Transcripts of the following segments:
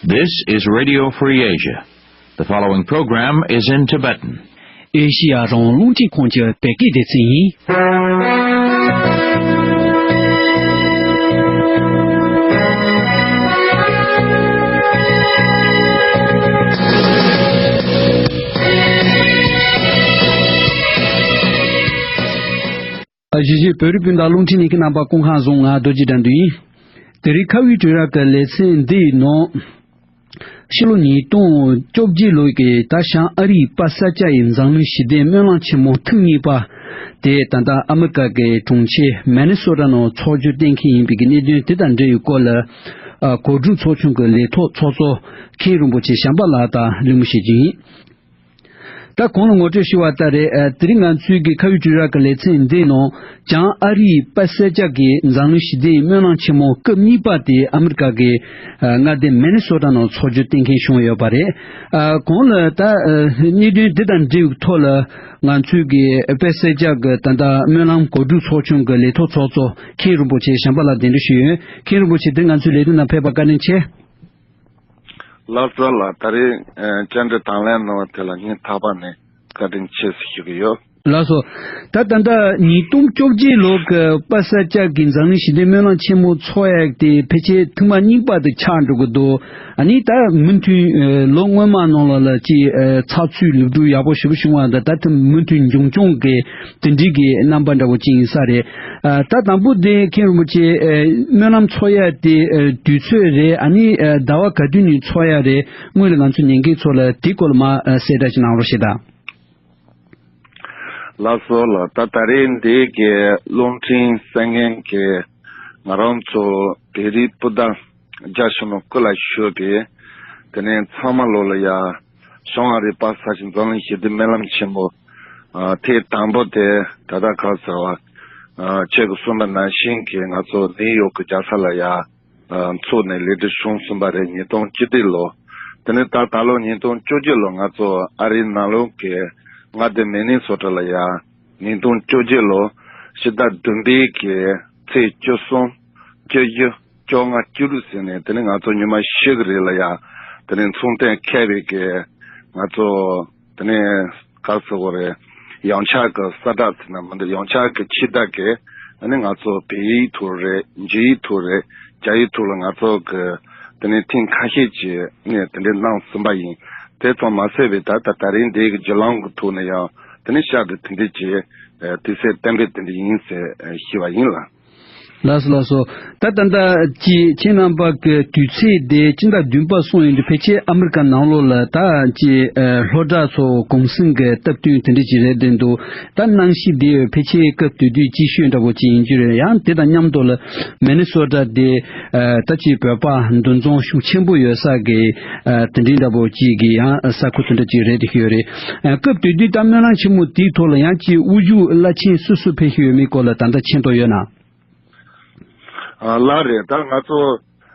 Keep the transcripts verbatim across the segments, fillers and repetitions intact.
This is Radio Free Asia. The following program is in Tibetan. ཨེ་ཤི་ཡ་རང་དབང་རླུང་འཕྲིན་ཁང་གི་བོད་སྐད་སྡེ་ཚན་ཡིན། གཞིས་བྱེས་བོད་རིགས་སྤུན་ཟླ་རླུང་འཕྲིན་གླིང་གི་རྣམ་པ་སྐུ་ཁམས་བཟང་། ང་རྡོ་རྗེ་དགྲ་འདུལ་ཡིན། དེ་རིང་ཁ་བའི་དྲི་རབ་ཀྱི་ལེ་ཚན་འདིའི་ནང་ཕྱི་ལོ་ཉིས་སྟོང་བཅོ་བརྒྱད་ལོ་གི་ད་བྱང་ཨ་རིའི་པ་སེ་ཅག་གི་འཛམ་གླིང་ཞི་བདེའི་སྨོན་ལམ་ཆེན་མོ་ཐེངས་གཉིས་པ་དེ་ད་ལྟ་ཨ་མི་རི་ཀ་གི་གྲོང་ཁྱེར་མེ་ནི་སོ་ཊ་ནང་འཚོགས་རྒྱུ་གཏན་འཁེལ་ཡིན་པའི་གནད་དོན་དེ་དང་འབྲེལ་བའི་སྐོར་ལ། ཨ། གོ་སྒྲིག་ཚོགས་ཆུང་གི་ལས་ཐོག་ཚོགས་གཙོ་མཁན་རིན་པོ་ཆེ་བྱམས་པ་ལགས་དང་གླེང་མོལ་བྱེད་རྒྱུ་ཡིན། ད་གོང་ལ་ངོ་སྤྲོད་ཞུས་པ་ལྟར་རེད། ཨ། དེ་རིང་ང་ཚོའི་གི་ཁ་བའི་དྲི་རབ་ཀྱི་ལེ་ཚན་འདིའི་ནང་བྱང་ཨ་རིའི་པ་སེ་ཅག་གི་འཛམ་གླིང་ཞི་བདེའི་སྨོན་ལམ་ཆེན་མོ་སྐབས་གཉིས་པ་དེ་ཨ་མི་རི་ཀ་གི་ཨ་མངའ་སྡེ་མེ་ནི་སོ་ཊ་ནང་འཚོགས་རྒྱུ་གཏན་འཁེལ་བྱུང་ཡོད་པ་རེད། ཨ། གོང་ལ་ད་ཨ་གནད་དོན་འདི་དང་འབྲེལ་བའི་ཐོག་ལ་ང་ཚོའི་གི་པ་སེ་ཅག་གི་ད་ལྟ་སྨོན་ལམ་གོ་སྒྲིག་ཚོགས་ཆུང་གི་ལས་ཐོག་ཚོགས་གཙོ་མཁན་རིན་པོ་ཆེ་བྱམས་པ་ལགས་གདན་འདྲེན་ཞུས་ཡོད། མཁན་རིན་པོ་ཆེ་འདིར་ང་ཚོའི་ལས་དོན་ནང་ཕེབས་པར་བཀའ་དྲིན་ཆེ། ལགས་སོ་ལགས། ད་རེས་ཨ་བཅར་འདྲི་དང་ལེན་གནང་བ་དེ་ལ་སྙིང་ཐག་པ་ནས་བཀའ་དྲིན་ཆེ་ཟེར་ཞུ་གི་ཡོད། ལགས་སོ། ད་ད་ལྟ་ཉིས་སྟོང་བཅོ་བརྒྱད་ལོ་གི་པ་སེ་ཅག་གི་འཛམ་གླིང་ཞི་བདེའི་སྨོན་ལམ་ཆེན་མོ་འཚོགས་ཡག་དེ་ཕལ་ཆེར་ཐེངས་མ་གཉིས་པ་དེ་ཆགས་འགྲོ་གི་འདུག་ཨ་ནི་ད་མུ་མཐུད་ཨ་ལོ་སྔོན་མ་ནང་ལ་ལ་ཅིག་ཨ་ཚགས་ཚུད་ལུགས་སྒྲིག་ཡག་པོ་ཞེ་པོ་བྱུང་བ་དང་། ད་ཐེངས་མུ་མཐུད་འབྱུང་རྐྱང་གི་དེ་འདྲའི་གི་རྣམ་པ་འདྲ་བོ་ཅིག་ཡིན་ས་རེད། ཨ། ད་དང་པོ་དེ་མཁན་རིན་པོ་ཆེ་ཨ་སྨོན་ལམ་འཚོགས་ཡག་དེ་ཨ་དུས་ཚོད་རེད། ཨ་ནི་ཨ་ཟླ་བ་ག་དུས་ནས་འཚོགས་ཡག་རེད། སྔོན་ལ་ང་ཚོ་ཉན་མཁན་ཚོ་ལ་དེའི་སྐོར་ལ་མར་ཨ་གསལ་བསྒྲགས་ཅིག་གནང་རོགས་བྱེད་དང་། ལགས་སོ་ལགས། ད་ད་རེས་འདི་གི་རླུང་འཕྲིན་གསན་མཁན་གྱི་ང་རང་ཚོ་བོད་རིགས་སྤུན་ཟླ་རྒྱ་ཆེ་ནོར་སྐུ་ལ་ཞུས་པའི་དེ་ནས་ཚང་མ་ལོ་ལ་ཡ་བྱང་ཨ་རིའི་པ་སེ་ཅག་འཛམ་གླིང་ཞི་བདེའི་སྨོན་ལམ་ཆེན་མོ་ཨ་ཐེངས་དང་པོ་དེ་ད་ལྟ་ག་ཟེར་བ་ཨ་ཁྱེད་ཀྱིས་གསུངས་པ་ནང་བཞིན་གྱི་ང་ཚོ་ནིའུ་ཡོག་གི་རྒྱལ་ས་ལ་ཡ་ཨ་འཚོགས་ནས་ལས་སྒྲིག་བྱུང་ཟིན་པ་རེད། ཉིས་སྟོང་བཅུ་བདུན་ལོ། དེ་ནས་ད་ད་ལོ་ཉིས་སྟོང་བཅོ་བརྒྱད་ལོ་ང་ཚོ་ཨ་རིའི་ནང་ལོགས་ཀྱི་མངའ་སྡེ་མི་ནི་སོ་ཊ་ལ་ཡ་ཉིས་སྟོང་བཅོ་བརྒྱད་ལོ་ཕྱི་ཟླ་བདུན་པའི་གི་ཚེས་བཅུ་གསུམ། བཅུ་བཞི། བཅོ་ལྔ། བཅུ་དྲུག་ཟེར་ནས་དེ་ནས་ང་ཚོ་ཉི་མ་བཞི་གི་རིང་ལ་ཡ་དེ་ནས་ཚོང་དོན་མཁས་པའི་གི་ང་ཚོ་དེ་ནས་ག་ཟེར་དགོས་རེད། ཡང་ཆག་གི་གསལ་བསྒྲགས་ཟེར་ན་མི་འདུག་ཡང་ཆག་གི་ཕྱི་ཟླ་གི་ཨ་ནི་ང་ཚོ་བོད་ཡིག་ཐོག་རེད། འཇུ་ཡིག་ཐོག་རེད། རྒྱ་ཡིག་ཐོག་ལ་ང་ཚོ་གི་དེ་ནས་ཐེངས་ཁ་ཤས་ཀྱི་ནས་དེ་འདྲའི་གནང་ཟིན་པ་ཡིན། དེ་ཙམ་མ་ཟད་པའི་ད་ལྟ་ད་རིང་འདི་གི་བརྒྱུད་ལམ་གི་ཐོག་ནས་ཡང་དེ་ནས་ཤར་དུ་དེ་འདྲའི་ཀྱི་དུས་ཚོད་གཏན་འབེབས་དེ་འདྲ་ཡིན་ཟེར་ཞུས་པ་ཡིན་ལ། ལགས་སོ་ལགས་སོ། ད་ད་ལྟ་ཅི་ཁྱེད་རྣམ་པ་གི་དུས་ཚོད་དེ་སྤྱི་ཟླ་བདུན་པ་སོང་ཡོང་དུས་ཕལ་ཆེར་ཨ་མི་རི་ཀ་ནང་ལོགས་ལ་ད་ཅི་ཨ་སློབ་གྲྭ་ཚོ་གུང་སེང་གི་སྟབས་བསྟུན་དེ་འདྲ་ཅིག་རེད་བསྡད་འདུག་ད་གནམ་གཤིས་དེ་ཕལ་ཆེར་སྐབས་དེ་དུས་སྐྱིད་ཤོས་འདྲ་པོ་ཅིག་ཡིན་རྒྱུ་རེད། ཡང་དེ་དང་མཉམ་དུ་ལ་མེ་ནི་སོ་ཊ་དེ་ཨ་ད་ཅི་བོད་པ་འདུ་འཛོམས་ཤུགས་ཆེན་པོ་ཡོད་ས་གི་ཨ་དེ་འདྲའི་འདྲ་པོ་ཅིག་གི་ཡང་ས་ཁུལ་དེ་འདྲ་ཅིག་རེད་དེ་ཤོད་རེད། ཨ་སྐབས་དེ་དུས་ད་སྨོན་ལམ་ཆེན་མོ་དེའི་ཐོག་ལ་ཡང་ཅི་དབུ་བཞུགས་བླ་ཆེན་སུ་སུ་ཕེབས་ཤིག་ཡོད་མེད་སྐོར་ལ་ད་ལྟ་མཁྱེན་རྟོགས་ཡོད་ན། ཨ་ལགས་རེད། ད་ང་ཚོ་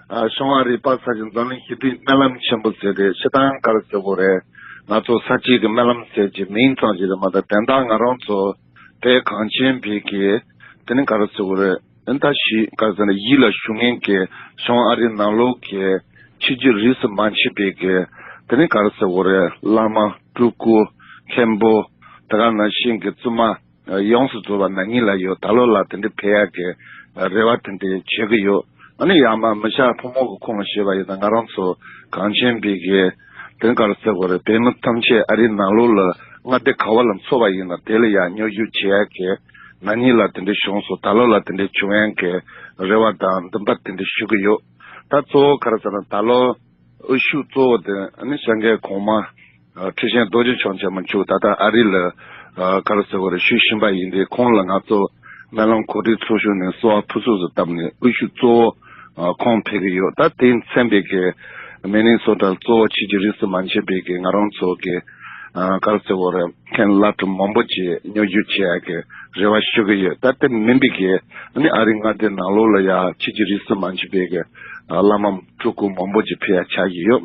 ཨ་བྱང་ཨ་རིའི་པ་སེ་ཅག་འཛམ་གླིང་ཞི་བདེའི་སྨོན་ལམ་ཆེན་པོ་ཟེར་ཏེ་སྤྱིར་བཏང་ག་རེ་ཟེར་དགོས་རེད། ང་ཚོ་ས་སྐྱིད་ཀྱི་སྨོན་ལམ་ཟེར་གྱི་མིང་ཙམ་ཞིག་རེད་མ་གཏོགས་དོན་དག་ང་རང་ཚོ་བོད་གངས་ཅན་བོད་ཀྱི་དེ་ནི་ག་རེ་ཟེར་དགོས་རེད། ཨ་ད་ཞིག་ག་རེ་ཟེར་ན་ཡིད་ལ་ཞུ་མཁན་གྱི་བྱང་ཨ་རིའི་ནང་ལོགས་ཀྱི་ཆོས་བརྒྱུད་རིས་སུ་མ་ཆད་པའི་གི་དེ་ནི་ག་རེ་ཟེར་དགོས་རེད། བླ་མ་སྤྲུལ་སྐུ་མཁན་པོ་དེ་ག་ནང་བཞིན་གྱི་བཙུན་མ་ཡོངས་སུ་རྫོགས་པ་ནང་ཉིད་ལ་ཡོད། ད་ལོ་ལ་དེ་འདྲའི་ཕེབས་ཡག་གི་རེ་བ་དེ་འདྲའི་བྱེད་ཀྱི་ཡོད། ཨ་ནི་ཡང་མ་མི་ཤ་ཕོ་མོ་གི་ཁོངས་ལ་བཤད་པ་ཡིན་ན་ང་རང་ཚོ་གངས་ཅན་པའི་གི་དེ་ག་རེ་ཟེར་དགོས་རེད། བོད་མི་ཐམས་ཅད་ཨ་རིའི་ནང་ལོགས་ལ་མངའ་སྡེ་ག་བ་ལ་འཚོགས་པ་ཡིན་ན་དེ་ལ་ཡང་མཉམ་ཞུགས་བྱེད་ཡག་གི་ནང་ཉིད་ལ་དེ་འདྲའི་བྱུང་སོང་། ད་ལོ་ལ་དེ་འདྲའི་བྱུང་ཡག་གི་རེ་བ་དང་འདུན་པ་དེ་འདྲ་ཞུ་གི་ཡོད། ད་གཙོ་བོ་ག་རེ་ཟེར་ན་ད་ལོ་དབུ་བཞུགས་གཙོ་བོ་དེ་ཨ་ནི་སྐྱབས་མགོན་གོང་མ་ཨ་ཁྲི་ཆེན་རྡོ་རྗེ་འཆང་ཆེན་པོ་མཆོག་ད་ལྟ་ཨ་རི་ལ་ཨ་ག་རེ་ཟེར་དགོས་རེད། བཞུགས་བཞིན་པ་ཡིན་དུས་ཁོང་ལ་ང་ཚོ་སྨོན་ལམ་གོ་སྒྲིག་ཚོགས་ཆུང་ནས་གསོལ་བ་ཕུར་ཚུགས་སུ་བཏབ་ནས་དབུ་བཞུགས་གཙོ་བོ་ཨ་ཁོང་ཕེབས་ཀྱི་ཡོད། ད་དེ་མཚན་པའི་གི་མི་ནི་སོ་ཊ་གཙོ་བོ་ཆོས་བརྒྱུད་རིས་སུ་མ་ཆད་པའི་གི་ང་རང་ཚོ་གི་ཨ་ག་རེ་ཟེར་དགོས་རེད། མཁན་བླ་སྤྲུལ་མང་པོ་ཅིག་མཉམ་ཞུགས་བྱེད་ཡག་གི་རེ་བ་ཞུ་གི་ཡོད། ད་དེ་མིན་པའི་གི་ཨ་ནི་ཨ་རི་མངའ་སྡེ་ནང་ལོགས་ལ་ཡ་ཆོས་བརྒྱུད་རིས་སུ་མ་ཆད་པའི་གི་ཨ་བླ་མ་སྤྲུལ་སྐུ་མང་པོ་ཅིག་ཕེབས་ཡག་ཆགས་ཀྱི་ཡོད།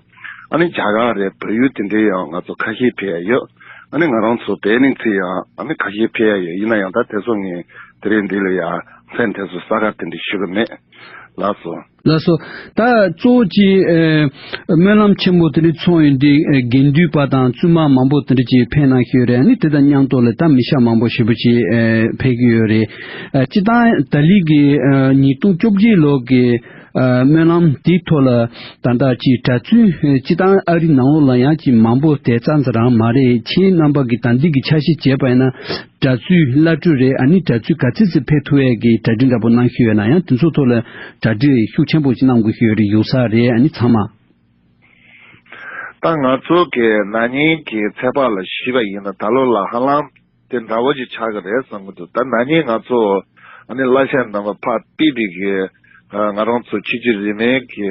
ཨ་ནི་རྒྱ་གར་རེད། བལ་ཡུལ་དེ་འདྲའི་ཡང་ང་ཚོ་ཁ་ཤས་ཕེབས་ཡག་ཡོད། ཨ་ནི་ང་རང་ཚོ་བོད་ནས་ཚུར་ཡང་ཨ་ནི་ཁ་ཤས་ཕེབས་ཡག་ཡོད། ཡིན་ན་ཡང་ད་དེ་ཚོ་ངས་དེ་རིང་འདི་ལ་ཡང་མཚན་དེ་ཚོ་གསལ་ཁ་དེ་འདྲ་ཞུ་གི་མེད། ལགས་སོ། ལགས་སོ། ད་གཙོ་བོ་གཅིག་ཨེ་སྨོན་ལམ་ཆེན་མོ་དེ་འདྲ་ཚོགས་ཡོང་དུས་ཨེ་དགེ་འདུན་པ་དང་བཙུན་མ་མང་པོ་དེ་འདྲ་ཅིག་ཕེབས་གནང་ཤོས་རེད། ཨ་ནི་དེ་དང་མཉམ་དུ་ལ་ད་མི་ཤ་མང་པོ་ཞེ་པོ་ཅིག་ཨེ་ཕེབས་ཀྱི་ཡོད་རེད། ཨེ་སྤྱིར་བཏང་ད་ལི་གི་ཨེ་ཉིས་སྟོང་བཅོ་བརྒྱད་ལོ་གི་ཨ་སྨོན་ལམ་དེའི་ཐོག་ལ་ད་ལྟ་ཅིག་གྲྭ་བཙུན་ཨེ་སྤྱིར་བཏང་ཨ་རི་ནང་ལོགས་ལ་ཡང་ཅིག་མང་པོ་དེ་ཙམ་ཙམ་རང་མ་རེད། ཁྱེད་རྣམ་པ་གིས་ད་འདི་གི་འཆར་གཞི་བྱས་པ་ཡིན་ན། གྲྭ་བཙུན་བླ་སྤྲུལ་རེད། ཨ་ནི་གྲྭ་བཙུན་ག་ཚོད་ཙམ་ཕེབས་ཐུབ་ཡས་ཀྱི་གྲ་སྒྲིག་འདྲ་པོ་གནང་ཤོས་ཡོད་ན། ཡང་དེ་ཚོ་ཐོག་ལ་གྲ་སྒྲིག་ཤུགས་ཆེན་པོ་ཅིག་གནང་དགོས་ཤོས་ཡོད་རེད། ཡོད་ས་རེད། ཨ་ནི་ཚང་མ། ད་ང་ཚོ་གི་ན་ནིང་གི་ཚེས་པ་ལ་གཞིགས་པ་ཡིན་ན་ད་ལོ་ལ་ཧ་ལམ་དེ་འདྲ་བོ་ཅིག་ཆགས་ཀྱི་རེད་བསམ་གྱི་འདུག་ད་ན་ནིང་ང་ཚོ་ཨ་ནི་བླ་ཆེན་རྣམ་པ་ཕར་ཕེབས་པའི་གི་ང་རང་ཚོ་ཆོས་བརྒྱུད་རིས་མེད་ཀྱི་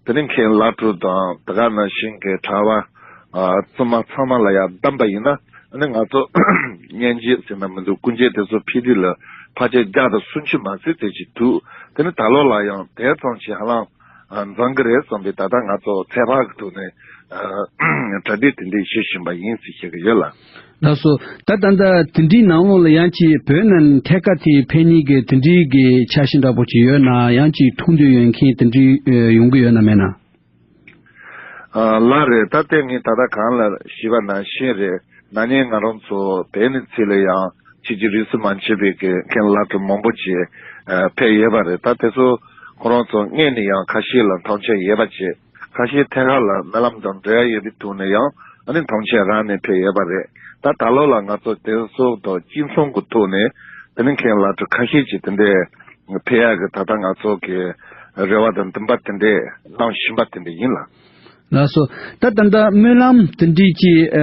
དེ་ནི་མཁན་བླ་སྤྲུལ་དང་དེ་ག་ནང་བཞིན་གྱི་གྲྭ་པ་ཨ་བཙུན་མ་ཚང་མ་ལ་ཡང་བདམས་པ་ཡིན་ན། ཨ་ནི་ང་ཚོ་སྙན་འཇེབས་ཟེར་ན་མི་འདུག་སྐུ་མཇལ་དེ་ཚོ་ཕེབས་དུས་ལ་ཕལ་ཆེར་བརྒྱ་དང་སུམ་ཅུ་མ་ཟིན་དེ་ཅིག་འདུག་དེ་ནི་ད་ལོ་ལ་ཡང་དེ་ཙམ་ཞིག་ཧ་ལམ་ཨ་འཛོམས་ཀྱི་རེད་བསམ་པའི་ད་ལྟ་ང་ཚོ་ཚོད་དཔག་གི་ཐོག་ནས་ཨ་གྲ་སྒྲིག་དེ་འདྲས་བྱེད་བཞིན་པ་ཡིན་ཟེར་བཤད་ཀྱི་ཡོད་ལ། ལགས་སོ། ད་ད་ལྟ་དེ་འདྲའི་ནང་ལོགས་ལ་ཡང་ཅིག་བོད་ནང་ཐད་ཀར་དེ་ཕེབས་མཁན་གྱི་དེ་འདྲའི་གི་འཆར་གཞི་འདྲ་པོ་ཅིག་ཡོད་ན། ཡང་ཅིག་ཐུགས་འདོད་ཡོད་མཁན་དེ་འདྲའི་ཨ་ཡོང་གི་ཡོད་ན་མེད་ན། ཨ་ལགས་རེད། ད་ལྟ་ངས་ད་ལྟ་གོང་ལ་ཞུས་པ་ནང་བཞིན་རེད། ན་ནིང་ང་རང་ཚོ་བོད་ནས་ཕྱི་ལ་ཡང་ཆོས་བརྒྱུད་རིས་སུ་མ་ཆད་པའི་གི་མཁན་བླ་སྤྲུལ་མང་པོ་ཅིག་ཨ་ཕེབས་ཡོད་པ་རེད། ད་དེ་ཚོ་ཁོ་རང་ཚོ་སྔོན་ནས་ཡང་ཁ་ཤས་ལ་མཐོང་ཆེན་ཡོད་པ་བྱས། ཁ་ཤས་ཐད་ཀར་ལ་སྨོན་ལམ་དང་འབྲེལ་བ་ཡོད་པའི་ཐོག་ནས་ཡང་ཨ་ནི་མཐོང་ཆེན་རག་ནས་ཕེབས་ཡོད་པ་རེད། ད་ད་ལོ་ལ་ང་ཚོ་དེ་ཚོ་དང་གཅིག་མཚུངས་ཀྱི་ཐོག་ནས་དེ་ནི་མཁན་བླ་སྤྲུལ་ཁ་ཤས་ཀྱིས་དེ་འདྲའི་ཕེབས་ཡག་གི་ད་ལྟ་ང་ཚོ་གི་རེ་བ་དང་འདུན་པ་དེ་འདྲའི་གནང་བཞིན་པ་དེ་འདྲ་ཡིན་ལ། ལགས་སོ། ད་ད་ལྟ་སྨོན་ལམ་དེ་འདྲའི་ཅིག་ཨ་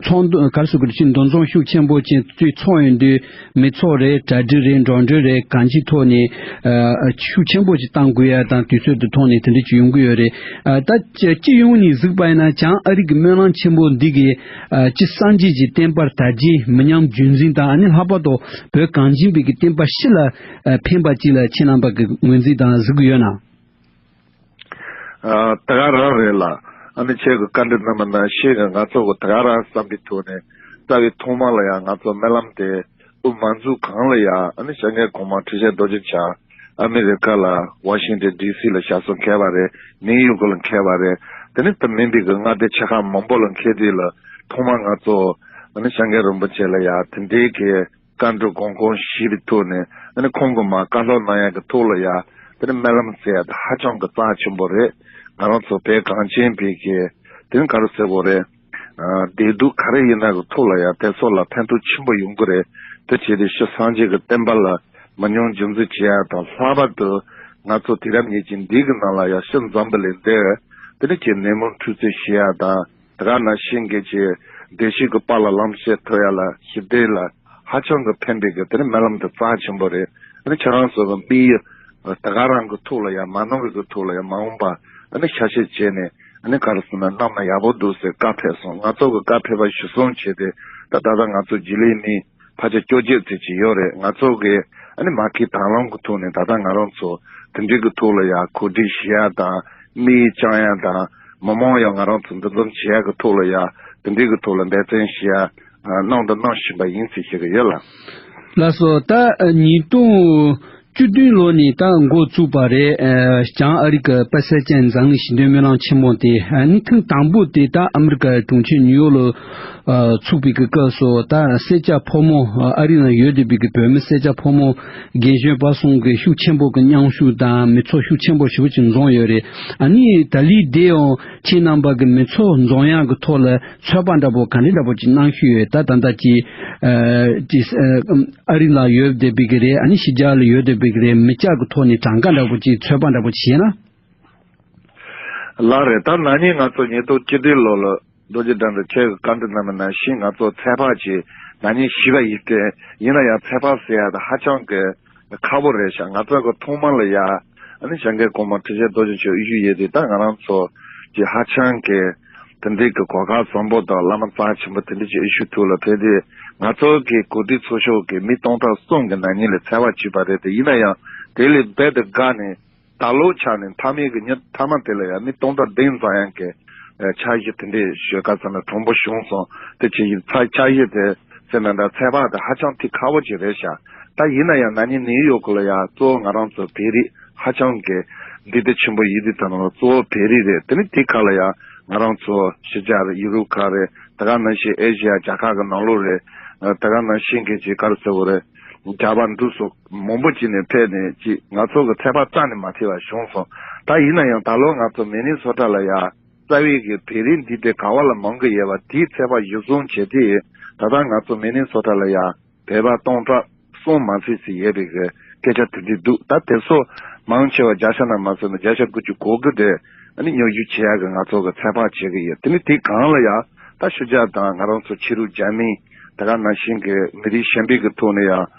ཚོགས་འདུ་ག་རེ་ཟེར་དགོས་རེད། ཅིག་འདུ་འཛོམས་ཤུགས་ཆེན་པོ་ཅིག་ཚོགས་ཡོང་དུས་མི་ཚོགས་རེད། གྲ་སྒྲིག་རེད། འགྲོ་གྲོན་རེད། གང་ཅིའི་ཐོག་ནས་ཨ་ཤུགས་ཆེན་པོ་ཅིག་གཏང་དགོས་ཡ་དང་དུས་ཚོད་དུ་ཐོག་ནས་དེ་འདྲ་ཅིག་ཡོང་གི་ཡོད་རེད། ཨ་ད་སྤྱི་ཡོངས་ནས་གཟིགས་པ་ཡིན་ན་བྱང་ཨ་རི་གི་སྨོན་ལམ་ཆེན་པོ་འདི་གི་ཨ་སྤྱི་སངས་རྒྱས་ཀྱི་བསྟན་པར་དར་རྒྱས་མི་ཉམས་རྒྱུན་འཛིན་དང་། ཨ་ནི་ལྷག་པར་དུ་བོད་གངས་ཅན་པའི་གི་བསྟན་པ་སྤྱི་ལ་ཨ་ཕན་པ་ཅིག་ལ་ཁྱེད་རྣམ་པ་གི་ངོས་འཛིན་དང་གཟིགས་གི་ཡོད་ན། ཨ་ད་ག་རང་རེད་ལ། ཨ་ནི་ཁྱེད་ཀྱི་བཀའ་འདྲི་གནང་བ་ནང་བཞིན་གྱི་ང་ཚོ་གི་ད་ག་རང་བསམ་པའི་ཐོག་ནས་རྩ་བའི་ཐོག་མ་ལ་ཡང་ང་ཚོ་སྨོན་ལམ་དེ་དབུ་མ་འཛུགས་གོང་ལ་ཡང་ཨ་ནི་སྐྱབས་མགོན་གོང་མ་ཁྲི་ཆེན་རྡོ་རྗེ་འཆང་ཨ་མི་རི་ཀ་ལ་ཝ་ཤིང་ཊོན་ཌི་སི་ལ་ཞབས་སོར་འཁེལ་བ་རེད། ནིའུ་ཡོག་ལ་འཁེལ་བ་རེད། དེ་ནི་དེ་མིན་པའི་གི་མངའ་སྡེ་ཆེ་ཁག་མང་པོ་ལ་འཁེལ་དུས་ལ་ཐོག་མ་ང་ཚོ་ཨ་ནི་སྐྱབས་མགོན་རིན་པོ་ཆེ་ལ་ཡང་དེ་འདྲའི་གི་བཀའ་འདྲི་དགོངས་སྐོར་ཞུས་པའི་ཐོག་ནས་ཨ་ནི་ཁོང་གིས་མར་བཀའ་སློབ་གནང་ཡག་གི་ཐོག་ལ་ཡ་དེ་ནི་སྨོན་ལམ་ཟེར་ཡ་དེ་ཧ་ཅང་གི་རྩ་ཆེན་པོ་རེད། ང་རང་ཚོ་བོད་གངས་ཅན་པའི་གི་དེ་ནི་ག་རེ་ཟེར་དགོས་རེད། ཨ་བདེ་སྡུག་ག་རེ་ཡིན་ན་གི་ཐོག་ལ་ཡ་དེ་ཚོ་ལ་ཕན་ཐོགས་ཆེན་པོ་ཡོང་གི་རེད། དེ་བྱས་ཏེ་སྤྱི་སངས་རྒྱས་ཀྱི་བསྟན་པ་ལ་མི་ཉམས་རྒྱུན་འཛིན་བྱེད་ཡ་དང་། ལྷག་པར་དུ་ང་ཚོ་དུས་རབས་ཉེར་གཅིག་འདི་གི་ནང་ལ་ཡ་སྤྱི་འཛམ་བུ་གླིང་འདིར་དེ་ནི་ཀྱི་ནད་མུག་འཁྲུག་རྩོད་བྱེད་ཡ་དང་། དེ་ག་ནང་བཞིན་གྱི་ཀྱི་བདེ་སྐྱིད་ཀྱི་དཔལ་ལ་ལམ་སེལ་ཐུབ་ཡ་ལ་ཞི་བདེ་ལ་ཧ་ཅང་གི་ཕན་པའི་གི་དེ་ནི་སྨོན་ལམ་དེ་རྩ་ཆེན་པོ་རེད། ཨ་ནི་ཁྱེད་རང་ཚོ་གི་དམིགས་ཡུལ་དེ་ག་རང་གི་ཐོག་ལ་ཡང་མ་ནོར་བའི་གི་ཐོག་ལ་ཡང་མ་འོངས་པ་ཨ་ནི་ཤ་ཤེད་བྱས་ནས་ཨ་ནི་ག་རེ་ཟེར་ན་གནང་ན་ཡག་པོ་འདུག་ཟེར་བཀའ་ཕེབས་སོང་། ང་ཚོ་གི་བཀའ་ཕེབས་པ་གཞིར་བཟུང་བྱས་ཏེ་ད་ད་ལྟ་ང་ཚོ་རྒྱུན་ལས་མི་ཕལ་ཆེར་བཅོ་བརྒྱད་ཙམ་ཅིག་ཡོད་རེད། ང་ཚོ་གི་ཨ་ནི་མ་གི་དང་བླངས་ཀྱི་ཐོག་ནས་ད་ལྟ་ང་རང་ཚོ་དེ་འདྲའི་གི་ཐོག་ལ་ཡ་གོ་སྒྲིག་ཞུ་ཡ་དང་དམིགས་ཡུལ་བཅང་ཡ་དང་མི་མང་ཡང་ང་རང་ཚོ་འདུ་འཛོམས་བྱེད་ཡ་གི་ཐོག་ལ་ཡ་དེ་འདྲའི་གི་ཐོག་ལ་འབད་བརྩོན་ཞུ་ཡ་གནང་དང་གནང་བཞིན་པ་ཡིན་ཟེར་ཞུ་གི་ཡོད་ལ། ལགས་སོ། ད་ཉིས་སྟོང་བཅུ་བདུན་ལོ་ནས་ད་འགོ་བཙུགས་པ་རེད། ཨ་བྱང་ཨ་རི་གི་པེ་སེ་ཅན་འཛམ་གླིང་ཞི་བདེའི་སྨོན་ལམ་ཆེན་མོ་དེ། ཨ་ནི་ཐེངས་དང་པོ་དེ་ད་ཨ་མི་རི་ཀའི་གྲོང་ཁྱེར་ནིའུ་ཡོག་ལ་ཨ་ཚུགས་པའི་གི་སྐབས་སུ་ད་སེར་སྐྱ་ཕོ་མོ་ཨ་རི་ནང་ཡོད་བསྡད་པའི་གི་བོད་མི་སེར་སྐྱ་ཕོ་མོ་རྒན་གཞོན་བར་གསུམ་གི་ཤུགས་ཆེན་པོ་གི་མཉམ་ཞུགས་དང་མི་ཚོགས་ཤུགས་ཆེན་པོ་ཞེ་པོ་ཅིག་འཛོམས་ཡོད་རེད། ཨ་ནི་ད་ལི་དེ་ཡང་ཁྱེད་རྣམ་པ་གི་མི་ཚོགས་འཛོམས་ཡག་གི་ཐོག་ལ་ཚོད་དཔག་འདྲ་པོ་ག་འདྲ་འདྲ་པོ་ཅིག་གནང་ཤུལ་ཡོད། ད་ད་ལྟ་ཅིག་ཨ་ཅིག་ཨ་ཨ་རི་ལ་ཡོད་བསྡད་པའི་གི་རེད། ཨ་ནི་ཕྱི་རྒྱལ་ལ་ཡོད་བསྡད་པའི་གི་རེད། མི་སྐྱ་གི་ཐོག་ནས་གྲངས་ཀ་འདྲ་པོ་ཅིག་ཚོད་དཔག་འདྲ་པོ་ཅིག་བྱས་ན། ལགས་རེད། ད་ན་ནིང་ང་ཚོ་ཉིས་སྟོང་བཅུ་བདུན་ལོ་ལ་རྡོ་རྗེ་འགྲན་ཚོགས་ཁྱེད་ཀྱི་བཀའ་འདྲི་གནང་བ་ནང་བཞིན་ང་ཚོ་ཚོད་དཔག་ཅིག་ན་ནིང་ཞུས་པ་ཡིན་ཏེ། ཡིན་ན་ཡང་ཚོད་དཔག་ཟེར་ཡ་ད་ཧ་ཅང་གི་ཁག་པོ་རེད་ཤག་ང་ཚོ་གི་ཐོག་མ་ལ་ཡ་ཨ་ནི་སྐྱབས་མགོན་གོང་མ་ཁྲི་ཆེན་རྡོ་རྗེ་འཆང་དབུ་བཞུགས་ཡོད་དུས་ད་ང་རང་ཚོ་ཀྱི་ཧ་ཅང་གི་དེ་འདྲའི་གི་གོ་སྐབས་བཟང་པོ་དང་བླ་མ་རྩ་ཆེན་པོ་དེ་འདྲ་ཅིག་དབུ་བཞུགས་ཐོག་ལ་ཕེབས་དུས་ང་ཚོ་གི་གོ་སྒྲིག་ཚོགས་ཆུང་གི་མི་སྟོང་ཕྲག་གསུམ་གི་ནང་ཉིད་ལ་ཚོད་དཔག་བྱས་པ་རེད་དེ། ཡིན་ན་ཡང་དེ་ལས་རྦད་དེ་བརྒལ་ནས་ད་ལོ་ཆ་ནས་མཐའ་མའི་གི་ཉིན་མཐའ་མ་དེ་ལ་ཡང་མི་སྟོང་ཕྲག་བདུན་ཙམ་ཡང་གི་འཆར་གཞི་དེ་འདྲའི་ཞོལ་ཁ་ཚང་ནས་གྲུང་པོ་བྱུང་སོང་། དེ་ཆེ་ཡི་ཚ་འཆར་གཞི་དེ་ཟེར་ན་འདྲ་ཚོད་དཔག་དེ་ཧ་ཅང་ཐིག་ཁག་པོ་ཅིག་རེད་ཤག་ད་ཡིན་ན་ཡང་ན་ནིང་ནིའུ་ཡོག་ལ་ཡང་གཙོ་བོ་ང་རང་ཚོ་བོད་རིགས་ ཧ་ཅང་གི་འདུས་སྡེ་ཆེན་པོ་ཡིན་དུས་ད་ནང་གཙོ་བོ་བོད་རིགས་རེད། དེ་ནི་དེ་ཁ་ལ་ཡ་ང་རང་ཚོ་ཕྱི་རྒྱལ་རེད། ཡུ་རོབ་ཁག་རེད། ད་ག་ནང་བཞིན་ཨེ་ཤི་ཡ་རྒྱལ་ཁག་གི་ནང་ལོགས་རེད། ད་ག་ནང་བཞིན་གི་ཅིག་ག་རེ་ཟེར་དགོས་རེད། རྒྱ་བལ་འབྲུག་སོགས་མང་པོ་ཅིག་ནས་ཕེབས་ནས་ཅིག་ང་ཚོ་གི་ཚད་པ་རྩ་ནས་མ་ཐེག་པ་བྱུང་སོང་། ད་ཡིན་ན་ཡང་ད་ལོ་ང་ཚོ་མི་ནི་སོ་ཊ་ལ་ཡ་རྩ་བའི་གི་བོད་རིགས་འདུས་སྡེ་ག་བ་ལ་མང་གི་ཡོད་པ་དེའི་ཚད་པ་གཞིར་བཟུང་བྱས་ཏེ། ད་ལྟ་ང་ཚོ་མི་ནི་སོ་ཊ་ལ་ཡ་བོད་པ་སྟོང་ཕྲག་གསུམ་མ་ཟིན་ཙམ་ཡོད་པའི་གི་སྐད་ཆ་དེ་འདྲ་འདུག་ད་དེ་ཚོ་མང་ཆེ་བ་བརྒྱ་ཆ་ནང་མ་སོང་ན་བརྒྱ་ཆ་དགུ་བཅུ་གོ་དགུ་དེ་ཨ་ནི་སྙོབ་བསྒྱུར་བྱེད་ཡག་གི་ང་ཚོ་གི་ཚད་དཔག་བྱེད་གི་ཡོད། དེ་ནི་དེ་གང་ལ་ཡ་ད་ཕྱི་རྒྱལ་དང་ང་རང་ཚོ་ཕྱི་རུ་རྒྱ་མི་ད་ག་ནང་བཞིན་གི་མི་རིགས་གཞན་པའི་གི་ཐོག་ནས་ཡ་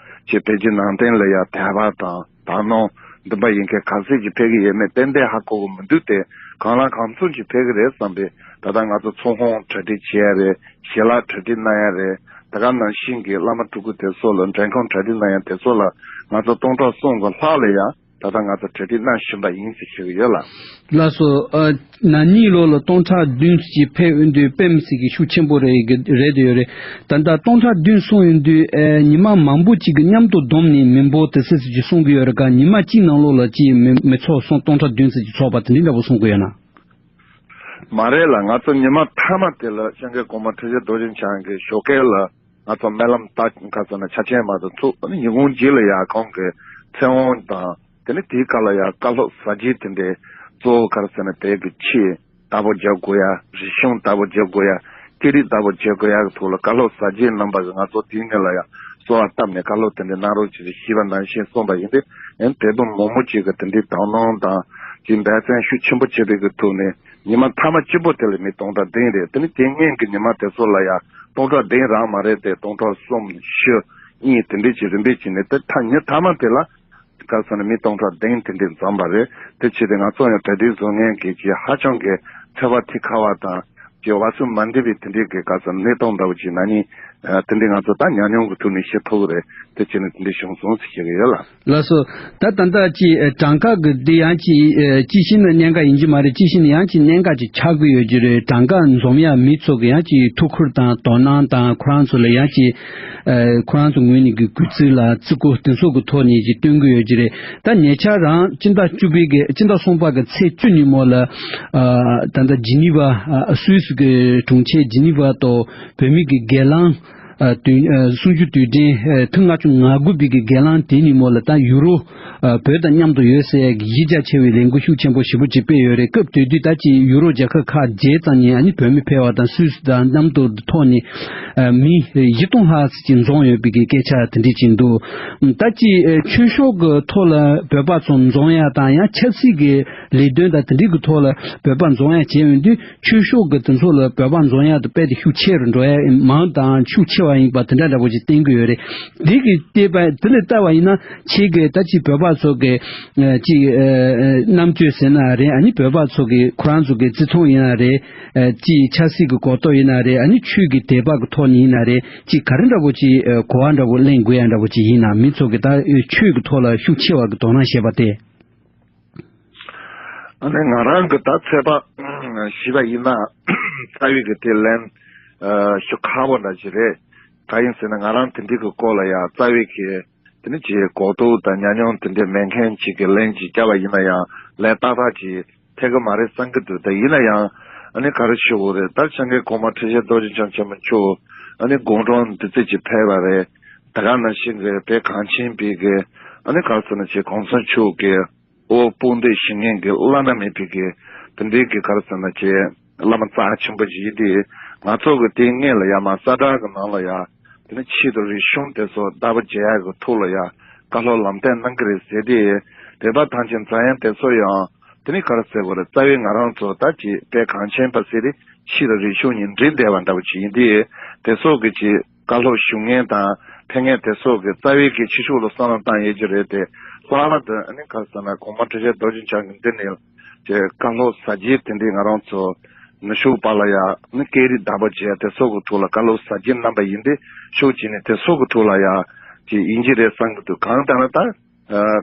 ཅིག་བོད་ཀྱི་ནང་བསྟན་ལ་ཡ་དད་པ་དང་དག་སྣང་འདུན་པ་ཡིན་མཁན་ག་ཚད་ཅིག་ཕེབས་གི་ཡོད་མེད་ཏན་ཏན་ཧ་གོ་གི་མི་འདུག་དེ་གང་ལ་གང་འཚམ་ཅིག་ཕེབས་གི་རེད་བསམ་པས། ད་ལྟ་ང་ཚོ་ཚོགས་ཁང་གྲ་སྒྲིག་བྱེད་ཡ་རེད། ཞལ་ལག་གྲ་སྒྲིག་གནང་ཡ་རེད། ད་ག་ནང་བཞིན་གྱི་བླ་མ་སྤྲུལ་སྐུ་དེ་ཚོ་ལ་མགྲོན་ཁང་གྲ་སྒྲིག་གནང་ཡ་དེ་ཚོ་ལ་ང་ཚོ་སྟོང་ཕྲག་གསུམ་གྱི་ལྷག་ལ་ཡ་ད་ལྟ་ང་ཚོ་གྲ་སྒྲིག་གནང་བཞིན་པ་ཡིན་ཟེར་ཞུ་གི་ཡོད་ལགས། ལགས་སོ། ཨ། ན་ནིང་ལོ་ལ་སྟོང་ཕྲག་བདུན་ཅིག་ཕེབས་ཡོང་དུས་དཔེ་མི་སྲིད་ཀྱི་ཤུགས་ཆེན་པོ་རེད་གི་རེད་དུ་ཡོད་རེད། ད་ལྟ་སྟོང་ཕྲག་བདུན་སོང་ཡོང་དུས་ཨེ་ཉི་མ་མང་པོ་ཅིག་གི་མཉམ་དུ་བསྡོམས་ནས་མི་འབོར་དེ་ཚོ་ཅིག་གསུང་གི་ཡོད་རེད་ག་ཉི་མ་གཅིག་ནང་ལོགས་ལ་ཅིག་མི་མི་ཚོགས་སོང་སྟོང་ཕྲག་བདུན་ཙམ་ཅིག་ཚོགས་པ་དེ་འདྲའི་འདྲ་པོ་གསུང་གི་ཡོད་ན། མ་རེད་ལ་ང་ཚོ་ཉི་མ་མཐའ་མ་དེ་ལ་སྤྱང་ཀི་གོང་མ་ཁྲི་ཆེན་རྡོ་རྗེ་འཆང་གི་ཞོགས་ཀས་ལ་ང་ཚོ་སྨོན་ལམ་ད་ག་ཚོད་ན་ཆ་ཆེན་མ་གཏོགས་ཚུགས་ཨ་ནི་ཉིན་གུང་རྗེས་ལ་ཡ་ཁོང་གི་ཚེ་དབང་དང་དེ་ནི་དེའི་སྐབས་ལ་ཡ་བཀའ་སློབ་ཟབ་རྒྱས་དེ་འདྲའི་གཙོ་བོ་ག་རེ་ཟེར་ན་བོད་ཀྱི་ཆོས་དར་པོ་རྒྱག་དགོས་ཡ། རིག་གཞུང་དར་པོ་རྒྱག་དགོས་ཡ། སྐད་རིགས་དར་པོ་རྒྱག་དགོས་ཡ་གི་ཐོག་ལ་བཀའ་སློབ་ཟབ་རྒྱས་གནང་པ་གི་ང་ཚོ་དེའི་སྔོན་ལ་ཡ་གསོལ་བ་བཏབ་ནས་བཀའ་སློབ་དེ་འདྲ་གནང་རོགས་ཞེས་ཞུས་པ་ནང་བཞིན་གསུངས་པ་ཡིན་ཏེ། ཡང་བོད་པ་མང་པོ་ཅིག་གི་དེ་འདྲའི་དག་སྣང་དང་ཅིག་འབད་བརྩོན་ཤུགས་ཆེན་པོ་བྱས་པའི་གི་ཐོག་ནས་ཉི་མ་མཐའ་མ་གཅིག་པོ་དེ་ལ་མི་སྟོང་ཕྲག་བདུན་རེད། དེ་ནི་དེ་སྔོན་གྱི་ཉི་མ་དེ་ཚོ་ལ་ཡང་སྟོང་ཕྲག་བདུན་རང་མ་རེད་དེ་སྟོང་ཕྲག་གསུམ་བཞི་གཉིས་དེ་འདྲས་ཀྱི་རིམ་པས་ཀྱི་ནས་དེ་མཐའ་ཉི་མཐའ་མ་དེ་ལ་ག་ཟེར་ན་མི་སྟོང་ཕྲག་བདུན་དེ་འདྲས་འཛོམས་པ་རེད། དེ་བྱས་ཏེ་ང་ཚོ་ཡང་གྲ་སྒྲིག་བཟོ་མཁན་གྱི་ཀྱི་ཧ་ཅང་གི་ཚོར་བ་ཐིག་ཁ་བ་དང་ཀྱི་བ་སུ་མ་འདི་བའི་དེ་འདྲས་ཀྱི་ག་ཟེར་ན་གནས་སྟངས་འདྲ་བོ་ཅིག་ན་ནི་དེ་འདྲས་ང་ཚོ་ད་ཉམས་མྱོང་གི་ཐོག་ནས་ཤེས་ཐུབ་ཀྱི་རེད། དེ་བྱས་ནས་དེ་འདྲས་བྱུང་སོང་ཟེར་ཤེས་ཀྱི་ཡོད་ལ། ལགས་སོ། ད་ད་ལྟ་ཅི་ཨ་གྲངས་ཀ་གི་འདི་ཡང་ཅི་ཨ་ཅི་ཤེས་ན་གནད་འགག་ཡིན་གྱི་མ་རེད། ཅི་ཤེས་ན་ཡང་ཅི་གནད་འགག་ཅིག་ཆགས་ཀྱི་ཡོད་ཀྱི་རེད། གྲངས་ཀ་འཛོམས་ཡ་མི་ཚོ་གི་ཡང་ཅི་ཐུགས་ཁུར་དང་དོ་སྣང་དང་ཁོ་རང་ཚོ་ལ་ཡང་ཅི་ཨ་ཁོ་རང་ཚོ་ངོས་ནས་གི་གུས་བརྩི་ལ་བརྩི་བཀུར་དེ་ཚོ་གི་ཐོག་ནས་ཅི་སྟོན་གྱི་ཡོད་ཀྱི་རེད། ད་ཉེ་ཆར་རང་སྤྱི་ཟླ་བཅུ་པའི་གི་སྤྱི་ཟླ་གསུམ་པ་གི་ཚེས་བཅུ་ཉིན་མོ་ལ་ཨ་ད་ལྟ་ཇི་ནི་ཝ་ཨ་སུད་སི་གི་གྲོང་ཁྱེར་ཇི་ནི་ཝ་དུ་བོད་མི་གི་སྒེར་ལངས། ཨ་དུས་ཨ་གསུམ་བཅུ་དུས་དྲན་ཨ་ཐེངས་ལྔ་བཅུ་ང་དགུ་པའི་གི་སྒེར་ལངས་དེའི་ཉིན་མོ་ལ་ད་ཡུ་རོ་ཨ་བོད་དང་མཉམ་དུ་ཡོད་ཟེར་ཡ་གི་གཞི་རྒྱ་ཆེ་བའི་ལས་འགུལ་ཤུགས་ཆེན་པོ་ཞེ་པོ་ཅིག་སྤེལ་ཡོད་རེད། སྐབས་དེ་དུས་ད་ཅི་ཡུ་རོ་རྒྱལ་ཁབ་ཁག་བརྒྱད་ཙམ་ནས་ཨ་ནི་བོད་མི་ཕེབས་པ་དང་སུད་སི་དང་མཉམ་དུ་ཐོག་ནས་ཨ་མི་བཞི་སྟོང་ལྷག་ཙམ་ཅིག་འཛོམས་ཡོད་པའི་གི་སྐད་ཆ་དེ་འདྲས་ཅིག་འདུག་ད་ཅི་ཨ་ཆོས་ཕྱོགས་ཀྱི་ཐོག་ལ་བོད་པ་ཚོ་འཛོམས་ཡ་དང་ཡང་ཆབ་སྲིད་ཀྱི་ལས་དོན་དང་དེ་འདྲས་ཀྱི་ཐོག་ལ་བོད་པ་འཛོམས་ཡ་བྱས་ཡོང་དུས། ཆོས་ཕྱོགས་ཀྱི་དེ་ཚོ་ལ་བོད་པ་འཛོམས་ཡག་དེ་དཔེ་དེ་ཤུགས་ཆེ་རུ་འགྲོ་ཡག་མང་དང་ཤུགས་ཆེ་བ་ཡིན་པ་དེ་འདྲ་འདྲ་པོ་ཅིག་བསྟན་གྱི་ཡོད་རེད། འདི་གི་བལྟས་པ་དེ་ལས་ལྟ་བ་ཡིན་ན་ཁྱེད་ཀྱི་ད་ཅི་བོད་པ་ཚོ་གི་ཨ་ཅིག་ཨ་ཨ་རྣམ་དཔྱོད་ཟེར་ན་རེད། ཨ་ནི་བོད་པ་ཚོ་གི་ཁོ་རང་ཚོ་གི་བརྩི་མཐོང་ཡིན་ན་རེད། ཨ་ཅིག་ཆབ་སྲིད་ཀྱི་གོ་རྟོགས་ཡིན་ན་རེད། ཨ་ནི་ཆོས་ཀྱི་དད་པ་གི་ཐོག་ནས་ཡིན་ན་རེད། ཅིག་ག་རེ་འདྲ་པོ་ཅིག་ཨ་གོ་བ་འདྲ་པོ་ལེན་དགོས་ཡག་འདྲ་པོ་ཅིག་ཡིན་ན་མི་ཚོ་གི་ད་ཆོས་ཀྱི་ཐོག་ལ་ཤུགས་ཆེ་བ་གི་དོ་སྣང་བྱེད་པ་དེ། ཨ་ནི་ང་རང་གི་ད་ཚོད་དཔག་ཞུས་པ་ཡིན་ན་རྩ་བའི་གི་དེ་ལན་ཞུ་ཁག་པོ་འདྲ་ཞིག་རེད། གང་ཡིན་ཟེར་ན་ང་རང་དེ་འདྲའི་གི་སྐོར་ལ་ཡང་རྩ་བའི་གི་དེ་ནི་ཅིག་གོ་རྟོགས་དང་ཉམས་མྱོང་དེ་འདྲ་མེད་མཁན་ཅིག་གི་ལན་ཅིག་བརྒྱབ་པ་ཡིན་ན་ཡང་ལན་ཏག་ཏག་ཅིག་ཐེབས་གི་མ་རེད་བསམ་གི་འདུག་ད་ཡིན་ན་ཡང་ཨ་ནི་ག་རེ་ཞུ་དགོས་རེད། ད་སྤྱང་ཀི་གོང་མ་ཁྲི་ཆེན་རྡོ་རྗེ་འཆང་ཆེན་པོ་མཆོག་ཨ་ནི་དགུང་གྲངས་འདི་ཙམ་ཅིག་ཕེབས་པ་རེད། ད་ག་ནང་བཞིན་གི་བོད་གངས་ཅན་པའི་གི་ཨ་ནི་ག་རེ་ཟེར་ན་ཅིག་གོང་ས་མཆོག་གི་དབུ་དཔུང་འདེགས་ཞུ་མཁན་གྱི་བླ་ན་མེད་པའི་གི་དེ་འདྲའི་གི་ག་རེ་ཟེར་ན་ཅིག་བླ་མ་རྩ་ཆེན་པོ་ཞིག་ཡིན་ཏེ། ང་ཚོ་གི་དེའི་སྔོན་ལ་ཡ་མ་ས་བཀྲ་གི་ནང་ལ་ཡ་དེ་ནི་ཆོས་དང་རིག་གཞུང་དེ་ཚོ་དར་པོ་རྒྱག་ཡག་གི་ཐོག་ལ་ཡ་བཀའ་སློབ་ལམ་སྟོན་གནང་གི་རེད་ཟེར་ཏེ། བོད་པ་ཐམས་ཅད་འཛམ་གླིང་དེ་ཚོ་ཡང་དེ་ནི་ག་རེ་ཟེར་དགོས་རེད། རྩ་བའི་ང་རང་ཚོ་ད་ཅིག་བོད་གངས་ཅན་པ་ཟེར་ཏེ་ཆོས་དང་རིག་གཞུང་གཉིས་འདྲེས་བསྡད་པ་འདྲ་པོ་ཅིག་ཡིན་ཏེ། དེ་ཚོ་གི་ཅིག་བཀའ་སློབ་ཞུ་མཁན་དང་ཕེབས་མཁན་དེ་ཚོ་གི་རྩ་བའི་གི་ཕྱི་ཕྱོགས་ལ་བསམ་བློ་བཏང་ཡོད་ཀྱི་རེད་དེ། ལྷག་པར་དུ་ཨ་ནི་ག་རེ་ཟེར་ན་གོང་མ་ཁྲི་ཆེན་རྡོ་རྗེ་འཆང་གི་འདི་ནས་ཀྱི་བཀའ་སློབ་ཟབ་རྒྱས་དེ་འདྲའི་ང་རང་ཚོ་ནུབ་ཕྱོགས་པ་ལ་ཡ་ནི་སྐད་རིགས་བདག་པོ་བྱས་དེ་ཚོ་གི་ཐོག་ལ་བཀའ་སློབ་ཟབ་རྒྱས་གནང་པ་ཡིན་ཏེ། ཕྱོགས་གཅིག་ནས་དེ་ཚོ་གི་ཐོག་ལ་ཡ་ཅིག་ཡིན་གྱི་རེད་བསམ་གི་འདུག་གང་ལྟར་ན་ད་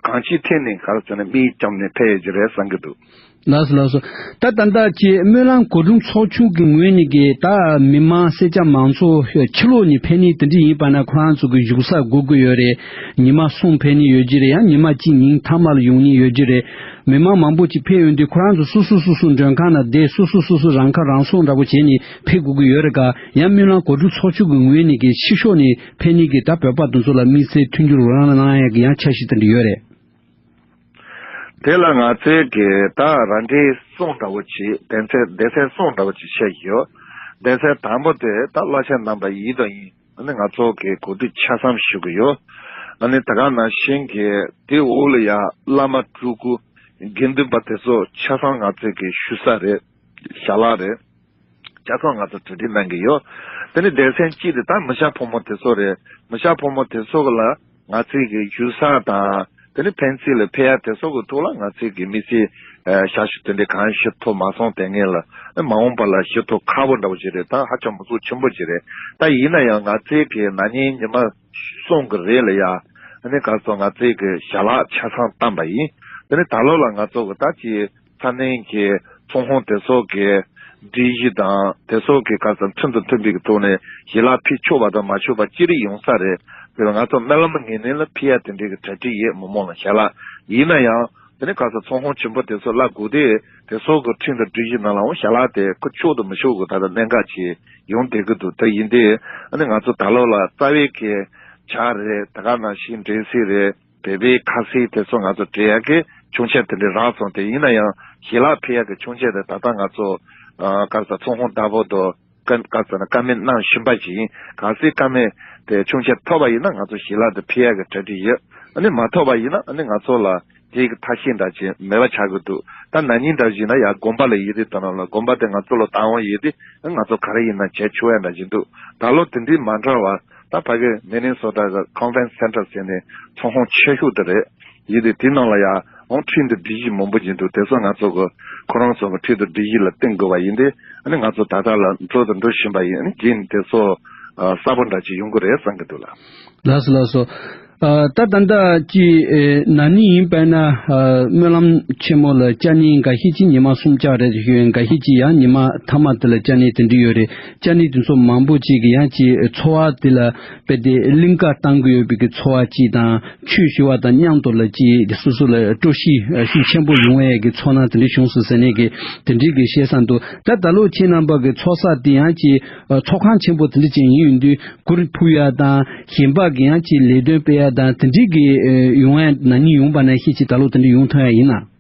གང་ཅིའི་ཐད་ནས་ག་རེ་ཟེར་ན་མིག་བཅོམ་ནས་ཕེབས་ཡོད་ཀྱི་རེད་བསམ་གི་འདུག་ལགས་སོ་ལགས་སོ། ད་ད་ལྟ་ཀྱི་སྨོན་ལམ་གོ་སྒྲིག་ཚོགས་ཆུང་གི་ངོས་ནས་ཀྱི་ད་མི་མང་སེར་སྐྱ་མང་ཚོགས་ཕྱི་ལོགས་ནས་ཕེབས་ནས་དེ་འདྲ་ཡིན་པ་ན་ཁོ་རང་ཚོ་གི་བཞུགས་ས་དགོས་ཀྱི་ཡོད་རེད། ཉི་མ་གསུམ་ཕེབས་ནས་ཡོད་ཀྱི་རེད། ཡང་ཉི་མ་གཅིག་ཉིན་མཐའ་མ་ལ་ཡོང་ནས་ཡོད་ཀྱི་རེད། མི་མང་མང་པོ་ཅིག་ཕེབས་ཡོང་དུས་ཁོ་རང་ཚོ་སོ་སོ་སོ་སོ་མགྲོན་ཁང་ནང་བསྡད། སོ་སོ་སོ་སོ་རང་ཁ་རང་གསོ་འདྲ་པོ་བྱས་ནས་ཕེབས་དགོས་ཀྱི་ཡོད་རེད་ག་ཡང་སྨོན་ལམ་གོ་སྒྲིག་ཚོགས་ཆུང་གི་ངོས་ནས་ཀྱི་ཕྱི་ཕྱོགས་ནས་ཕེབས་ནས་ཀྱི་ད་བོད་པ་དེ་ཚོ་ལ་དམིགས་བསལ་མཐུན་འགྱུར་རོགས་རམ་གནང་ཡ་གི་ཡང་འཆར་གཞི་དེ་འདྲ་ཡོད་རེད། དེ་ལ་ང་ཚོའི་གི་ད་ར་འདྲའི་གསུང་འདྲ་བོ་ཅིག་སྡེ་ཚན་སྡེ་ཚན་གསུང་འདྲ་བོ་ཅིག་བཤད་ཀྱི་ཡོད། སྡེ་ཚན་དང་པོ་དེ་ད་བླ་ཆེན་རྣམ་པ་ཡིན་དང་ཡིན། ཨ་ནི་ང་ཚོ་གི་གོ་སྒྲིག་ཆ་ཚང་ཞུ་གི་ཡོད། ཨ་ནི་ད་ག་ནང་བཞིན་གི་དེ་འོག་ལ་ཡ་བླ་མ་སྤྲུལ་སྐུ་དགེ་འདུན་པ་དེ་ཚོ་ཆ་ཚང་ང་ཚོའི་གི་ཞུ་ས་རེད། ཞལ་ལག་རེད། ཆ་ཚང་ང་ཚོ་གྲ་སྒྲིག་གནང་གི་ཡོད། དེ་ནི་སྡེ་ཚན་གཅིག་དེ་ད་མི་སྐྱ་ཕོ་མོ་དེ་ཚོ་རེད། མི་སྐྱ་ཕོ་མོ་དེ་ཚོ་ལ་ང་ཚོའི་གི་ཞུ་ས་དང་དེ་ནི་ཕན་ཚུན་ལ་ཕེབས་ཡ་དེ་ཚོ་གི་ཐོག་ལ་ང་ཚོའི་གི་དམིགས་བསལ་ཞབས་ཞུ་དེ་འདྲ་གང་ཞུ་ཐུབ་མ་སོང་། དེ་ངེས་ལ་མ་འོངས་པ་ལ་ཞུ་ཐུབ་ཁག་པོ་འདྲ་བོ་ཞིག་རེད། ད་ཧ་ཅང་མི་ཚོགས་ཆེན་པོ་ཞིག་རེད། ད་ཡིན་ན་ཡང་ང་ཚོའི་གི་ན་ནིང་ཉི་མ་གསུམ་གི་རིང་ལ་ཡ་ཨ་ནི་ག་ཚོད་ང་ཚོའི་གི་ཞལ་ལག་ཆ་ཚང་བཏང་པ་ཡིན། དེ་ནི་ད་ལོ་ལ་ང་ཚོ་གི་ད་ཅི་ཚ་ནན་གྱི་ཚོང་ཁང་དེ་ཚོ་གི་སྒྲིག་གཞི་དང་དེ་ཚོ་གི་ག་ཚོད་མཐུན་དང་མཐུན་པའི་གི་ཐོག་ནས་ཞལ་ལག་ཕུལ་ཆོག་པ་དང་མ་ཆོག་པ་ཅི་རིགས་ཡོང་ས་རེད། དེ་ལ་ང་ཚོ་སྨོན་ལམ་ངེས་གནས་ལ་ཕུལ་ཡ་དེ་འདྲའི་གི་གྲ་སྒྲིག་ཡོད། མི་མང་ལ་ཞལ་ལག་ཡིན་ན་ཡང་དེ་ནི་ག་ཚོད་ཚོང་ཁང་ཆེན་པོ་དེ་ཚོ་ལ་སྒུག་དེ་དེ་ཚོ་གི་ཁྲིམས་དང་སྒྲིག་གཞི་ནང་ལའང་ཞལ་ལག་དེ་ཁུར་ཆོག་དང་མི་ཆོག་གི་ད་ལྟ་གནད་འགག་ཅིག་ཡོང་བསྡད་ཀྱི་འདུག་དེ་ཡིན་དུས་ཨ་ནི་ང་ཚོ་ད་ལོ་ལ་རྩ་བའི་གི་ཇ་རེད། ད་ག་ནང་བཞིན་འབྲས་སིལ་རེད། བོད་པའི་ཁ་ཟས་དེ་ཚོ་ང་ཚོ་སྤྲད་ཡག་གི་ཆུང་ཆད་དེ་འདྲ་རག་སོང་། དེ་ཡིན་ན་ཡང་ཞལ་ལག་ཕུལ་ཡག་གི་ཆུང་ཆད་དེ་ད་ལྟ་ང་ཚོ་ཨ་ག་རེ་ཟ་ཚོང་ཁང་བདག་པོ་དང་ཀ་ག་རེ་ཟ་ན་བཀའ་མོལ་གནང་བཞིན་པ་ཞིག་ཡིན། གལ་སྲིད་བཀའ་མོལ་དེ་ཆུང་ཆད་ཐོབ་པ་ཡིན་ན་ང་ཚོ་ཞལ་ལག་དེ་ཕུལ་ཡག་གི་གྲ་སྒྲིག་ཡོད། ཨ་ནི་མ་ཐོབ་པ་ཡིན་ན་ཨ་ནི་ང་ཚོ་ལ་དེ་གི་ཐབས་ཤེས་འདྲ་ཅིག་མེད་པ་ཆགས་ཀྱི་འདུག་ད་ན་ནིང་འདྲ་བཞིན་ན་ཡ་དགོན་པ་ལ་ཡིན་དུས་ད་ནང་ལ་དགོན་པ་དེ་ང་ཚོ་ལ་བཏང་བ་ཡིན་དུས་ང་ཚོ་ག་རེ་ཡིན་ན་བྱེད་ཆོག་ཡ་འདྲ་ཅིག་འདུག་ད་ལོ་དེ་འདྲའི་མ་འདྲ་བ་ད་ཕ་གི་མི་ནི་སོ་ཊ་གི་ཀོན་ཕ་རེན་སི་སེན་ཊར་ཟེར་ནས་ཚོང་ཁང་ཆེ་ཤོས་དེ་རེད། ཡིན་དུས་དེ་ནང་ལ་ཡ་འོང་ཁྲིམས་དང་སྒྲིག་གཞི་མང་པོ་ཅིག་འདུག་དེ་ཚོ་ང་ཚོ་གི་ཁོ་རང་ཚོ་གི་ཁྲིམས་དང་སྒྲིག་གཞི་ལ་བསྟུན་དགོས་པ་ཡིན་དུས་ཨ་ནི་ང་ཚོ་ད་ལྟ་ལ་འགྲོ་དང་འགྲོ་བཞིན་པ་ཡིན། ཨ་ནི་རྗེས་ནས་དེ་ཚོ་ཨ་གསལ་པོ་འདྲ་ཅིག་ཡོང་གི་རེད་བསམ་གི་འདུག་ལགས། ལགས་སོ་ལགས་སོ། ཨ་ད་ད་ལྟ་ཅི་ཨེ་ན་ནིང་ཡིན་པས་ན་ཨ་སྨོན་ལམ་ཆེན་མོ་ལ་བཅར་མཁན་འགའ་ཤས་ཀྱིས་ཉི་མ་གསུམ་བཅར་རེད་ཞུ་ཡོད། འགའ་ཤས་ཀྱིས་ཡང་ཉི་མ་མཐའ་མ་དེ་ལ་བཅར་མཁན་དེ་འདྲ་ཡོད་རེད། བཅར་མཁན་དེ་ཚོ་མང་པོ་ཅིག་གིས་ཡང་ཅི་ཚོར་བ་དེ་ལ་དཔེ་དེ་གླིང་ག་བཏང་གི་ཡོད་པའི་གི་ཚོར་བ་ཅིག་དང་ཆོས་ཞུ་བ་དང་མཉམ་དུ་ལ་ཅི་སོ་སོ་ལ་སྤྲོ་སྐྱིད་ཤུགས་ཆེན་པོ་ཡོང་ཡས་ཀྱི་ཚོར་སྣང་དེ་འདྲ་བྱུང་སོང་ཟེར་ནས་གི་དེ་འདྲའི་གི་བཤད་ས་འདུག་ད་ད་ལོ་ཁྱེད་རྣམ་པ་གི་ཚོགས་ས་དེ་ཡང་ཅི་ཨ་ཚོགས་ཁང་ཆེན་པོ་དེ་འདྲ་ཅིག་ཡིན་ཡོང་དུས་གུར་ཕུབ་ཡ་དང་གཞན་པ་གི་ཡང་ཅི་ལས་དོན་སྤེལ་ཡ་དང་དེ་འདྲའི་གི་ཨ་ཡོང་ཡ་ན་ནིང་ཡོང་པ་ན་ཤེས་ཅི་ད་ལོ་དེ་འདྲ་ཡོང་ཐུབ་ཡ་ཡིན་ན།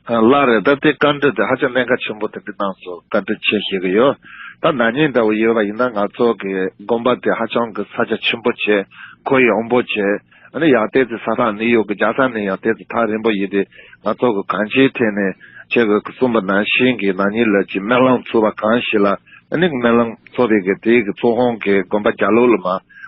ལགས་རེད། ད་ལྟའི་བཀའ་འདྲི་དེ་ཧ་ཅང་གནད་འགག་ཆེན་པོ་དེ་འདྲ་གནང་སོང་། བཀའ་འདྲི་ཆེ་ཞུ་གི་ཡོད། ད་ན་ནིང་འདྲ་བོ་ཡོད་པ་ཡིན་ན་ང་ཚོ་གི་དགོན་པ་དེ་ཧ་ཅང་གི་ས་ཆ་ཆེན་པོ་བྱས། ཁོར་ཡུག་ཡངས་པོ་བྱས། ཨ་ནི་ཡང་ཏོག་ཙམ་ས་ཐག་ནི་ཡོད་གི་རྒྱལ་ས་ནས་ཡང་ཏོག་ཙམ་ཐག་རིང་པོ་ཡིན་ཏེ་ང་ཚོ་གི་གང་ཅིའི་ཐད་ནས་ཁྱེད་ཀྱིས་གསུངས་པ་ནང་བཞིན་གི་ན་ནིང་ལ་ཅིག་སྨོན་ལམ་ཚོགས་པ་གང་ཞིག་ལ་ཨ་ནི་སྨོན་ལམ་ཚོགས་པའི་གི་དེའི་གི་ཚོགས་ཁང་གི་དགོན་པ་རྒྱ་ལོགས་ལ་མ་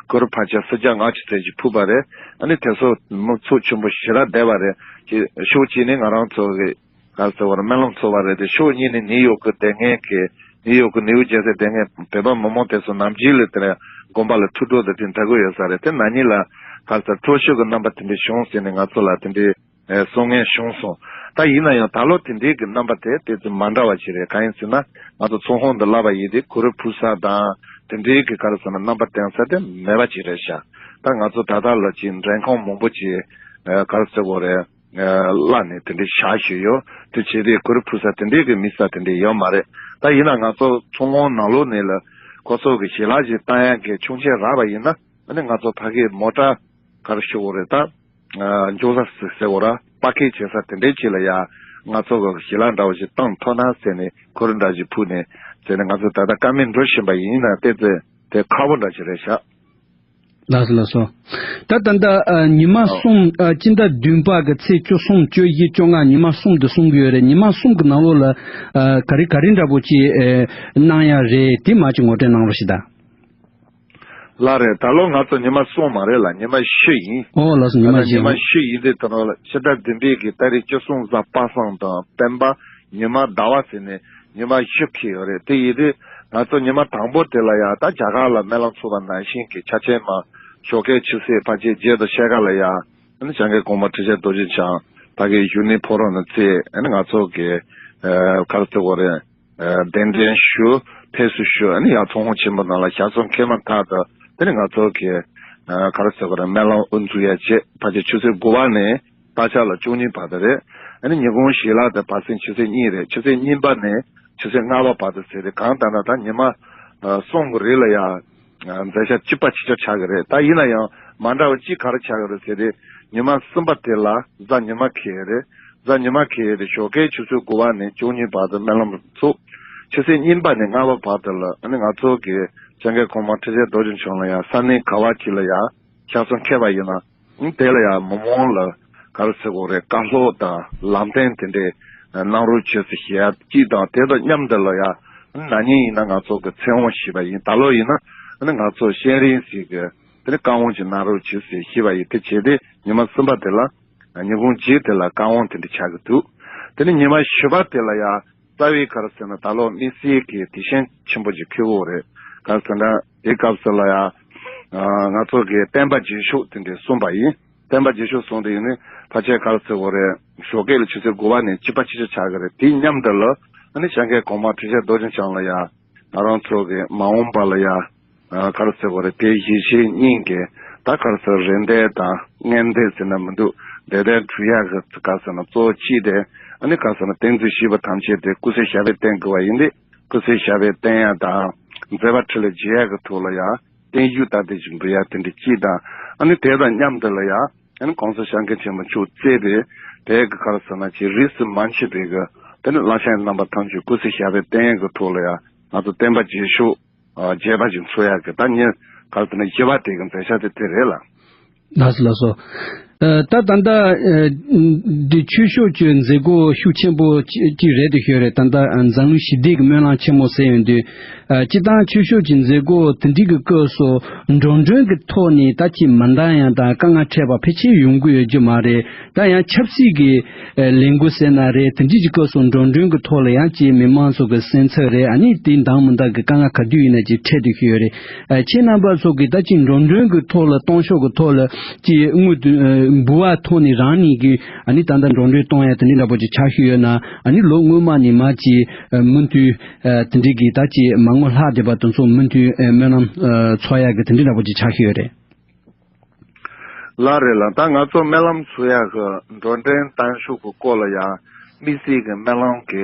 གུར་ཕར་ཆེར་སུམ་བརྒྱ་ལྔ་བཅུ་ཙམ་ཞིག་ཕུབ་པ་རེད། ཨ་ནི་དེ་ཚོ་མི་ཚོགས་ཆེན་པོ་ཞེ་དྲག་བསྡད་པ་རེད། ཅིག་ཕྱོགས་གཅིག་ནས་ང་རང་ཚོ་གི་ག་རེ་ཟེར་བ་རེད། སྨོན་ལམ་ཚོགས་པ་རེད་དེ། ཕྱོགས་གཉིས་ནས་ནིའུ་ཡོག་གི་དེ་སྔའི་གི་ནིའུ་ཡོག་གི་ནིའུ་ཇར་སི་དེ་སྔའི་བོད་པ་མི་མང་དེ་ཚོ་ནམ་རྒྱུན་ལ་དེ་ནས་དགོན་པ་ལ་ཐུགས་སྤྲོ་དང་དེ་འདྲ་གི་ཡོད་ས་རེད། དེ་ན་ནིང་ལ་ག་རེ་ཟེར་སྤྲོ་ཤུགས་ཀྱི་རྣམ་པ་དེ་འདྲ་བྱུང་ཟེར་ནས་ང་ཚོ་ལ་དེ་འདྲའི་ཨེ་གསུང་མཁན་བྱུང་སོང་། ད་ཡིན་ན་ཡང་ད་ལོ་དེ་འདྲའི་གི་རྣམ་པ་དེ་དེ་ཚོ་མ་འདྲ་བ་ཞིག་རེད། གང་ཡིན་ཟེར་ན་ང་ཚོ་ཚོགས་ཁང་དུ་ལབ་པ་ཡིན་དེ་གུ་རུ་ཕུལ་ས་དང་དེ་འདྲའི་གི་ག་རེ་ཟེར་ན་རྣམ་པ་བསྟན་ས་དེ་མེད་པ་ཅིག་རེད་ཤག་ད་ང་ཚོ་ད་ལྟ་ལ་ཅིག་མགྲོན་ཁང་མང་པོ་ཅིག་ཨེ་ག་རེ་ཟེར་དགོས་རེད། ཨ་བླངས་ནས་དེ་འདྲའི་བཞག་བཞིན་ཡོད། དེ་བྱས་ཏེ་གུ་རུ་ཕུལ་ས་དེ་འདྲའི་གི་དམིགས་བསལ་དེ་འདྲའི་ཡོད་མ་རེད། ད་ཡིན་ན་ང་ཚོ་ཚོགས་ཁང་ནང་ལོགས་ནས་ལ་ཁོ་ཚོ་གི་ཞལ་ལག་ཅིག་བཏང་ཡག་གི་ཆུང་ཆེ་རག་པ་ཡིན་ན་ཨ་ནི་ང་ཚོ་ཕ་གིའི་མོ་ཊ་ག་རེ་ཞུ་དགོས་རེད། ད་ཨ་འཇོག་ས་ཟེར་དགོས་ར་པར་ཀིང་བྱེད་ས་དེ་འདྲའི་ཅིག་ལ་ཡ་ང་ཚོ་གི་ཞལ་ལག་འདྲ་བོ་ཞིག་བཏང་ཐུབ་ན་ཟེར་ནས་གུ་རུ་འདྲ་ཞིག་ཕུལ་ནས་ཟེར་ནས་ང་ཚོ་ད་ལྟ་བཀའ་མོལ་འགྲོ་བཞིན་པ་ཡིན་ན་ཏོག་ཙམ་དེ་ཁག་པོ་འདྲ་ཞིག་རེད་ཤག་ལགས་སོ་ལགས་སོ། ད་ད་ལྟ་ཨ་ཉི་མ་གསུམ་ཨ་སྤྱི་ཟླ་བདུན་པ་གི་ཚེས་བཅུ་གསུམ་བཅུ་བཞི་བཅོ་ལྔ་ཉི་མ་གསུམ་དུ་གསུང་གི་ཡོད་རེད། ཉི་མ་གསུམ་གི་ནང་ལོགས་ལ་ཨ་ག་རེ་ག་རེ་འདྲ་པོ་ཅིག་ཨེ་གནང་ཡ་རེད། དེ་མ་ཅིག་ངོ་སྤྲོད་གནང་རོགས་ཞེས་ད། ལགས་རེད། ད་ལོ་ང་ཚོ་ཉི་མ་གསུམ་མ་རེད་ལ་ཉི་མ་བཞི་ཡིན། ཨོ་ལགས་སོ། ཉི་མ་ད་ལྟ་བཞི་ཉི་མ་ཡིན། བཞི་ཡིན་དུས་ད་ལོ་ཕྱི་ཟླ་བདུན་པའི་གི་ཏ་རིག་བཅུ་གསུམ་གཟའ་པ་སངས་དང་སྤེན་པ། ཉི་མ་ཟླ་བ་ཟེར་ནས་ཉི་མ་བཞི་འཁེལ་ཡོད་རེད། དེ་ཡིན་དུས་ང་ཚོ་ཉི་མ་དང་པོ་དེ་ལ་ཡང་ད་རྒྱ་གར་ལ་སྨོན་ལམ་ཚོགས་པ་ནང་བཞིན་གྱི་ཆ་ཆེན་མ་ཞོགས་ཀའི་ཆུ་ཚོད་ཕལ་ཆེར་བརྒྱད་དང་ཕྱེད་ཀ་ལ་ཡང་ཨ་ནི་བྱང་ཁའི་གོང་མ་ཁྲི་ཆེན་རྡོ་རྗེ་འཆང་ ཕ་གི་གཞོན་ནུའི་ཕོ་བྲང་དུ་བརྩིས། ཨ་ནི་ང་ཚོ་གི་ཨ་ག་རེ་ཟེར་དགོས་རེད། ཨ་གདན་འདྲེན་ཞུ། ཕེབས་བསུ་ཞུ། ཨ་ནི་ཡར་ཚོགས་ཁང་ཆེན་པོ་ནང་ལ་ཞལ་འཛོམས་འཁེལ་མ་ཐག་ཏུ་དེ་ནི་ང་ཚོ་གི་ཨ་ག་རེ་ཟེར་དགོས་རེད། སྨོན་ལམ་དབུ་འཛུགས་ཡ་བྱས། ཕལ་ཆེར་ཆུ་ཚོད་དགུ་པ་ནས་བརྟག་ཞག་ལ་བཅུ་གཉིས་བར་དུ་རེད། ཨ་ནི་ཉིན་གུང་ཞལ་ལག་དེ་བར་གསེང་ཆུ་ཚོད་གཉིས་རེད། ཆུ་ཚོད་གཉིས་པ་ནས་ཆུ་ཚོད་ལྔ་པ་བར་དུ་ཟེར་ཏེ། གང་ལྟར་ན་ད་ཉི་མ་ཨ་གསུམ་གྱི་རིང་ལ་ཡ་ཨ་མཛད་འཆར་གཅིག་པ་གཅིག་རྐྱང་ཆགས་ཀྱི་རེད། ད་ཡིན་ན་ཡང་མ་འདྲ་བ་གཅིག་ག་རེ་ཆགས་ཀྱི་རེད་ཟེར་ཏེ། ཉི་མ་གསུམ་པ་དེ་ལ་གཟའ་ཉི་མ་འཁེལ་ཡ་རེད། གཟའ་ཉི་མ་འཁེལ་ཡ་རེད། ཞོགས་ཀའི་ཆུ་ཚོད་དགུ་པ་ནས་བཅུ་གཉིས་བར་དུ་སྨོན་ལམ་ཚུགས། ཆུ་ཚོད་གཉིས་པ་ནས་ལྔ་པ་བར་དུ་ལ་ཨ་ནི་ང་ཚོ་གི་སྐྱབས་མགོན་གོང་མ་ཁྲི་ཆེན་རྡོ་རྗེ་འཆང་ལ་ཡ་ས་གནས་ག་བ་ཅིག་ལ་ཡ་ཞལ་འཛོམས་འཁེལ་བ་ཡིན་ན། ཨང་། དེ་ལ་ཡང་མི་མང་ལ་ག་རེ་ཟེར་དགོས་རེད། བཀའ་སློབ་དང་ལམ་སྟོན་དེ་འདྲའི་གནང་རོགས་བྱོས་ཟེར་ཞུ་ཡ་གཅིག་དང་། དེ་དང་མཉམ་དུ་ལ་ཡང་ན་ནིང་ཡིན་ན་ང་ཚོ་གི་ཚེ་དབང་ཞུས་པ་ཡིན། ད་ལོ་ཡིན་ན་ང་ཚོ་སྤྱན་རས་གཟིགས་ཀྱི་དེ་ནི་བཀའ་དབང་ཅིག་གནང་རོགས་བྱོས་ཟེར་ཞུས་པ་ཡིན། དེ་བྱས་ཏེ་ཉི་མ་གསུམ་པ་དེ་ལ་ཉིན་གུང་རྗེས་དེ་ལ་བཀའ་དབང་དེ་འདྲ་ཆགས་ཀྱི་འདུག་དེ་ནི་ཉི་མ་བཞི་པ་དེ་ལ་ཡང་རྩ་བའི་ག་རེ་ཟེར་ན། ད་ལོ་དམིགས་བསལ་གྱི་དུས་ཆེན་ཆེན་པོ་ཅིག་འཁེལ་ཡོད་རེད། ག་རེ་ཟེར་ན་དེ་སྐབས་སུ་ལ་ཡ་ཨ་ང་ཚོ་གི་བསྟན་པ་རྗེས་ཕྱོགས་དེ་འདྲ་གསུངས་པ་ཡིན། བསྟན་པ་རྗེས་ཕྱོགས་གསུངས་དེ་ཡིན་ནི་ཕལ་ཆེར་ག་རེ་ཟེར་དགོས་རེད། ཞོགས་ཀས་ལ་ཆུ་ཚོད་དགུ་པ་ནས་གཅིག་པ་གཅིག་རྐྱང་ཆགས་ཀྱི་རེད། དེའི་མཉམ་དུ་ལ་ཨ་ནི་སྐྱབས་མགོན་གོང་མ་ཁྲི་ཆེན་རྡོ་རྗེ་འཆང་ལ་ཡ་ང་རང་ཚོ་གི་མ་འོངས་པ་ལ་ཡ་ཨ་ག་རེ་ཟེར་དགོས་རེད། དེ་གཞིས་བྱེས་གཉིས་ཀྱི་ད་ག་རེ་ཟེར། རེ་འདུན་དང་མངོན་འདོད་ཟེར་ན་མི་འདུག་འདོད་དོན་སྒྲུབ་ཡག་གི་ག་རེ་ཟེར་ན་གཙོ་བོ་གཅིག་དེ་ཨ་ནི་ག་རེ་ཟེར་ན་བསྟན་འཛིན་བཞི་པ་ཐམས་ཅད་དེ་སྐུ་ཚེ་ཞབས་པད་བརྟན་དགོས་པ་ཡིན་ཏེ། སྐུ་ཚེ་ཞབས་པད་བརྟན་ཡ་དང་མཛད་པ་འཕྲིན་ལས་རྒྱས་ཡ་གི་ཐོག་ལ་ཡ་བརྟན་བཞུགས་དང་ལྡན་ཅིག་འབུལ་ཡ་དེ་འདྲ་གཅིག་དང་། ཨ་ནི་དེ་དང་མཉམ་དུ་ལ་ཡ་ཨ་ནི་གོང་ས་སྐྱབས་མགོན་ཆེན་པོ་མཆོག་གཙོས་པའི་དེ་གི་ག་རེ་ཟེར་ན་ཅིག་རིས་སུ་མ་ཆད་པའི་གི་དེ་ནི་བླ་ཆེན་རྣམ་པ་ཐམས་ཅད་སྐུ་ཚེ་ཞབས་པད་བརྟན་ཡ་གི་ཐོག་ལ་ཡ་ང་ཚོ་བསྟན་པ་རྗེས་ཕྱོགས་ཨ་རྒྱས་པ་ཅིག་འཚོགས་ཡག་གི་ད་ཉིན་ག་རེ་ཟེར་ན་བཞི་པ་དེ་གི་མཛད་འཆར་དེ་དེ་རེད་ལགས། ལགས་སོ་ལགས་སོ། ཨ་ད་ད་ལྟ་ཨ་འདི་ཆོས་ཕྱོགས་ཀྱི་མཛད་སྒོ་ཤུགས་ཆེན་པོ་ཅིག་ཅིག་རེད་དེ་ཤོད་རེད། ད་ལྟ་ཨ་འཛམ་གླིང་ཞི་བདེ་གི་སྨོན་ལམ་ཆེན་མོ་ཟེར་ཡོང་དུས། ཨ་སྤྱིར་བཏང་ཆོས་ཕྱོགས་ཀྱི་མཛད་སྒོ་དེ་འདྲའི་གི་སྐབས་སུ་འགྲོ་གྲོན་གྱི་ཐོག་ནས་ད་ཅིག་མ་འདང་ཡ་དང་དཀའ་ངལ་འཕྲད་པ་ཕལ་ཆེར་ཡོང་གི་ཡོད་རྒྱུ་མ་རེད། ད་ཡང་ཆབ་སྲིད་ཀྱི་ཨ་ལས་འགུལ་ཟེར་ན་རེད། དེ་འདྲའི་གི་སྐབས་སུ་འགྲོ་གྲོན་གྱི་ཐོག་ལ་ཡང་ཅིག་མི་མང་ཚོ་གི་སེམས་ཚེགས་རེད། ཨ་ནི་དེ་འདང་མི་འདང་གི་དཀའ་ངལ་ག་དུས་ཡིན་ན་ཅིག་འཕྲད་དེ་ཤོད་ཡོད་རེད། ཨ་ཁྱེད་རྣམ་པ་ཚོ་གི་ད་ཅིག་འགྲོ་གྲོན་གྱི་ཐོག་ལ་གཏོང་ཕྱོགས་ཀྱི་ཐོག་ལ་ཅིག་དངུལ་དུ་ཨ་འབུལ་བ་ཐོག་ནས་རང་ཉིད་ཀྱི་ཨ་ནི་ད་ལྟ་འགྲོ་གྲོན་གཏོང་ཡ་དེ་འདྲ་འདྲ་པོ་ཅིག་ཆགས་ཤིག་ཡོད་ན། ཨ་ནི་ལོ་སྔོན་མ་ནས་མར་ཅིག་ཨ་མུ་མཐུད་ཨ་དེ་འདྲའི་གི་ད་ཅིག་མ་དངུལ་ལྷག་བསྡད་པ་དེ་ཚོ་མུ་མཐུད་ཨ་སྨོན་ལམ་ཨ་འཚོགས་ཡ་གི་དེ་འདྲ་འདྲ་པོ་ཅིག་ཆགས་ཤིག་ཡོད་རེད། ལགས་རེད་ལགས། ད་ང་ཚོ་སྨོན་ལམ་འཚོགས་ཡ་གི་འགྲོ་གྲོན་གཏོང་ཕྱོགས་ཀྱི་སྐོར་ལ་ཡང་དམིགས་བསལ་གྱི་སྨོན་ལམ་གྱི་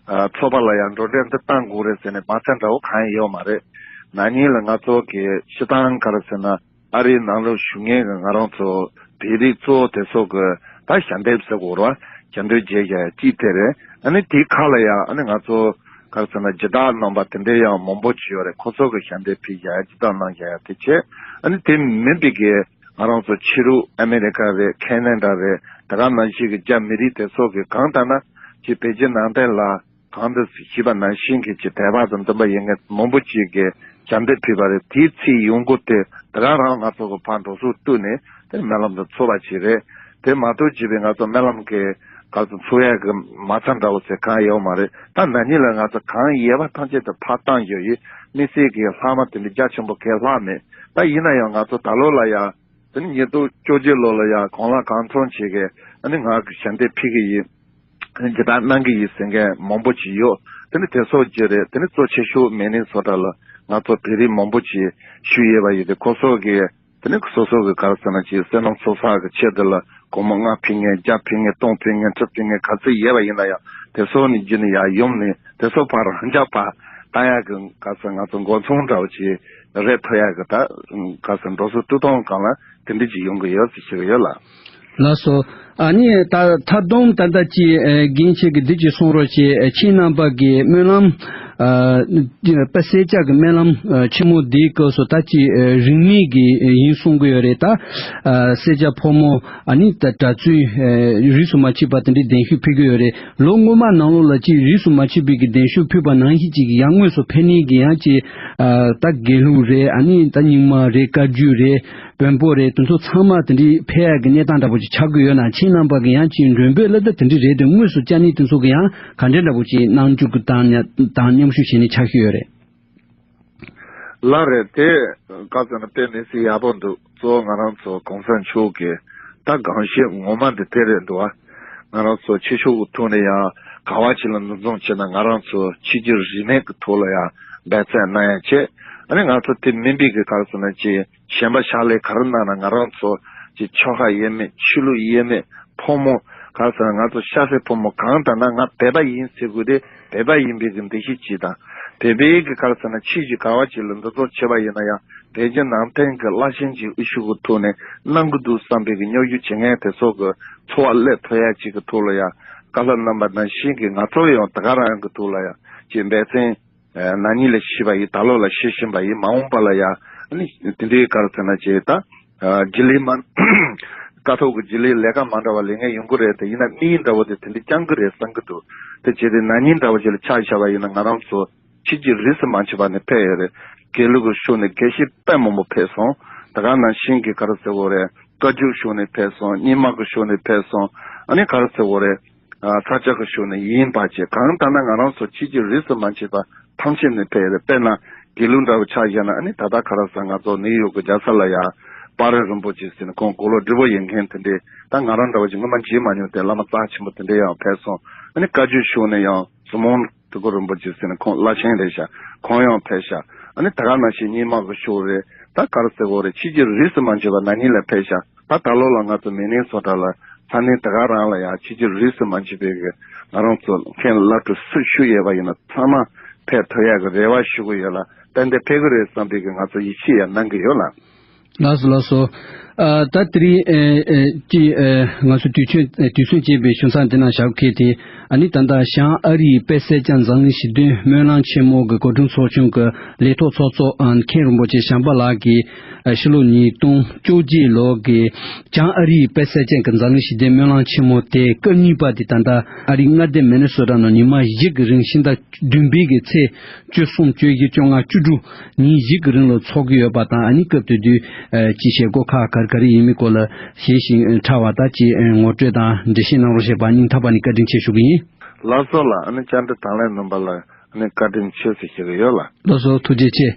ཨ་ཚོགས་པ་ལ་ཡང་འགྲོ་གྲོན་འདི་གཏོང་དགོས་རེད་ཟེར་ནས་མ་རྩ་འདྲ་བོ་གང་ཡང་ཡོད་མ་རེད། ན་ནིང་ལ་ང་ཚོ་གི་སྤྱིར་བཏང་ག་རེ་ཟེར་ན་ཨ་རིའི་ནང་ལོགས་བཞུགས་མཁན་གྱི་ང་རང་ཚོ་བོད་རིགས་གཙོ་བོ་དེ་ཚོ་གི་ད་ཞལ་འདེབས་ཟེར་དགོས་རེད་བ། ཞལ་འདེབས་བྱས་བཞག་ཡ་གཅིག་དེ་རེད། ཨ་ནི་དེའི་ཁ་ལ་ཡང་ཨ་ནི་ང་ཚོ་ག་རེ་ཟེར་ན་སྦྱིན་བདག་རྣམ་པ་དེ་འདྲའི་ཡང་མང་པོ་ཅིག་ཡོད་རེད། ཁོ་ཚོ་གི་ཞལ་འདེབས་ཕུལ་བཞག་ཡ་སྦྱིན་བདག་གནང་བཞག་ཡ་དེ་བྱས། ཨ་ནི་དེ་མིན་པའི་གི་ང་རང་ཚོ་ཕྱི་རུ་ཨ་མེ་རི་ཀ་རེད། ཁེ་ན་ཌ་རེད། དེ་ག་ནང་བཞིན་གི་རྒྱ་མི་རིགས་དེ་ཚོ་གི་གང་ལྟར་ན་ཅིག་པེ་ཅིན་ནང་བསྟན་ལ་གང་འདྲ་ཞུས་པ་ནང་བཞིན་གི་ཅིག་དད་པ་དང་འདུན་པ་ཡོད་མཁན་མང་པོ་ཅིག་གིས་ཞལ་འདེབས་ཕུལ་བ་རེད། དེའི་ཚེ་ཡོང་སྒོ་དེ་དེ་ག་རང་ང་ཚོ་གི་ཕར་འགྲོ་སོང་བཏོན་ནས་དེ་སྨོན་ལམ་དུ་འཚོགས་པ་ཅིག་རེད། དེ་མ་གཏོགས་བྱས་པའི་ང་ཚོ་སྨོན་ལམ་གི་ག་ཚོད་འཚོགས་ཡག་གི་མ་རྩ་འདྲ་བོ་ཟེར་གང་ཡོད་མ་རེད། ད་ན་ནིང་ལ་ང་ཚོ་གང་ཡོད་པ་ཐམས་ཅད་དུ་ཕར་བཏང་ཡོད་ཡིན། དམིགས་བསལ་གྱི་ལྷག་མ་དེ་འདྲ་རྒྱ་ཆེན་པོ་གང་ལྷག་མེད། ད་ཡིན་ན་ཡང་ང་ཚོ་ད་ལོ་ལ་ཡང་དེ་ནི་ཉིས་སྟོང་བཅོ་བརྒྱད་ལོ་ལ་ཡང་གང་ལ་གང་འཚམ་བྱེད་མཁན་ཨ་ནི་ང་གི་ཞལ་འདེབས་ཕུལ་གི་ཡིན། ཨ་ནི་སྦྱིན་བདག་གནང་གི་ཡིན་ཟེར་མཁན་མང་པོ་ཅིག་ཡོད། དེ་ནི་དེ་ཚོ་གཅིག་རེད། དེ་ནི་གཙོ་ཆེ་ཤོས་མེ་ནིང་སོ་ཊ་ལ་ང་ཚོ་བོད་རིགས་མང་པོ་ཅིག་བཞུགས་ཡོད་པ་ཡིན་ཏེ། ཁོ་ཚོ་གི་དེ་ནི་སོ་སོ་གི་ག་རེ་ཟེར་ན་ཅིག་བསོད་ནམས་གསོག་ཚགས་ཀྱི་ཆེད་དུ་ལ་སྒོར་མོ་ལྔ་ཕུལ་མཁན། བརྒྱ་ཕུལ་མཁན། སྟོང་ཕུལ་མཁན། ཁྲི་ཕུལ་མཁན་ག་ཚོད་ཡོད་པ་ཡིན་ན་ཡང་དེ་ཚོ་ནི་རྒྱུན་ནས་ཡར་ཡོང་ནས་དེ་ཚོ་ཕར་རང་འཇགས་པ་བཏང་ཡག་གི་ག་ཚོད་ང་ཚོ་འགོ་ཚུགས་འདྲ་བོ་ཅིག་རེད། ཐུབ་ཡག་གི་ད་ག་ཚོད་འགྲོ་སོང་སྤྲོད་སྟངས་སྒང་ལ་དེ་འདྲ་ཅིག་ཡོང་གི་ཡོད་ཟེར་ཞུ་གི་ཡོད་ལགས། ལགས་སོ། ཨ་ནི་ད་མཐའ་སྡོམ་ད་ལྟ་ཅིག་ཨ་རྒན་ཁྱེད་ཀྱིས་འདི་ཅིག་གསུང་རོགས་བྱེད། ཨ་ཁྱེད་རྣམ་པ་གི་སྨོན་ལམ་ཨ་དཔེ་སེར་སྐྱ་གི་སྨོན་ལམ་ཨ་ཆེན་མོ་འདིའི་སྐབས་སུ་ད་ཅིག་ཨ་རིས་མེད་ཀྱི་ཡིན་གསུང་གི་ཡོད་རེད། ད་ཨ་སེར་སྐྱ་ཕོ་མོ་ཨ་ནི་ད་གྲྭ་བཙུན་ཨ་རིས་སུ་མ་ཆད་པ་དེ་འདྲའི་གདན་ཞུ་ཕུལ་གི་ཡོད་རེད། ལོ་སྔོན་མ་ནང་ལོགས་ལ་ཅིག་རིས་སུ་མ་ཆད་པའི་གི་གདན་ཞུ་ཕུལ་བ་ནང་བཞིན་ཅིག་ཡང་དངོས་སུ་ཕེབས་ནས་གི་ཡང་ཅིག་ཨ་ད་དགེ་ལུགས་རེད། ཨ་ནི་ད་རྙིང་མ་རེད། བཀའ་བརྒྱུད་རེད། བོན་པོ་རེད། དེ་ཚོ་ཚང་མ་དེ་འདྲའི་ཕེབས་ཡག་གི་གནས་སྟངས་འདྲ་པོ་ཅིག་ཆགས་ཀྱི་ཡོད་ན། ཁྱེད་རྣམ་པ་གི་ཡང་ཅིག་མགྲོན་འབོད་སླེབས་ད་དེ་འདྲའི་རེད་དེ། དངོས་སུ་བཅར་ནས་དེ་ཚོ་གི་ཡང་ག་འདྲ་འདྲ་པོ་ཅིག་གནང་རྒྱུ་གི་དང་དང་མཉམ་ཞུགས་བྱས་ནས་ཆགས་ཀྱི་ཡོད་རེད། ལགས་རེད། དེ་ག་ཚོད་ན་དཔེ་མི་སྲིད་ཡག་པོ་འདུག་གཙོ་བོ་ང་རང་ཚོ་གོང་ས་མཆོག་གི་ད་དགོངས་གཞི་ངོ་མ་འདི་དེ་རེད་འདུག་ཨ། ང་རང་ཚོ་ཆོས་ཕྱོགས་ཀྱི་ཐོག་ནས་ཡང་ག་བ་ཅིག་ལ་འདུ་འཛོམས་བྱས་ན་ང་རང་ཚོ་ཆོས་བརྒྱུད་རིས་མེད་ཀྱི་ཐོག་ལ་ཡང་འབད་བརྩོན་གནང་ཡ་བྱས། ཨ་ནི་ང་ཚོ་དེ་མིན་པའི་གི་ག་རེ་ཟེར་ན་ཅིག་གཞན་པ་ཕྱག་ལས་ག་རེ་གནང་ན་ང་རང་ཚོ་ཅིག་ཆོལ་ཁ་དབྱེ་མེད་ཆོས་ལུགས་དབྱེ་མེད་ཕོ་མོ་ག་རེ་ཟེར་ན་ང་ཚོ་ཤ་ཟད་ཕོ་མོ་གང་ལྟར་ན་ང་བོད་པ་ཡིན་ཟེར་དགོས་ཏེ་བོད་པ་ཡིན་པའི་གི་འདུ་ཤེས་ཅིག་དང་། བོད་པའི་གི་ག་རེ་ཟེར་ན་ཆོས་ཀྱི་ག་བ་ཅིག་ལ་འདུ་འཛོམས་བྱས་པ་ཡིན་ན་ཡང་བོད་བརྒྱུད་ནང་བསྟན་གྱི་བླ་ཆེན་གྱི་དབུ་བཞུགས་ཀྱི་ཐོག་ནས་གནང་གི་འདུག་བསམ་པའི་གི་སྙོབ་བསྒྱུར་བྱེད་མཁན་དེ་ཚོ་གི་འཚོ་བ་སླེབས་ཐུབ་ཡ་ཅིག་གི་ཐོག་ལ་ཡང་བཀའ་སློབ་གནང་པ་ནང་བཞིན་གྱི་ང་ཚོ་ཡང་དེ་ག་རང་གི་ཐོག་ལ་ཡང་ཅིག་འབད་བརྩོན་ཨ་ན་ནིང་ལ་བྱས་པ་ཡིན། ད་ལོ་ལ་བྱེད་བཞིན་པ་ཡིན། མ་འོངས་པ་ལ་ཡང་ཨ་ནི་དེ་འདྲའི་ག་རེ་ཟེར་ན་ཅིག་ད་ཨ་རྒྱུན་ལས་མ་བཀའ་ཐོག་གི་རྒྱུན་ལས་ལས་ཀ་མ་འདྲ་བ་ལས་མཁན་ཡོང་གི་རེད། དེ་ཡིན་ན་དམིགས་ཡུལ་འདྲ་བོ་དེ་དེ་འདྲ་རྐྱང་གི་རེད་བསམ་གི་འདུག་དེ་བྱས་ཏེ་ན་ནིང་འདྲ་བོ་ཅིག་ལ་ཆ་བཞག་པ་ཡིན་ན་ང་རང་ཚོ་ཕྱི་རྒྱུད་རིས་སུ་མ་ཆད་པ་ནས་ཕེབས་ཡོད་རེད། དགེ་ལུགས་ཀྱི་ཕྱོགས་ནས་དགེ་བཤེས་དཔེ་མང་པོ་ཕེབས་སོང་། དེ་ག་ནང་བཞིན་གྱི་ག་རེ་ཟེར་དགོས་རེད། བཀའ་བརྒྱུད་ཕྱོགས་ནས་ཕེབས་སོང་། རྙིང་མ་གི་ཕྱོགས་ནས་ཕེབས་སོང་། ཨ་ནི་ག་རེ་ཟེར་དགོས་རེད། ཨ་ས་སྐྱ་གི་ཕྱོགས་ནས་ཡིན་པ་བཅས་གང་ལྟར་ན་ང་རང་ཚོ་ཕྱི་རྒྱུད་རིས་སུ་མ་ཆད་པ་ཐམས་ཅད་ནས་ཕེབས་ཡོད་རེད། དཔེར་ན་དགེ་ལུགས་འདྲ་བོ་ཆ་བཞག་ན་ཨ་ནི་ད་ལྟ་ག་རེ་ཟེར་ང་ཚོ་ནིའུ་ཡོག་གི་རྒྱལ་ས་ལ་ཡང་དཔའ་རིས་རིན་པོ་ཆེ་ཟེར་ནས་ཁོང་དགུང་ལོ་བགྲེས་པོ་ཡིན་མཁན་དེ་འདྲས་ད་ང་རང་འདྲ་བོ་ཅིག་སྔོན་མ་མཇལ་མ་མྱོང་དེ་བླ་མ་རྩ་ཆེན་པོ་དེ་འདྲས་ཡང་ཕེབས་སོང་། ཨ་ནི་བཀའ་བརྒྱུད་ཕྱོགས་ནས་ཡང་ཟུར་མང་ཐུ་གུ་རིན་པོ་ཆེ་ཟེར་ནས་ཁོང་བླ་ཆེན་རེད་ཤག་ཁོང་ཡང་ཕེབས་ཤག་ཨ་ནི་ད་ག་ནང་བཞིན་རྙིང་མ་གི་ཕྱོགས་རེད། ད་ག་རེ་ཟེར་དགོས་རེད། ཕྱི་རྒྱུད་རིས་སུ་མ་ཆད་པ་ན་ནིང་ལ་ཕེབས་ཤག་ད་ད་ལོ་ལ་ང་ཚོ་མི་ནི་སོ་ཊ་ལ་ས་གནས་ད་ག་རང་ལ་ཡང་ཕྱི་རྒྱུད་རིས་སུ་མ་ཆད་པའི་གི་ང་རང་ཚོ་མཁན་བླ་སྤྲུལ་སུ་ཞིག་ཡོད་པ་ཡིན་ན་ཚང་མ་ཕེབས་ཐུབ་ཡག་གི་རེ་བ་ཞུ་གི་ཡོད་ལ། ཏན་ཏན་ཕེབས་གི་རེད་བསམ་པའི་གི་ང་ཚོ་ཡིད་ཆེས་ཡང་གནང་གི་ཡོད་ལ། ལགས་སོ་ལགས་སོ། ཨ་ད་དེ་རིང་ཨེ་ཨེ་ཅི་ཨེ་ང་ཚོ་དུས་ཚོད་ཨེ་དུས་ཚོད་ཅེས་པའི་ཞུ་མཚམས་འདི་ན་བཞག་གལ་ཏེ་ཨ་ནི་ད་ལྟ་བྱང་ཨ་རིའི་དཔལ་སེར་སྐྱ་འཛམ་གླིང་ཞི་བདེའི་སྨོན་ལམ་ཆེན་མོ་གི་གོ་སྒྲིག་ཚོགས་ཆུང་གི་ལས་ཐོག་ཚོགས་གཙོ་ཨ་མཁན་རིན་པོ་ཆེ་བྱམས་པ་ལགས་ཀྱིས་ཨ་ཕྱི་ལོ་ཉིས་སྟོང་བཅོ་བརྒྱད་ལོ་གི་བྱང་ཨ་རིའི་དཔལ་སེར་སྐྱ་གི་འཛམ་གླིང་ཞི་བདེའི་སྨོན་ལམ་ཆེན་མོ་དེ་སྐབས་གཉིས་པ་དེ་ད་ལྟ་ཨ་རིའི་མངའ་སྡེ་མི་ནི་སོ་ཊ་ནང་ཉི་མ་བཞི་གི་རིང་ཕྱི་ཟླ་བདུན་པའི་གི་ཚེས་བཅུ་གསུམ་བཅུ་བཞི་བཅོ་ལྔ་བཅུ་དྲུག་ཉིན་བཞི་གི་རིང་ལ་འཚོགས་ཀྱི་ཡོད་པ་དང་ཨ་ནི་སྐབས་དེ་དུས་ཀྱི་བྱེད་སྒོ་ཁག་ག་རེ་ག་རེ་ཡིན་མིན་སྐོར་ལ་ཞིབ་ཞིབ་ཕྲ་བ་དང་ཅིག་ངོ་སྤྲོད་དང་འགྲེལ་བཤད་གནང་རོགས་ཞེས་པ་སྙིང་ཐག་པ་ནས་བཀའ་དྲིན་ཆེ་ཞུ་གི་ཡིན། ལགས་སོ་ལགས། ཨ་ནི་བཅར་འདྲི་དང་ལེན་གནང་བ་ལ་ཨ་ནི་བཀའ་དྲིན་ཆེ་ཟེར་ཞུ་གི་ཡོད་ལགས། ལགས་སོ་ཐུགས་རྗེ་ཆེ།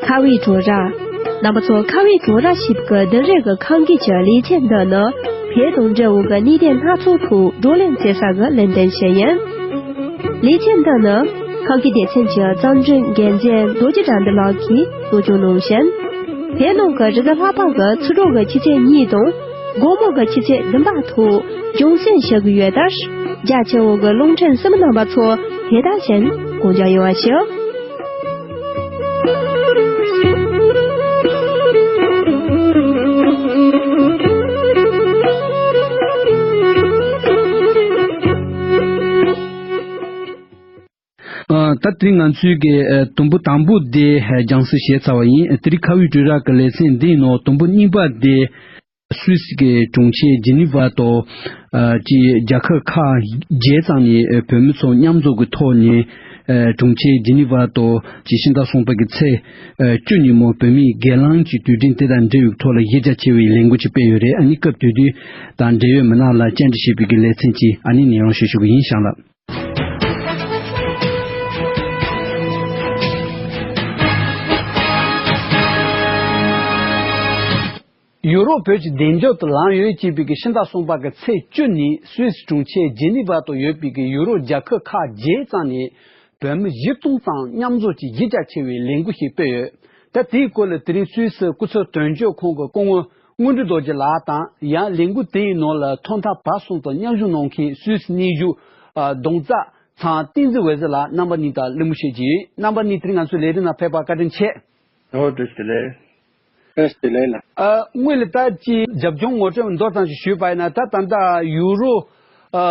ཁ་བའི་བྲོ་ར། རྣམ་པ་ཚོ་ཁ་བའི་བྲོ་ར་ཞིག་གི་བདུན་རེ་གི་ཁང་གི་ཆ་ལས་ཆེན་འདི་ནི་བོད་དང་འབྲེལ་བའི་གནས་སྡེ་སྣ་ཚོགས་ཐོག་བགྲོ་གླེང་བྱེད་ས་གི་ལས་དོན་ཞིག་ཡིན། ལས་ཆེན་འདི་ནི་ཁང་གི་སྡེ་ཚན་གྱི་གཙང་སྒྲིག་འགན་འཛིན་རྡོ་རྗེ་དགྲ་འདུལ་ལགས་ཀྱིས་གཙོ་སྐྱོང་གནང་ཞིང་། བོད་ནང་གི་རི་གི་ལྷག་པ་གི་ཚེས་དྲུག་གི་ཆུ་ཚོད་གཉིས་དང་དགོང་མོ་གི་ཆུ་ཚོད་བདུན་པ་ཐོག་སྦྱོང་བརྩོན་བྱེད་ཀྱི་ཡོད་ལྟར། རྒྱ་ཆེ་བོ་གི་རླུང་འཕྲིན་གསུམ་རྣམ་པ་ཚོ་དེ་དག་བཞིན་གོ་འཇོག་ཡོང་བ་ཞུ། ཨ་ད་དེ་རིང་ང་ཚོའི་གི་ཨ་དུམ་བུ་དང་པོ་དེ་ཨ་རྒྱང་སྲིང་བྱས་ཚར་བ་ཡིན། དེ་རིང་ཁ་བའི་བྲོ་ར་གི་ལེ་ཚན་འདིའི་ནང་དུམ་བུ་གཉིས་པ་དེ་སུད་སི་གི་གྲོང་ཁྱེར་ཇི་ནི་ཝ་དང་ཨ་ཅིག་རྒྱལ་ཁབ་ཁག་བརྒྱད་ཙམ་ནས་ཨ་བོད་མི་ཚོ་མཉམ་འཛོམས་ཀྱི་ཐོག་ནས་ཨ་གྲོང་ཁྱེར་ཇི་ནི་ཝ་དང་ཅིག་ཕྱི་ཟླ་གསུམ་པ་གི་ཚེས་ཨ་བཅུ་ཉིན་མོ་བོད་མིའི་སྒེར་ལངས་ཀྱི་དུས་དྲན་དེ་དང་འབྲེལ་བའི་ཐོག་ལ་གཞི་རྒྱ་ཆེ་བའི་ལས་འགུལ་ཅིག་སྤེལ་ཡོད་རེད། ཨ་ནི་སྐབས་དེ་དུས་དང་འབྲེལ་ཡོད་མི་སྣ་ལ་བཅར་འདྲི་བྱེད་པའི་གི་ལེ་ཚན་ཅིག་ཨ་ནི་ནས་ཡང་ཞུ་ཞུ་གི་ཡིན་ཞང་ལགས། ཡུ་རོབ་བོད་ཀྱི་བདེ་འཇགས་དུ་ལངས་ཡོད་ཅེས་པའི་གི་ཕྱི་ཟླ་གསུམ་པ་གི་ཚེས་བཅུ་ཉིན་སུད་སི་གྲོང་ཁྱེར་ཇི་ནི་ཝ་དུ་ཡོད་པའི་གི་ཡུ་རོབ་རྒྱལ་ཁབ་ཁག་བརྒྱད་ཙམ་ནས་བོད་མི་བཞི་སྟོང་ཙམ་མཉམ་འཛོམས་ཀྱིས་གཞི་རྒྱ་ཆེ་བའི་ལས་འགུལ་ཞིག་སྤེལ་ཡོད། ད་དེའི་སྐོར་ལ་དེ་རིང་སུད་སི་སྐུ་ཚབ་དོན་གཅོད་ཁང་གི་སྐུ་ངོ་དངོས་གྲུབ་རྡོ་རྗེ་ལགས་དང་ཡང་ལས་འགུལ་དེའི་ནང་ལ་ཐོག་མཐའ་བར་གསུམ་དུ་མཉམ་ཞུགས་གནང་མཁན་སུད་སི་གནས་བཞུགས་ཨ་གདོང་རྩ་ཚང་བསྟན་འཛིན་འོད་ཟེར་ལགས་རྣམ་པ་གཉིས་དང་གླེང་མོལ་བྱེད་ཀྱི་ཡིན། རྣམ་པ་གཉིས་དེ་རིང་ང་ཚོའི་ལས་རིམ་ནང་ཕེབས་པར་བཀའ་དྲིན་ཆེ། ཨོ་བཀྲ་ཤིས་བདེ་ལེགས། བཀྲ་ཤིས་བདེ་ལེགས་ལགས། ཨ་དངོས་ལ་ད་ཅི་རྒྱབ་ལྗོངས་ངོ་སྤྲོད་མདོར་ཙམ་ཞིག་ཞུས་པ་ཡིན་ན། ད་ད་ལྟ་ཡུ་རོ་ཨ་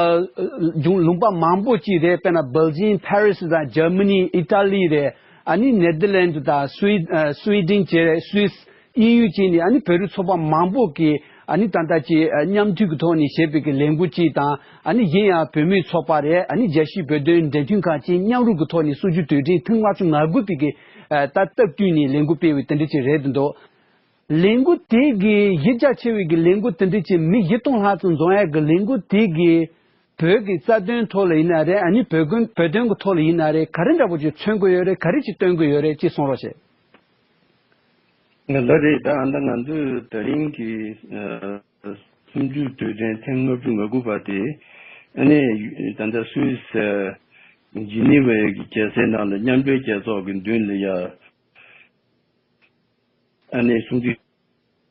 ལྗོངས་ལུང་པ་མང་པོ་ཅིག་རེད། དཔེར་ན་སྦེལ་ཇིམ། ཕ་རི་སི་དང་འཇར་མ་ནི། ཨི་ཊ་ལི་རེད། ཨ་ནི་ནེ་དར་ལན་ཌི་དང་སུའི་ཨ་སུའི་ཌེན་བཅས་རེད། སུད་སི། དབྱིན་ཡུལ་བཅས་ནས་ཨ་ནི་བོད་རིགས་ཚོགས་པ་མང་པོ་གིས་ཨ་ནི་ད་ལྟ་ཅིག་ཨ་མཉམ་མཐུད་ཀྱི་ཐོག་ནས་བྱས་པའི་གི་ལས་འགུལ་ཅིག་དང་། ཨ་ནི་གཞན་ཡང་བོད་མིའི་ཚོགས་པ་རེད། ཨ་ནི་རྒྱལ་སྤྱིའི་བོད་དོན་འབྲེལ་མཐུད་ཁང་བཅས་མཉམ་རུབ་ཀྱི་ཐོག་ནས་གསར་འགྱུར་དུས་དྲན་ཐེངས་ལྔ་བཅུ་ང་དགུ་པའི་གི་ཨ་ད་སྟབས་བསྟུན་ནས་ལས་འགུལ་སྤེལ་བའི་དེ་འདྲ་ཅིག་རེད་འདུག་ལས་འགུལ་དེ་གི་གཞི་རྒྱ་ཆེ་བའི་གི་ལས་འགུལ་དེ་འདྲ་ཅིག་མི་བཞི་སྟོང་ལྷག་ཙམ་འཛོམས་ཡ་གི་ལས་འགུལ་དེ་གི་ བོད་ཀྱི་རྩ་དོན་ཐོག་ལ་ཡིན་ན་རེད། ཨ་ནི་བོད་དོན་བོད་དོན་གྱི་ཐོག་ལ་ཡིན་ན་རེད། ག་རེ་འདྲ་པོ་ཅིག་མཚོན་གྱི་ཡོད་རེད། ག་རེ་ཅིག་སྟོན་གྱི་ཡོད་རེད། ཅིག་གསུང་རོགས་བྱེད། ལགས་རེད། ད་ཨ་ད་ང་ཚོས་ད་རིང་གི་ཨ་གསུམ་བཅུའི་དུས་དྲན་ཐེངས་ལྔ་བཅུ་ང་དགུ་པ་དེ་ཨ་ནི་ད་ལྟ་སུད་སི་ཨ་ཇི་ནི་ཝའི་གི་རྒྱལ་སའི་ནང་ལ་མཉམ་འབྲེལ་རྒྱལ་ཚོགས་ཀྱི་མདུན་ལ་ཡ་ཨ་ནི་གསུང་ཚིག་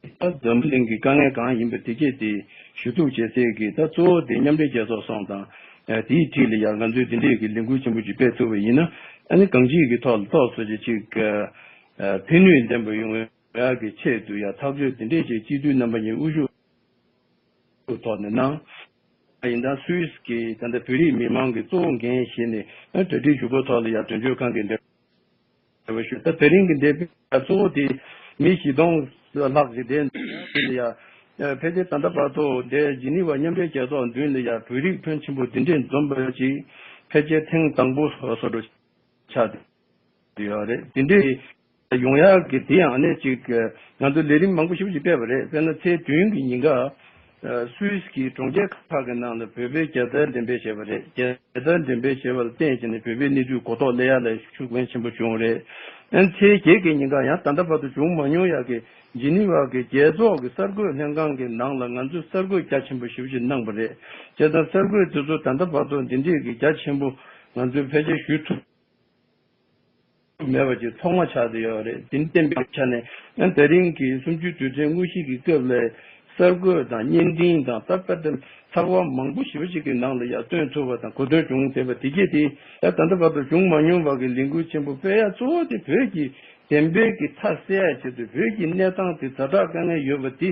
ད་འཛམ་བུ་གླིང་གི་དཀའ་ངལ་གང་ཡིན་པ་དེ་སྐད་དེ་ཞུ་གཏུག་བྱེད་སའི་གི་ད་གཙོ་བོ་དེ་མཉམ་འབྲེལ་རྒྱལ་ཚོགས་སོང་དང་། ཨ་དེའི་འཁྲིས་ལ་ཡང་ང་ཚོས་དེ་འདྲས་ཀྱི་ལས་འགུལ་ཆེན་པོ་ཅིག་སྤེལ་ཐུབ་པ་ཡིན་ན་ཨ་ནི་གང་ཅིའི་གི་ཐོག་ལ་ཏོག་ཙམ་ཅིག་ཅིག་ཨ་ཕན་ནུས་ལྡན་པ་ཡོང་ཡག་གི་ཆེད་དུ་ཡང་ཐག་གཅོད་དེ་འདྲས་ཅིག་སྤྱི་འཐུས་རྣམ་པ་གཉིས་དབུ་བཞུགས་ཐོག་ནས་གནང་། ཡིན་ད་སུད་སི་གི་ད་ལྟ་བོད་རིགས་མི་མང་གི་གཙོ་བོ་འགན་བཞེས་ནས་ཨ་གྲ་སྒྲིག་ཞུ་སྒོ་ཐོག་ལ་ཡང་དོན་གཅོད་ཁང་གི་འབྲེལ་བ་ཞུ། ད་དེ་རིང་གི་འདས་པའི་གཙོ་བོ་དེ་མི་བཞི་སྟོང་ལྷག་ཅིག་དེ་འདི་ལ་ཡ་ཕལ་ཆེར་ད་ལྟ་བར་དུ་དེ་ཇི་ནི་ཝ་མཉམ་འབྲེལ་རྒྱལ་ཚོགས་མདུན་ལ་ཡ་བོད་རིགས་ཕོན་ཆེན་པོ་འདི་འདྲས་འཛོམས་པ་ཅིག་ཕལ་ཆེར་ཐེངས་དང་པོ་བཟོ་འདྲ་ཆགས་ཡོད་རེད། འདི་འདྲས་ཡོང་ཡག་གི་དེ་ཡང་ཨ་ནེ་ཅིག་ང་ཚོ་ལས་རིམ་མང་པོ་ཞེ་པོ་ཅིག་སྤེལ་བ་རེད། དཔེར་ན་ཚེས་བདུན་གྱི་ཉིན་ཀ་སུད་སི་གི་གྲོང་ཁྱེར་ཁག་གི་ནང་ལ་བོད་པའི་རྒྱལ་དར་འགྲེམས་སྤེལ་བྱས་པ་རེད། རྒྱལ་དར་འགྲེམས་སྤེལ་བྱས་པ་ལ་བརྟེན་བྱས་ནས་བོད་པའི་གནས་ཚུལ་གོ་རྟོགས་སླེབས་ཡག་ལ་ཤུགས་ཕན་ཆེན་པོ་བྱུང་རེད། ཨན་ཚེས་བརྒྱད་ཀྱི་ཉིན་ཀ་ཡང་ད་ལྟ་བར་དུ་བྱུང་མ་མྱོང་ཡག་གི་ཇི་ནི་ཝ་གི་རྒྱལ་ཚོགས་ཀྱི་གསར་འགོད་ལྷན་ཁང་གི་ནང་ལ་ང་ཚོས་གསར་འགོད་རྒྱ་ཆེན་པོ་ཞེ་པོ་ཅིག་གནང་བ་རེད། བྱས་ཙང་གསར་འགོད་དེ་ཚོ་ད་ལྟ་བར་དུ་འདི་འདྲས་ཀྱི་རྒྱ་ཆེན་པོ་ང་ཚོས་ཕལ་ཆེར་ཞུ་ཐུབ་མེད་པ་ཅིག་ཐོག་མ་ཆགས་བསྡད་ཡོད་རེད། དེ་བསྟན་པའི་ཆ་ནས་ཡང་ད་རིང་གི་གསུམ་བཅུའི་དུས་དྲན་དངོས་གཞི་གི་སྐབས་ལ་གསར་འགོད་དང་བརྙན་འཕྲིན་དང་ད་ལྟ་ཚགས་པར་མང་པོ་ཞེ་པོ་ཅིག་གི་ནང་ལ་ཡང་སྟོན་ཐུབ་པ་དང་གོ་ཐོས་བྱུང་བསྡད་པ་དེ་གྱད་དེ་ཡང་ད་ལྟ་བར་དུ་བྱུང་མ་མྱོང་བ་གི་ལས་འགུལ་ཆེན་པོ་སྤེལ་ཡ་གཙོ་བོ་དེ་བོད་ཀྱི་བདེན་པའི་གི་མཐའ་གསལ་ཡ་ཆེད་དུ་བོད་ཀྱི་གནས་སྟངས་དེ་ཛ་དྲག་དཀའ་ངལ་ཡོད་པ་དེ།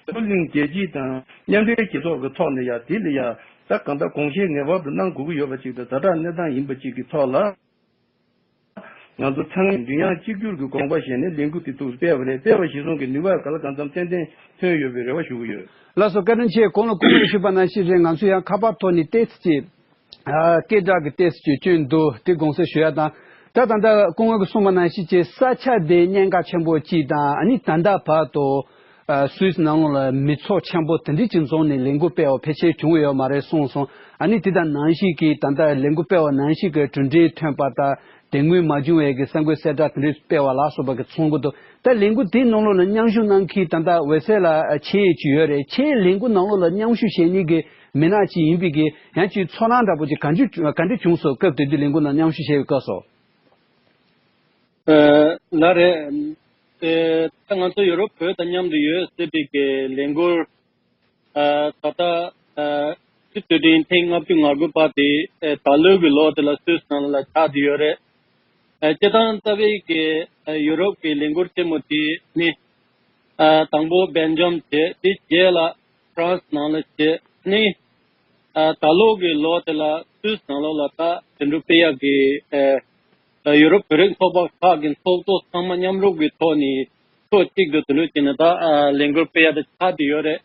འཛམ་བུ་གླིང་རྒྱལ་སྤྱི་དང་མཉམ་འབྲེལ་རྒྱལ་ཚོགས་ཀྱི་ཐོག་ནས་ཡང་དེ་ལ་ཡང་ད་གང་ལྟར་དགོངས་བཞེས་ངེས་པར་དུ་གནང་དགོས་ཀྱི་ཡོད་པ་ཅིག་དང་ཛ་དྲག་གནས་སྟངས་ཡིན་པ་ཅིག་གི་ཐོག་ལ། ང་ཚོ་ཚང་མས་མགྲིན་དབྱངས་གཅིག་གྱུར་གྱི་དགོངས་པ་བཞེས་ནས་ལས་འགུལ་དེ་ཚོ་སྤེལ་བ་རེད། སྤེལ་བ་གཞིར་བཟུང་གི་ནུས་པ་ག་ལ་གང་འཚམ་ཏན་ཏན་ཐོན་ཡོད་པའི་རེ་བ་ཞུ་གི་ཡོད། ལགས་སོ། བཀའ་དྲིན་ཆེ། གོང་ལ་སྐུ་ངོས་ཞུས་པ་ནང་བཞིན་རེད། ང་ཚོ་ཡང་ཁ་པར་ཐོག་ནས་ཏོག་ཙམ་ཅིག་ཨ་སྐད་གྲགས་ཀྱི་ཏོག་ཙམ་ཅིག་བསྐྱོན་འདུག་དེ་དགོངས་སེལ་ཞུ་ཡ་དང་། ད་ད་ལྟ་སྐུ་ངོ་གིས་གསུངས་པ་ནང་བཞིན་གྱི་ས་ཆ་དེ་གནད་འགག་ཆེན་པོ་གཅིག་དང་། ཨ་ནི་ད་ལྟ་བར་དུ་ཨ་སུད་སི་ནང་ལོགས་ལ་མི་ཚོགས་ཆེན་པོ་དེ་འདྲ་ཅིག་འཛོམས་ནས་ལས་འགུལ་སྤེལ་བ་ཕལ་ཆེར་བྱུང་ཡོད་མ་རེད་གསུངས་སོང་། ཨ་ནི་དེ་དང་ནང་བཞིན་གྱི་ད་ལྟ་ལས་འགུལ་སྤེལ་བ་ནང་བཞིན་གྱི་གྲུབ་འབྲས་ཐོན་པ་དང་དེ་སྔོན་མ་བྱུང་བའི་གི་གསར་འགོད་གསལ་བསྒྲགས་དེ་འདྲ་སྤེལ་བ་ལ་སོགས་པ་གི་ཚོགས་འདུ་འདུག་ད་ལས་འགུལ་དེའི་ནང་ལོགས་ལ་མཉམ་ཞུགས་གནང་མཁན་ད་ལྟ་འོད་ཟེར་ལགས་ཆེད་ཅིག་ཡོད་རེད། ཁྱེད་ལས་འགུལ་ནང་ལོགས་ལ་མཉམ་ཞུགས་བྱེད་མཁན་གྱི་མི་སྣ་ཅིག་ཡིན་པའི་གི་ཡང་ཅིག་ཚོར་སྣང་འདྲ་པོ་ཅིག་ག་འདྲ་ག་འདྲ་བྱུང་སོང་། སྐབས་དེ་དུས་ལས་འགུལ་ནང་མཉམ་ཞུགས་བྱས་པའི་སྐབས་སུ། ཨ་ལགས་རེད། ཨེ་ད་ང་ཚོ་ཡུ་རོབ་བོད་དང་མཉམ་དུ་ཡོད་ཟེར་བའི་གི་ལས་འགུལ་ཨ་ད་ལྟ་ཨ་སྤྱི་འཐུས་དྲིན་ཐེངས་ལྔ་བཅུ་ང་དགུ་པ་དེ་ཨེ་ད་ལོའི་གི་ལོ་དེ་ལ་སུད་སི་ནང་ལ་ཆགས་བསྡད་ཡོད་རེད། ཨ་སྤྱིར་བཏང་རྩ་བའི་གི་ཨ་ཡུ་རོབ་ཀྱི་ལས་འགུལ་ཆེན་མོ་དེ་ནི་ཨ་དང་པོ་སྦེལ་ཇམ་བྱས། དེ་རྗེས་ལ་ཧྥ་རན་སི་ནང་ལ་བྱས་ནི། ཨ་ད་ལོ་གི་ལོ་དེ་ལ་སུད་སི་ནང་ལོགས་ལ་ད་དེ་འདྲ་སྤེལ་ཡག་གི་ཨ་ཡུ་རོབ་བོད་རིགས་ཚོགས་པ་ཁག་གི་ཚོགས་གཙོ་ཚང་མ་མཉམ་རུབ་ཀྱི་ཐོག་ནས་ཕྱོགས་གཅིག་ཏུ་དེ་འདྲ་བྱས་ནས་ད་ཨ་ལས་འགུལ་སྤེལ་ཡག་དེ་ཆགས་བསྡད་ཡོད་རེད།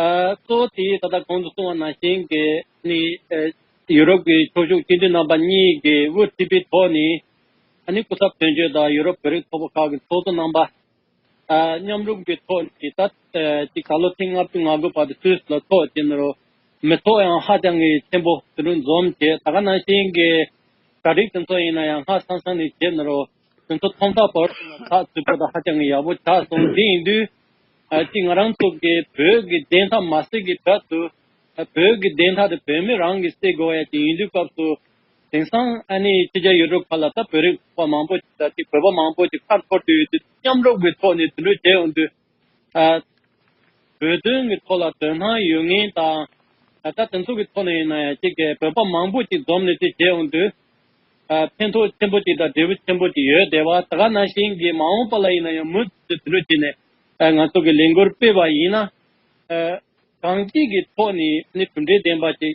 ཨ་གཙོ་བོ་དེ་ད་ལྟ་གོང་དུ་གསུངས་པ་ནང་བཞིན་གྱི་ནི་ཨ་ཡུ་རོབ་ཀྱི་ཁྱོ་ཤུག་སྤྱི་འཐུས་རྣམ་པ་གཉིས་ཀྱིས་དབུ་ཁྲིད་པའི་ཐོག་ནས་ཨ་ནི་སྐུ་ཚབ་དོན་གཅོད་དང་ཡུ་རོབ་བོད་རིགས་ཚོགས་པ་ཁག་གི་ཚོགས་གཙོ་རྣམ་པ་ཨ་མཉམ་རུབ་ཀྱི་ཐོག་ནས་ད་ཨ་ཅིག་ད་ལོ་ཐེངས་ལྔ་བཅུ་ང་དགུ་བར་དུ་སུད་སི་ལ་ཚོགས་བྱས་ནས་རོ། མི་ཚོགས་ཡང་ཧ་ཅང་གི་ཆེན་པོ་དེ་རུ་འཛོམས་བྱས། ད་ག་ནང་བཞིན་གྱི་གྲ་སྒྲིག་དེ་ཚོ་ཡིན་ན་ཡང་སྔ་སང་སང་ནས་བྱས་ནས་རོ། དེ་ཚོ་ཐོག་མཐའ་བར་གསུམ་ལ་ཚགས་ཚུད་པོ་དང་ཧ་ཅང་གི་ཡག་པོ་ཆགས་སོང་། དེ་ཡིན་དུས་ཨ་ཅིག་ང་རང་ཚོ་གི་བོད་ཀྱི་བདེན་མཐའ་མ་གསལ་གྱི་བར་དུ། ཨ་བོད་ཀྱི་བདེན་མཐའ་དེ་བོད་མི་རང་གིས་སེལ་དགོས་ཡ་ཅིག་ཡིན་དུས་སྐབས་སུ། དེང་སང་ཨ་ནི་ཕྱི་རྒྱལ་ཡུལ་གྲུ་ཁག་ལ་ད་བོད་རིགས་ཚོགས་པ་མང་པོ་ཅིག་དང་ཅིག་བོད་པ་མང་པོ་ཅིག་ཁ་འཐོར་དུ་ཡོད་དུས་མཉམ་རུབ་ཀྱི་ཐོག་ནས་དེ་འདྲ་བྱས་ཡོང་དུས། ཨ་བོད་དོན་གྱི་ཐོག་ལ་དོ་སྣང་ཡོད་མཁན་དང་། ཨ་ད་དེ་ཚོ་གི་ཐོག་ནས་ཡིན་ན་ཡང་ཅིག་གི་བོད་པ་མང་པོ་ཅིག་འཛོམས་ནས་ཅིག་བྱས་ཡོང་དུས། ཨ་ཕན་ཐོགས་ཆེན་པོ་ཅིག་དང་འབྲས་བུ་ཆེན་པོ་ཅིག་ཡོད་བསྡད་པ། ད་ག་ནང་བཞིན་གྱི་མ་འོངས་པ་ལ་ཡིན་ན་ཡང་མུ་མཐུད་དེ་དེ་འདྲ་བྱས་ནས་ཨ་ང་ཚོ་གི་ལས་འགུལ་སྤེལ་བ་ཡིན་ན། ཨ་གང་ཅིའི་གི་ཐོག་ནས་ནི་གྲུབ་འབྲས་ལྡན་པ་ཅིག་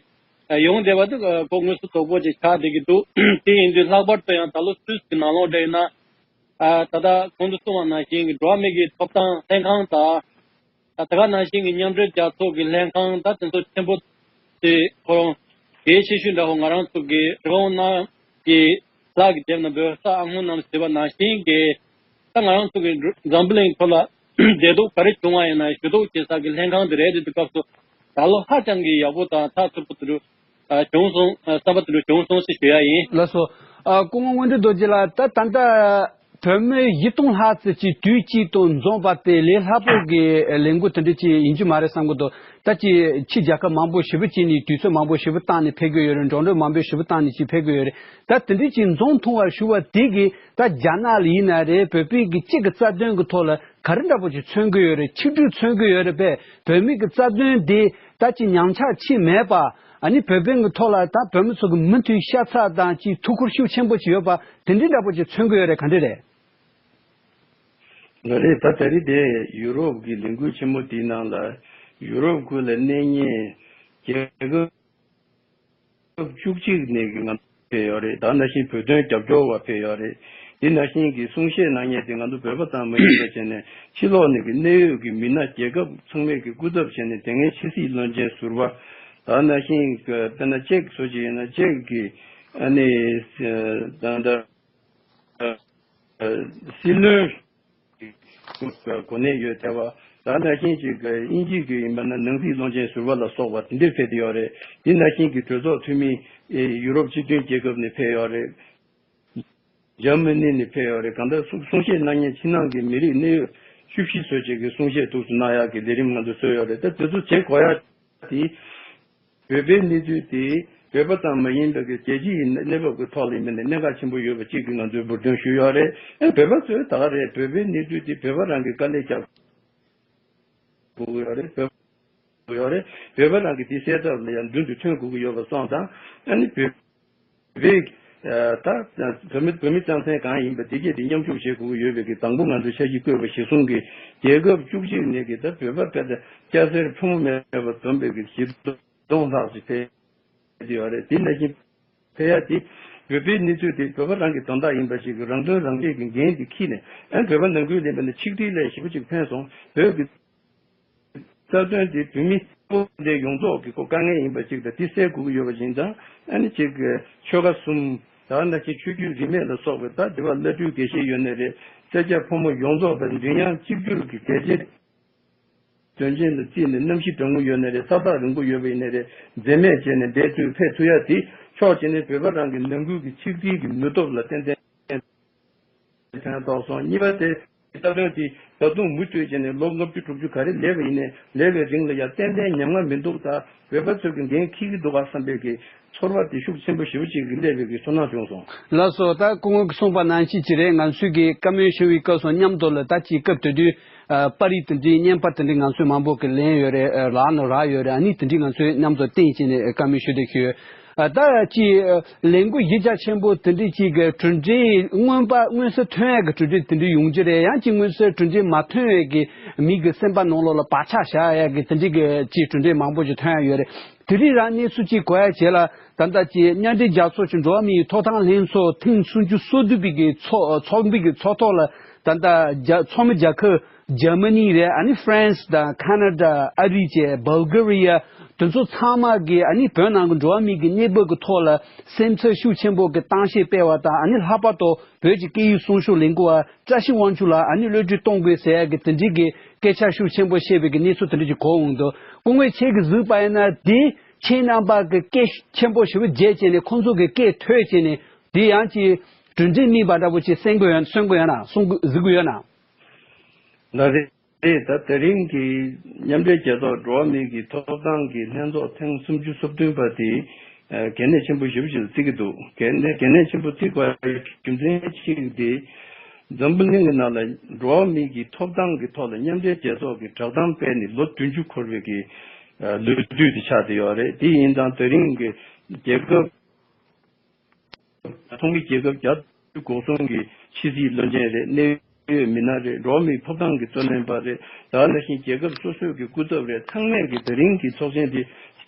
ཨ་ཡོང་བསྡད་པ་དེ་ཨ་ཁོ་དངོས་སུ་དོགས་པོ་ཅིག་ཆགས་བསྡད་ཀྱི་འདུག་དེ་ཡིན་དུས་ལྷག་པར་དུ་ཡང་ད་ལོ་སུད་སི་གི་ནང་ལོགས་འདྲ་ཡིན་ན། ཨ་ད་ལྟ་གོང་དུ་གསུངས་པ་ནང་བཞིན་གྱི་འགྲོ་བ་མི་གི་ཐོབ་ཐང་ལྷན་ཁང་དང་། ད་ད་ག་ནང་བཞིན་གྱི་མཉམ་འབྲེལ་རྒྱལ་ཚོགས་ཀྱི་ལྷན་ཁང་ད་དེ་ཚོ་ཆེན་པོ་དེ་ཁོ་རང་གལ་ཆེ་ཤོས་འདྲ་བོ་ང་རང་ཚོ་གི་རི་བོང་གནམ་གྱི་ལྷ་གི་དེབ་ན་བོད་ས་ཨ་སྔོན་ནམ་ཟེར་བ་ནང་བཞིན་གྱི་ད་ང་རང་ཚོ་གི་འཛམ་བུ་གླིང་ཐོག་ལ་བདེ་སྡུག་ག་རེ་བྱུང་བ་ཡིན་ན་ཞུ་གཏུག་བྱེད་ས་གི་ལྷན་ཁང་དེ་རེད། དེ་དུས་སྐབས་སུ་ ད་ལོ་ཧ་ཅང་གི་ཡག་པོ་དང་ཐག་ཆོད་པོ་དེ་འདྲ་ཨ་བྱུང་སོང་། ཨ་བསམ་པ་དེ་འདྲ་བྱུང་སོང་ཟེར་ཞུ་ཡ་ཡིན། ལགས་སོ། ཨ་སྐུ་ངོ་མངོན་འདོད་རྡོ་རྗེ་ལགས། ད་ད་ལྟ་བོད་མི་བཞི་སྟོང་ལྷག་ཙམ་ཅིག་དུས་གཅིག་ཏུ་འཛོམས་པ་དེ་ལས་སླ་པོ་གི་ལས་འགུལ་དེ་འདྲ་ཅིག་ཡིན་རྒྱུ་མ་རེད་བསམ་གི་འདུག་ད་ཅིག་ཕྱི་རྒྱལ་ཁབ་མང་པོ་ཞེ་པོ་ཅིག་ནས་དུས་ཚོད་མང་པོ་ཞེ་པོ་བཏང་ནས་ཕེབས་ཀྱི་ཡོད་རེད། འགྲོ་གྲོན་མང་པོ་ཞེ་པོ་བཏང་ནས་ཅིག་ཕེབས་ཀྱི་ཡོད་རེད། ད་དེ་འདྲ་ཅིག་འཛོམས་ཐུབ་པ་ཞུ་བ་དེ་གིས་ད་རྒྱ་ནག་ལ་ཡིན་ན་རེད། བོད་པའི་གི་སྤྱི་གི་རྩ་དོན་གི་ཐོག་ལ་ག་རེ་འདྲ་པོ་ཅིག་མཚོན་གི་ཡོད་རེད། ཆིག་སྒྲིལ་མཚོན་གི་ཡོད་རེད་པས། བོད་མི་གི་རྩ་དོན་དེ་ད་ཅིག་ཉམས་ཆག་ཕྱིན་མེད་པ། ཨ་ནི་བོད་དོན་གི་ཐོག་ལ་ད་བོད་མི་ཚོ་གི་མུ་མཐུད་ཤ་ཚ་དང་ཅིག་ཐུགས་ཁུར་ཤུགས་ཆེན་པོ་ཅིག་ཡོད་པ་དེ་འདྲའི་འདྲ་པོ་ཅིག་མཚོན་གི་ཡོད་རེད། ག་འདྲ་རེད། ལགས་རེད། ད་ད་རེས་དེ་ཡུ་རོབ་ཀྱི་ལས་འགུལ་ཆེན་མོ་དེའི་ནང་ལ་ཡུ་རོབ་ཁུལ་ལ་གནས་མཁན་རྒྱལ་ཁབ་བཅུ་གཅིག་ནས་ཀྱི་ང་ཚོ་ཕེབས་ཡོད་རེད། ད་ནང་བཞིན་བོད་དོན་རྒྱབ་སྐྱོར་བ་ཕེབས་ཡོད་རེད། དེ་ནང་བཞིན་གྱི་གསུང་བཤད་གནང་མཁན་དེ་ང་ཚོ་བོད་པ་ཙམ་མ་ཡིན་པ་བྱས་ནས་ཕྱི་ལོགས་ནས་ཀྱི་གནད་ཡོད་ཀྱི་མི་སྣ་རྒྱལ་ཁབ་ཚང་མས་ཀྱི་སྐུ་ཚབ་བྱས་ནས་དེ་སྔའི་ཕྱི་སྲིད་བློན་ཆེན་ཟུར་པ། ད་ནང་བཞིན་གྱི་དཔེར་ན་ཅེཀ་བཟོ་ཅིག་ཡིན་ན་ཅེཀ་གི་ཨ་ནི་ད་ལྟ་སྲིད་བློན་གོ་གནས་ཡོད་ཐལ་བ། ད་ནང་བཞིན་ཅིག་དབྱིན་ཇི་གི་ཡིན་པ་ན་ནང་སྲིད་བློན་ཆེན་ཟུར་པ་ལ་སོགས་པ་དེ་འདྲས་ཕེབས་ཏེ་ཡོད་རེད། དེ་ནང་བཞིན་གྱི་གྲོས་ཚོགས་འཐུས་མི་ཡུ་རོབ་སྤྱི་མཐུན་རྒྱལ་ཁབ་ནས་ཕེབས་ཡོད་རེད། འཇར་མ་ནི་ནས་ཕེབས་ཡོད་རེད། གང་ལྟར་གསུང་གསུང་བཤད་གནང་མཁན་ཕྱི་ནང་གི་མི་རིགས་གནད་ཡོད་བཅུ་བཞི་ཙམ་ཅིག་གིས་གསུང་བཤད་ཐུགས་སུ་གནང་ཡག་གི་ལས་རིམ་ང་ཚོས་བཟོས་ཡོད་རེད། ད་དེ་ཚོ་བྱེད་དགོས་ཡག་དེ། བོད་པའི་གནས་ཚུལ་དེ་བོད་པ་ཙམ་མ་ཡིན་པའི་རྒྱལ་སྤྱི་ཡི་གནས་བབ་ཀྱི་ཐོག་ལ་ཡིན་པ་ནས་གནད་འགག་ཆེན་པོ་ཡོད་པ་གཅིག་གིས་ང་ཚོས་འབུར་འདོན་ཞུས་ཡོད་རེད། ཨེ་བོད་པ་ཚོས་ད་ག་རེད། བོད་པའི་གནས་ཚུལ་དེ་བོད་པ་རང་གིས་དཀའ་ལས་རྒྱག་དགོས་ཀྱི་ཡོད་རེད། བོད་ཡོད་རེད། བོད་པ་རང་གིས་དེ་སེལ་ཐབས་ལ་ཡང་མདུན་དུ་ཐོན་དགོས་ཀྱི་ཡོད་པ་སོང་ཙང་། ཨ་ནི་བོད་པའི་ད་བོད་མི་བོད་མི་རྩ་ཚན་གང་ཡིན་པ་དེ་གས་དེ་མཉམ་ཞུགས་བྱེད་དགོས་ཀྱི་ཡོད་པའི་གི་དང་པོ་ང་ཚོས་འཆར་གཞི་བཀོད་པ་གཞིར་བཟུང་གི་རྒྱལ་ཁབ་བཅུ་གཅིག་ནས་གི་ད་བོད་པ་དཔེ་ད་སྐྱ་སེར་ཕོ་མོ་མེད་པར་འཛོམས་པའི་གི་བཞི་སྟོང་ལྷག་ཅིག་ཕེབས་ཡོད་རེད། དེ་ནང་བཞིན་ཕེབས་ཡ་དེ་བོད་པའི་གནས་ཚུལ་དེ་བོད་པ་རང་གི་དོན་དག་ཡིན་པ་ཞིག་གི་རང་དོན་རང་གཅེས་ཀྱི་འགན་དེ་འཁྱེར་ནས། ཨ་བོད་པ་ནང་ཁུལ་ལ་ཡིན་པ་ན་ཆིག་སྒྲིལ་ལས་ཞེ་པོ་ཅིག་ཕན་སོང་། བོད་ཀྱི་རྩ་དོན་དེ་བོད་མི་སྤོ་ལས་ཡོངས་རྫོགས་ཀྱི་ཁོ་དཀའ་ངལ་ཡིན་པ་ཅིག་དང་དེ་སེལ་དགོས་ཀྱི་ཡོད་པ་ཡིན་ཙང་། ཨ་ནི་ཅིག་ཆོལ་ཁ་གསུམ། ད་ནང་བཞིན་ཆོས་བརྒྱུད་རིས་མེད་ལ་སོགས་པའི་ད་དེ་བ་བླ་སྤྲུལ་དགེ་བཤེས་ཡོད་ནའི་རེད། སེར་སྐྱ་ཕོ་མོ་ཡོངས་རྫོགས་པའི་མགྲིན་དབྱངས་གཅིག་གྱུར་གྱི་གལ་ཆེ་དོན་ཆེན་ལ་བརྩིས་ནས་གནམ་གཤིས་གྲང་མོ་ཡོད་ནའི་རེད། ས་ཐག་རིང་པོ་ཡོད་པ་ཡིན་ནའི་རེད། འཛེམ་མེད་བྱས་ནས་འབད་ཚུལ་ཕེབས་ཐུབ་ཡ་དེ་ཕྱོགས་གཅིག་ནས་བོད་པ་རང་གི་ནང་ཁུལ་གྱི་ཆིག་སྒྲིལ་གྱི་ནུས་སྟོབས་ལ་ཏན་ཏན་ཕན་ཐོགས་སོང་། གཉིས་པ་དེ་རྩ་དོན་དེ་ད་དུང་མུ་མཐུད་བྱས་ནས་ལོ་ལྔ་བཅུ་དྲུག་ཅུ་ག་རེ་ལས་པ་ཡིན་ནའི་ལས་པའི་རིང་ལ་ཡ་ཏན་ཏན་ཉམས་ང་མི་འདུག་ད་བོད་པ་ཚོས་ཀྱི་འགན་འཁྱེར་གྱི་འདུག་ག་བསམ་པའི་གི་ཚོར་བ་དེ་ཤུགས་ཆེན་པོ་ཞེ་པོ་ཅིག་གི་སླེབས་པའི་གི་ཚོར་སྣང་བྱུང་སོང་། ལགས་སོ། ད་སྐུ་ངོ་གིས་གསུངས་པ་ནང་བཞིན་ཅིག་རེད། ང་ཚོས་ཀྱི་བཀའ་མོལ་ཞུ་བའི་སྐབས་སུ་མཉམ་དུ་ལ་ད་ཅིག་སྐབས་དེ་དུས་ཨ་པར་རིས་དེ་འདྲའི་བརྙན་པར་དེ་འདྲའི་ང་ཚོས་མང་པོ་གི་ལེན་ཡོད་རེད། ཨ་ལག་ནང་རག་ཡོད་རེད། ཨ་ནི་དེ་འདྲའི་ང་ཚོས་མཉམ་དུ་བསྟན་བྱས་ནས་བཀའ་མོལ་ཞུ་བསྡད་ཀྱི་ཡོད། ཨ་ད་ཅིག་ཨ་ལས་འགུལ་གཞི་རྒྱ་ཆེན་པོ་དེ་འདྲའི་ཅིག་གི་གྲུབ་འབྲས་མངོན་པ་མངོན་གསལ་ཐོན་ཡག་གི་གྲུབ་འབྲས་དེ་འདྲའི་ཡོང་རྒྱུ་རེད། ཡང་ཅིག་མངོན་གསལ་གྲུབ་འབྲས་མ་ཐོན་ཡག་གི་མི་གི་སེམས་པ་ནང་ལོགས་ལ་བག་ཆགས་བཞག་ཡག་གི་དེ་འདྲའི་གི་ཅིག་གྲུབ་འབྲས་མང་པོ་ཅིག་ཐོན་ཡག་ཡོད་རེད། དེ་རིང་རང་གནས་ཚུལ་གཅིག་གོ་ཡ་བྱས་ལ། ད་ལྟ་ཀྱི་མཉམ་འབྲེལ་རྒྱལ་ཚོགས་ཀྱི་འགྲོ་བ་མིའི་ཐོབ་ཐང་ལྷན་ཚོགས་ཐེངས་སུམ་ཅུ་སོ་བདུན་པའི་གི་ཚོགས་ཚོགས་འདུ་གི་ཚོགས་ཐོག་ལ། ད་ལྟ་རྒྱ་ཚོགས་མི་རྒྱལ་ཁབ་འཇར་མ་ནི་རེད། ཨ་ནི་ཧྥ་རན་སི་དང་ཁ་ན་ཌ། ཨ་རི་བཅས་བལ་གྷ་རི་ཡ། དེ་ཚོ་ཚང་མ་གི་ཨ་ནི་བོད་ནང་གི་འགྲོ་བ་མིའི་གི་གནས་བབ་ཀྱི་ཐོག་ལ་སེམས་འཚབ་ཤུགས་ཆེན་པོ་གི་གཏམ་བཤད་སྤེལ་བ་དང་། ཨ་ནི་ལྷག་པར་དུ་བོད་ཀྱི་སྐད་ཡིག་སྲུང་སྐྱོབ་ལས་འགུལ་བ་བཀྲ་ཤིས་དབང་ཕྱུག་ལགས་ཨ་ནི་གློད་གྲོལ་གཏོང་དགོས་ཟེར་ཡ་གི་དེ་འདྲའི་གི་སྐད་ཆ་ཤུགས་ཆེན་པོ་བཤད་པའི་གི་གནས་ཚུལ་དེ་འདྲ་ཅིག་གོ་འོང་འདུག་སྐུ་ངོ་ཁྱེད་ཀྱིས་གཟིགས་པ་ཡིན་ན་དེ་ཁྱེད་རྣམ་པ་གི་སྐད་ཆེན་པོ་ཞེ་པོ་བརྗེད་བྱས་ནས་ཁོང་ཚོ་གི་སྐད་ཐོས་བྱས་ནས་དེ་ཡང་ཅིག་གྲུབ་འབྲས་སྨིན་པ་འདྲ་པོ་ཅིག་གསན་གི་ཡོད། གསན་གི་ཡོད་ན། གསུང་གི་གཟིགས་གི་ཡོད་ན། ལགས་རེད། རེད། ད་དེ་རིང་གི་མཉམ་འབྲེལ་རྒྱལ་ཚོགས་འགྲོ་བ་མིའི་གི་ཐོབ་ཐང་གི་ལྷན་ཚོགས་ཐེངས་སུམ་ཅུ་སོ་བདུན་པ་དེ་ཨ་གལ་གནད་ཆེན་པོ་ཞེ་པོ་ཅིག་ལ་བརྩི་གི་འདུག་གལ་གནད་གལ་གནད་ཆེན་པོ་བརྩི་དགོས་པའི་རྒྱུ་མཚན་གཅིག་དེ། འཛམ་བུ་གླིང་གི་ནང་ལ་འགྲོ་བ་མིའི་གི་ཐོབ་ཐང་གི་ཐོག་ལ་མཉམ་འབྲེལ་རྒྱལ་ཚོགས་ཀྱི་བསྒྲགས་གཏམ་སྤེལ་ནས་ལོ་བདུན་ཅུ་འཁོར་བའི་གི་ཨ་ལོ་དུས་དེ་ཆགས་བསྡད་ཡོད་རེད། དེ་ཡིན་ཙང་དེ་རིང་གི་རྒྱལ་ཁབ་ཚོགས་མི་རྒྱལ་ཁབ་བརྒྱ་དང་གོ་གསུམ་གྱི་ཕྱི་སྲིད་བློན་ཆེན་རེད། གནད་ཡོད་མི་སྣ་རེད། འགྲོ་བ་མིའི་ཐོབ་ཐང་གི་རྩོད་ལེན་པ་རེད། ད་ག་ནང་བཞིན་རྒྱལ་ཁབ་སོ་སོའི་གི་སྐུ་ཚབ་རེད། ཚང་མས་ཀྱི་དེ་རིང་གི་ཚོགས་ཆེན་འདི་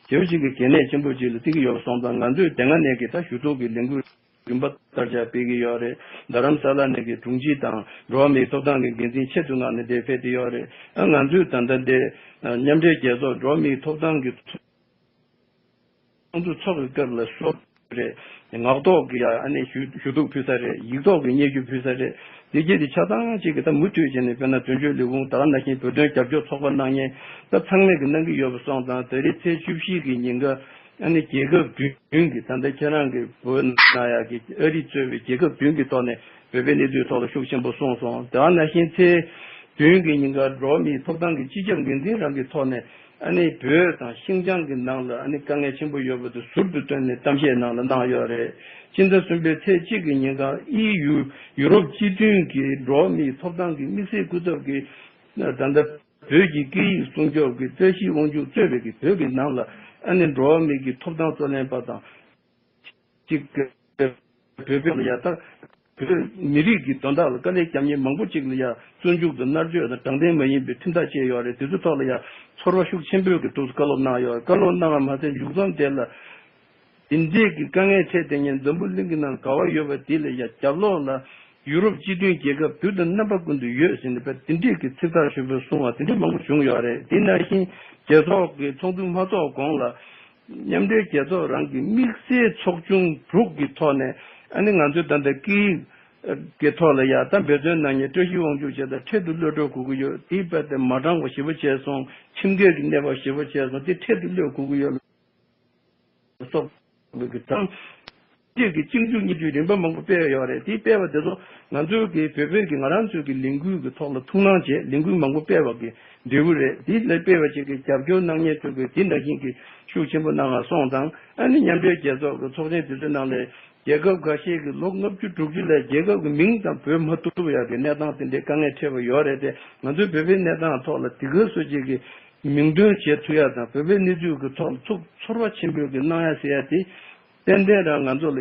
ཞེ་པོ་ཅིག་གི་གལ་གནད་ཆེན་པོ་ཅིག་ལ་བརྩི་གི་ཡོད་སོང་ཙང་། ང་ཚོས་དེ་སྔ་ནས་ཀྱི་ད་ཞུ་གཏུག་གི་ལས་འགུལ་རིམ་པ་ལྟར་ཆ་སྤེལ་གྱི་ཡོད་རེད། རྡ་རམ་ས་ལ་ནས་ཀྱི་དྲུང་ཆེ་དང་འགྲོ་བ་མིའི་ཐོབ་ཐང་གི་འགན་འཛིན་ཆེད་དུ་མངགས་ནས་འདིར་ཕེབས་བསྡད་ཡོད་རེད། ཨ་ང་ཚོས་ད་ལྟ་འདིར་མཉམ་འབྲེལ་རྒྱལ་ཚོགས་འགྲོ་བ་མིའི་ཐོབ་ཐང་གི་ཚོགས་འདུ་འཚོགས་པའི་སྐབས་ལ་ཤོག་ རེད། ངག་ཐོག་གི་ཡ་ཨ་ནི་ཞུ་ཞུ་གཏུག་ཕུལ་ས་རེད། ཡིག་ཐོག་གི་སྙན་ཞུ་ཕུལ་ས་རེད། འདི་གྱད་དེ་ཆ་ཚང་གཅིག་གི་ད་མུ་མཐུད་བྱས་ནས་དཔེར་ན་དོན་གཅོད་ལས་ཁུངས་ད་ག་ནང་བཞིན་བོད་དོན་རྒྱབ་སྐྱོར་ཚོགས་པ་གནང་མཁན་ད་ཚང་མས་གི་གནང་གི་ཡོད་པ་སོང་ཙང་ད་རེས་ཚེས་བཅུ་བཞི་གི་ཉིན་ཀ་ཨ་ནི་རྒྱལ་ཁབ་བདུན་གི་ད་ལྟ་ཁྱེད་རང་གི་བོད་ནང་ཡ་གི་ཨ་རི་གཙོས་པའི་རྒྱལ་ཁབ་བདུན་གི་ཐོག་ནས་བོད་པའི་གནས་ཚུལ་ཐོག་ལ་ཤུགས་ཆེན་པོ་གསུངས་སོང་། ད་ག་ནང་བཞིན་ཚེས་བདུན་གི་ཉིན་ཀ་འགྲོ་བ་མིའི་ཐོབ་ཐང་གི་སྤྱི་ཁྱབ་འགན་འཛིན་རང་གི་ཐོག་ནས་ཨ་ནི་བོད་དང་ཤིང་ཅང་གི་ནང་ལ་ཨ་ནི་དཀའ་ངལ་ཆེན་པོ་ཡོད་པ་དེ་ཟུར་དུ་བཏོན་ནས་གཏམ་བཤད་ནང་ལ་གནང་ཡོད་རེད། སྤྱི་ཟླ་གསུམ་པའི་ཚེས་གཅིག་གི་ཉིན་ཀ་ཨི་ཡུ་ཡུ་རོབ་སྤྱི་མཐུན་གྱི་འགྲོ་བ་མིའི་ཐོབ་ཐང་གི་དམིགས་བསལ་སྐུ་ཚབ་ཀྱིས་ད་ལྟ་བོད་ཀྱི་སྐད་ཡིག་སྲུང་སྐྱོབ་ཀྱི་བཀྲ་ཤིས་དབང་ཕྱུག་གཙོས་པའི་གི་བོད་ཀྱི་ནང་ལ་ཨ་ནི་འགྲོ་བ་མི་གི་ཐོབ་ཐང་རྩོད་ལེན་པ་དང་གཅིག་བོད་བོད་ལ་ཡ་ད་བོད་མི་རིགས་ཀྱི་དོན་དག་ལ་དཀའ་ལས་བརྒྱབ་མཁན་མང་པོ་ཅིག་ལ་ཡ་བཙོན་འཇུག་དང་མནར་གཅོད་དང་དྲང་བདེན་མ་ཡིན་པའི་ཁྲིམས་ཐག་བཅད་ཡོད་རེད། དེ་ཚོ་ཐོག་ལ་ཡ་ཚོར་བ་ཤུགས་ཆེན་པོས་ཀྱི་ཐོག་བཀའ་སློབ་གནང་ཡོད། བཀའ་སློབ་གནང་བ་མ་ཟད་མཇུག་རྩོམ་དེ་ལ་འདི་འདྲས་ཀྱི་དཀའ་ངལ་འཕྲད་བསྡད་མཁན་འཛམ་བུ་གླིང་གི་ནང་ག་བ་ཡོད་པ་དེ་ལ་ཡ་རྒྱབ་ལོགས་ལ་ཡུ་རོབ་སྤྱི་མཐུན་རྒྱལ་ཁབ་དུས་དང་རྣམ་པ་ཀུན་ཏུ་ཡོད་ཟེར་ནས་དཔེ་དེ་འདྲས་ཀྱི་ཚིག་ཐག་ཆོད་པོས་གསུངས་པ་དེ་འདྲས་མང་པོ་བྱུང་ཡོད་རེད། དེ་ནང་བཞིན་རྒྱལ་ཚོགས་ཀྱི་ཚོགས་འདུ་མ་ཚོགས་གོང་ལ་མཉམ་འབྲེལ་རྒྱལ་ཚོགས་རང་གི་དམིགས་བསལ་ཚོགས་ཆུང་དྲུག་གི་ཐོག་ནས་ཨ་ནི་ང་ཚོའི་ད་ལྟ་སྐད་ཡིག་གི་ཐོག་ལ་ཡ་ད་འབད་བརྩོན་གནང་མཁན་བཀྲ་ཤིས་དབང་ཕྱུག་བྱས་ད་འཕྲལ་དུ་གློད་གྲོལ་དགོས་ཀྱི་ཡོད། དེའི་དཔེ་དེ་མ་དྲང་བ་ཞེ་པོ་བྱས་སོང་། ཁྲིམས་འགལ་གྱི་གནས་བབ་ཞེ་པོ་བྱས་སོང་། དེ་འཕྲལ་དུ་གློད་དགོས་ཀྱི་ཡོད་ལ་སོགས་པའི་གི་དང་། སྤྱིར་གྱི་གཅིག་མཇུག་གཉིས་མཇུག་རིམ་པ་མང་པོ་སྤེལ་ཡོད་རེད། དེ་སྤེལ་བ་དེ་ཚོ་ང་ཚོའི་གི་བོད་བོད་ཀྱི་ང་རང་ཚོའི་གི་ལས་འགུལ་གྱི་ཐོག་ལ་ཐུགས་སྣང་བྱས་ལས་འགུལ་མང་པོ་སྤེལ་བ་གི་འབྲས་བུ་རེད། དེ་ལ་སྤེལ་བ་ཅིག་གི་རྒྱབ་སྐྱོར་གནང་མཁན་ཚོ་གི་དེ་འདྲ་བཞིན་གྱི་ཤུགས་ཆེན་པོ་གནང་བ་སོང་ཙང་ཨ་ནི་མཉམ་འབྲེལ་རྒྱལ་ཚོགས་ཀྱི་ཚོགས་ཆེན་དེ་ཚོའི་ནང་ལ་རྒྱལ་ཁབ་འགའ་ཤས་ཀྱི་ལོ་ལྔ་བཅུ་དྲུག་ཅུ་ལ་རྒྱལ་ཁབ་ཀྱི་མིང་ཙམ་འབོད་མ་ཐུབ་ཡག་གི་གནས་སྟངས་དེ་འདྲའི་དཀའ་ངལ་འཕྲད་པ་ཡོད་རེད་དེ། ང་ཚོའི་བོད་པའི་གནས་སྟངས་ཐོག་ལ་དེ་ག་སོ་ཅིག་གི་མིང་འདོན་བྱེད་ཐུབ་ཡག་དང་བོད་པའི་གནས་ཚུལ་གྱི་ཐོག་ལ་ཚུགས་ཚོར་བ་ཆེན་པོས་ཀྱི་གནང་ཡག་ཟེར་ཡག་དེ་ཏན་ཏན་རང་ང་ཚོ་ལ་ཡ་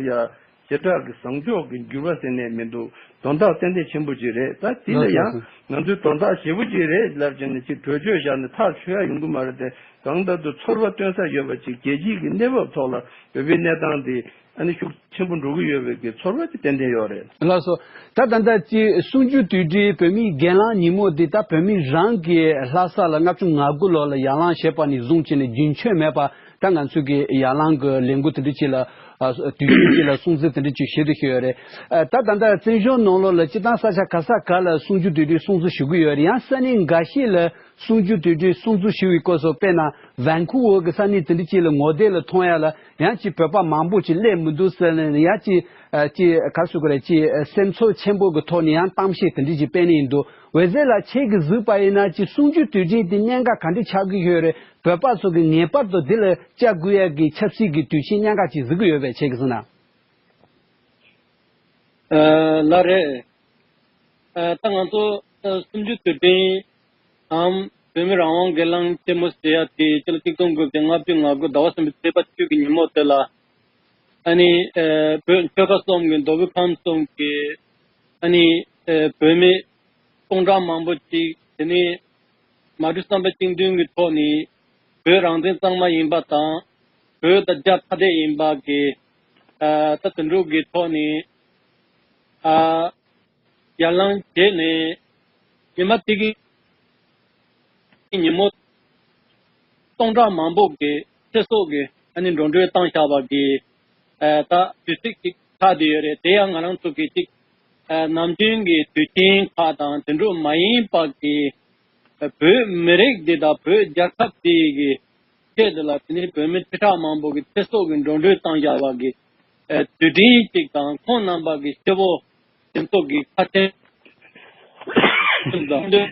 ཞེ་དྲག་གི་བཟང་ཕྱོགས་ཀྱི་འགྱུར་བ་ཟེར་ནས་མི་འདུག་དོན་དག་ཏན་ཏན་ཆེན་པོ་ཅིག་རེད། ད་དེ་ལ་ཡང་ང་ཚོའི་དོན་དག་ཞེ་པོ་ཅིག་རེད་ལབ་བྱས་ནས་ཅིག་གྲོས་ཆོད་བཞག་ནས་ཐག་ཆོད་ཡག་ཡོང་གི་མ་རེད་དེ། གང་ལྟར་དུ་ཚོར་བ་སྟོན་ས་ཡོད་པ་ཅིག་རྒྱལ་སྤྱིའི་གི་གནས་བབ་ཐོག་ལ་བོད་པའི་གནས་སྟངས་དེ་ཨ་ནི་ཤུགས་ཆེན་པོ་འགྲོ་གི་ཡོད་པའི་གི་ཚོར་བ་ཅིག་ཏན་ཏན་ཡོད་རེད། ལགས་སོ། ད་ད་ལྟ་ཅིག་གསུམ་བཅུའི་དུས་དྲན་བོད་མིའི་སྒེར་ལངས་ཉིན་མོ་འདི་ད་བོད་མི་རང་གི་ལྷ་ས་ལ་ལྔ་བཅུ་ང་དགུ་ལོ་ལ་ཡར་ལངས་བྱས་པ་ནས་བཟུང་བྱས་ནས་རྒྱུན་ཆད་མེད་པ་ད་ང་ཚོས་ཀྱི་ཡར་ལངས་ཀྱི་ལས་འགུལ་དེ་འདྲ་ཅིག་ལ་ཨ་དུས་ཆེན་ཅིག་ལ་སྲུང་བརྩི་དེ་འདྲ་ཅིག་བྱེད་དུ་བྱས་ཡོད་རེད། ཨ་ད་ད་ལྟ་བཙན་བྱོལ་ནང་ལོགས་ལ་སྤྱིར་བཏང་ས་ཆ་ག་ས་ག་ལ་གསུམ་བཅུའི་དུས་དྲན་སྲུང་བརྩི་ཞུ་གི་ཡོད་རེད། ཡང་ས་གནས་འགའ་ཤས་ལ་གསུམ་བཅུའི་དུས་དྲན་སྲུང་བརྩི་ཞུ་བའི་སྐོར་སོགས་དཔེར་ན་ཝན་ཁུ་ཝར་གྱི་ས་གནས་དེ་འདྲ་ཅིག་ལ་ངོ་དེབ་ལ་མཐོང་ཡ་ལ་ཡང་ཅིག་བོད་པ་མང་པོ་ཅིག་སླེབས་མི་འདུག་ཟེར་ནས་ཡང་ཅིག་ཨ་ཅིག་ག་རེ་ཟེར་དགོས་རེད། ཅིག་སེམས་ཚོར་ཆེན་པོ་གི་ཐོག་ནས་ཡང་གཏམ་བཤད་དེ་འདྲ་ཅིག་སྤེལ་ནས་འདུག་འོད་ཟེར་ལགས་ཁྱེད་ཀྱིས་གཟིགས་པ་ཡིན་ན་ཅིག་གསུམ་བཅུའི་དུས་དྲན་དེ་གནད་འགག་ག་འདྲ་ཆགས་ཀྱི་ཡོད་རེད། བོད་པ་ཚོ་གིས་ངེས་པར་དུ་འདི་ལ་བཅར་དགོས་ཡ་གི་ཆབ་སྲིད་ཀྱི་དུས་ཆེན་གནད་འགག་ཅིག་གཟིགས་ཀྱི་ཡོད་པས་ཁྱེད་ཀྱིས་གཟིགས་ན། ཨ་ལགས་རེད། ཨ་ད་ང་ཚོ་ཨ་གསུམ་བཅུའི་དུས་དྲན་དང་བོད་མི་རང་དབང་སྒེར་ལངས་ཆེན་མོ་ཟེར་ཡ་དེ་སྤྱི་ལོ་ཆིག་སྟོང་དགུ་བརྒྱ་ལྔ་བཅུ་ང་དགུ་ཟླ་བ་གསུམ་པའི་ཚེས་པ་བཅུ་གི་ཉིན་མོ་དེ་ལ་ཨ་ནི་ཨ་བོད་ཆོལ་ཁ་གསུམ་གྱི་མདོ་དབུས་ཁམས་གསུམ་གྱི་ཨ་ནི་ཨ་བོད་མི་སྟོང་ཕྲག་མང་པོ་ཅིག་དེ་ནས་མ་གྲོས་བསམ་པ་གཅིག་མཐུན་གྱི་ཐོག་ནས་བོད་རང་བཙན་གཙང་མ་ཡིན་པ་དང་བོད་དང་རྒྱ་ཐ་དད་ཡིན་པ་གི་ཨ་ད་དུད་འགྲོ་གི་ཐོག་ནས་ཨ་ཡར་ལངས་བྱས་ནས་ཉི་མ་དེ་གི་ཉིན་མོ་སྟོང་ཕྲག་མང་པོ་གི་ཚེ་སྲོག་གི་ཨ་ནི་འགྲོ་གྲོན་བཏང་བཞག་པ་གི་ཨ་ད་དུས་ཚིགས་ཅིག་ཆགས་བསྡད་ཡོད་རེད། དེ་ཡང་ང་རང་ཚོ་གི་ཅིག་ཨ་ནམ་རྒྱུན་གྱི་དུས་ཆེན་ཁག་དང་དེ་འདྲ་མ་ཡིན་པ་གི་བོད་མི་རིགས་འདི་དང་བོད་རྒྱལ་ཁབ་འདི་གི་ཆེད་དུ་ལ་དེ་ནི་བོད་མི་ཁྲི་ཕྲག་མང་པོ་གི་ཚེ་སྲོག་གི་འགྲོ་གྲོན་བཏང་བཞག་པ་གི་ཨ་དུས་དྲན་ཅིག་དང་ཁོང་རྣམ་པ་གི་སྐྱེ་བོ་སྤྱི་ཚོགས་ཀྱི་ཁ་ཆེམས་དང་འདོད་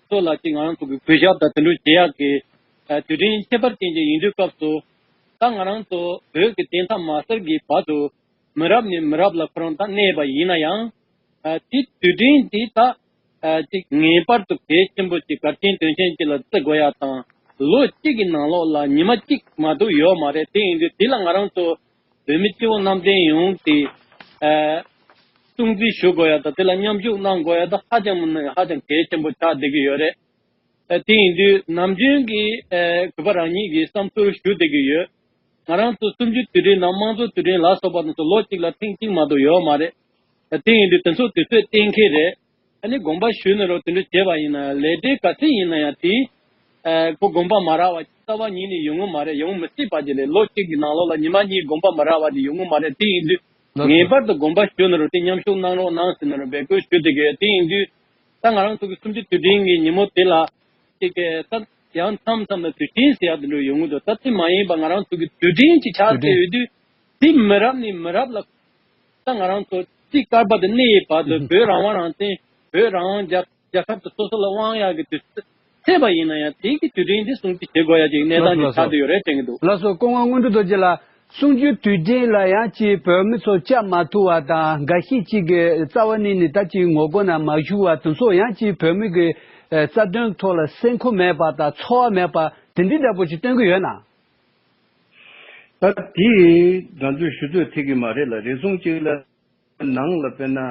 ཚོ་ལ་ཅིག་ང་རང་ཚོ་གི་གུས་ཞབས་དང་དེ་འདྲ་བྱེད་ཡག་གི་ཨ་དུས་དྲན་ཁྱད་པར་ཅན་ཅིག་ཡིན་དུས་སྐབས་སུ་ད་ང་རང་ཚོ་བོད་ཀྱི་བདེན་མཐའ་མ་གསལ་གྱི་བར་དུ་མི་རབས་ནས་མི་རབས་ལ་ཁོ་རང་ད་གནས་པ་ཡིན་ན་ཡང་ཨ་དེ་དུས་དྲན་དེ་ད་ཨ་ཅིག་ངེས་པར་དུ་གལ་ཆེན་པོ་ཅིག་གལ་ཆེན་དོན་ཆེན་ཅིག་ལ་བརྩི་དགོས་ཡ་དང་ལོ་གཅིག་གི་ནང་ལོགས་ལ་ཉི་མ་གཅིག་མ་གཏོགས་ཡོད་མ་རེད། དེ་ཡིན་དུས་དེ་ལ་ང་རང་ཚོ་བོད་མི་སྤྱི་བོ་གནམ་བསྟན་ཡོངས་ཏེ་ཨ་སྲུང་བརྩི་ཞུ་དགོས་ཡ་དང་དེ་ལ་མཉམ་ཞུགས་གནང་དགོས་ཡ་དང་ཧ་ཅང་མིན་ན་ཧ་ཅང་གལ་ཆེན་པོ་ཆགས་བསྡད་ཀྱི་ཡོད་རེད། ཨ་དེ་ཡིན་དུས་ནམ་རྒྱུན་གྱི་ཨ་གུས་པ་རང་ཉིད་ཀྱི་བསམ་ཚུལ་ཞུ་བསྡད་ཀྱི་ཡོད། ང་རང་ཚོ་གསུམ་བཅུའི་དུས་དྲན་དང་དམངས་གཙོའི་དུས་དྲན་ལ་སོགས་པ་དེ་ཚོ་ལོ་གཅིག་ལ་ཐེངས་གཅིག་མ་གཏོགས་ཡོད་མ་རེད། ཨ་དེ་ཡིན་དུས་དེ་ཚོ་དུས་ཚོད་གཏན་འཁེལ་རེད། ཨ་ནི་དགོངས་པ་ཞུས་ནས་རོགས་དེ་འདྲ་བྱས་པ་ཡིན་ན་ལས་འབྲས་ག་ཚད་ཡིན་ན་ཡང་དེ་ ཨ་ཁོ་དགོངས་པ་མ་རག་པ་རྩ་བ་ཉིད་ནས་ཡོང་གི་མ་རེད། ཡོང་མི་སྲིད་པ་ཅིག་རེད། ལོ་གཅིག་གི་ནང་ལོགས་ལ་ཉི་མ་གཉིས་དགོངས་པ་མ་རག་པ་དེ་ཡོང་གི་མ་རེད། དེ་ཡིན་དུས་ལགས་ངེས་སོ། པར་དུ་དགོངས་པ་ཞུ་ནི་རེད། དེ་མཉམ་ཞུགས་གནང་རོགས་གནང་ཟེར་ནི་རེད། འབོད་སྐུལ་ཞུ་བསྡད་ཀྱི་ཡོད། དེ་ཡིན་དུས་ད་ང་རང་ཚོ་གི་གསུམ་བཅུའི་དུས་དྲན་གྱི་ཉིན་མོ་དེ་ལ་ཅིག་གི་ད་ཡང་མཚམས་མཚམས་ལ་དུས་ཆེན་ཟེར་ཡག་དེ་འདྲ་ཡོང་གི་འདུག་ད་དེ་མ་ཡིན་པ་ང་རང་ཚོ་གི་དུས་དྲན་ཅིག་ཆགས་དུས་དྲན་ཡོད་དུས་དེ་མི་རབས་ནས་མི་རབས་ལ་ད་ང་རང་ཚོ་རྩིས་སྐར་པ་དེ་གནས་ཡོད་བར་དུ་བོད་རང་དབང་རང་བཙན། བོད་རང་དབང་རྒྱལ་རྒྱལ་ཁབ་དེ་སོ་སོ་ལ་དབང་ཡག་གི་དུས་ཚོད་ཚད་པ་ཡིན་ན་ཡང་དེ་གི་དུས་དྲན་དེ་སྲུང་བརྩི་བྱེད་དགོས་ཡག་ཅིག་གནས་ལགས་སོ་སྟངས་ལགས་ཅིག་ཆགས་སོ། བསྡད་ཡོད་རེད་དྲན་གྱི་འདུག་ལགས་སོ། སྐུ་ངོ་དངོས་གྲུབ་རྡོ་རྗེ་ལགས། གསུམ་བཅུའི་དུས་དྲན་ལ་ཡང་ཅིག་བོད་མི་ཚོ་བཅར་མ་ཐུབ་པ་དང་། འགའ་ཤས་ཅིག་གིས་རྩ་བ་ནས་ནས་ད་ཅིག་ངོ་རྒོལ་ནང་མ་ཞུགས་པ་དེ་ཚོ་ཡང་ཅིག་བོད་མི་གི་ཨ་རྩ་དོན་ཐོག་ལ་སེམས་ཁུར་མེད་པ་དང་ཚོར་བ་མེད་པ་དེ་འདྲའི་འདྲ་པོ་ཅིག་སྟོན་གྱི་ཡོད་ན། ད་དེ་ང་ཚོས་ཞུ་ཚོད་ཐིག་གི་མ་རེད་ལ། རེ་ཟུང་གཅིག་ལ་ནང་ལ་དཔེར་ན་ཨ་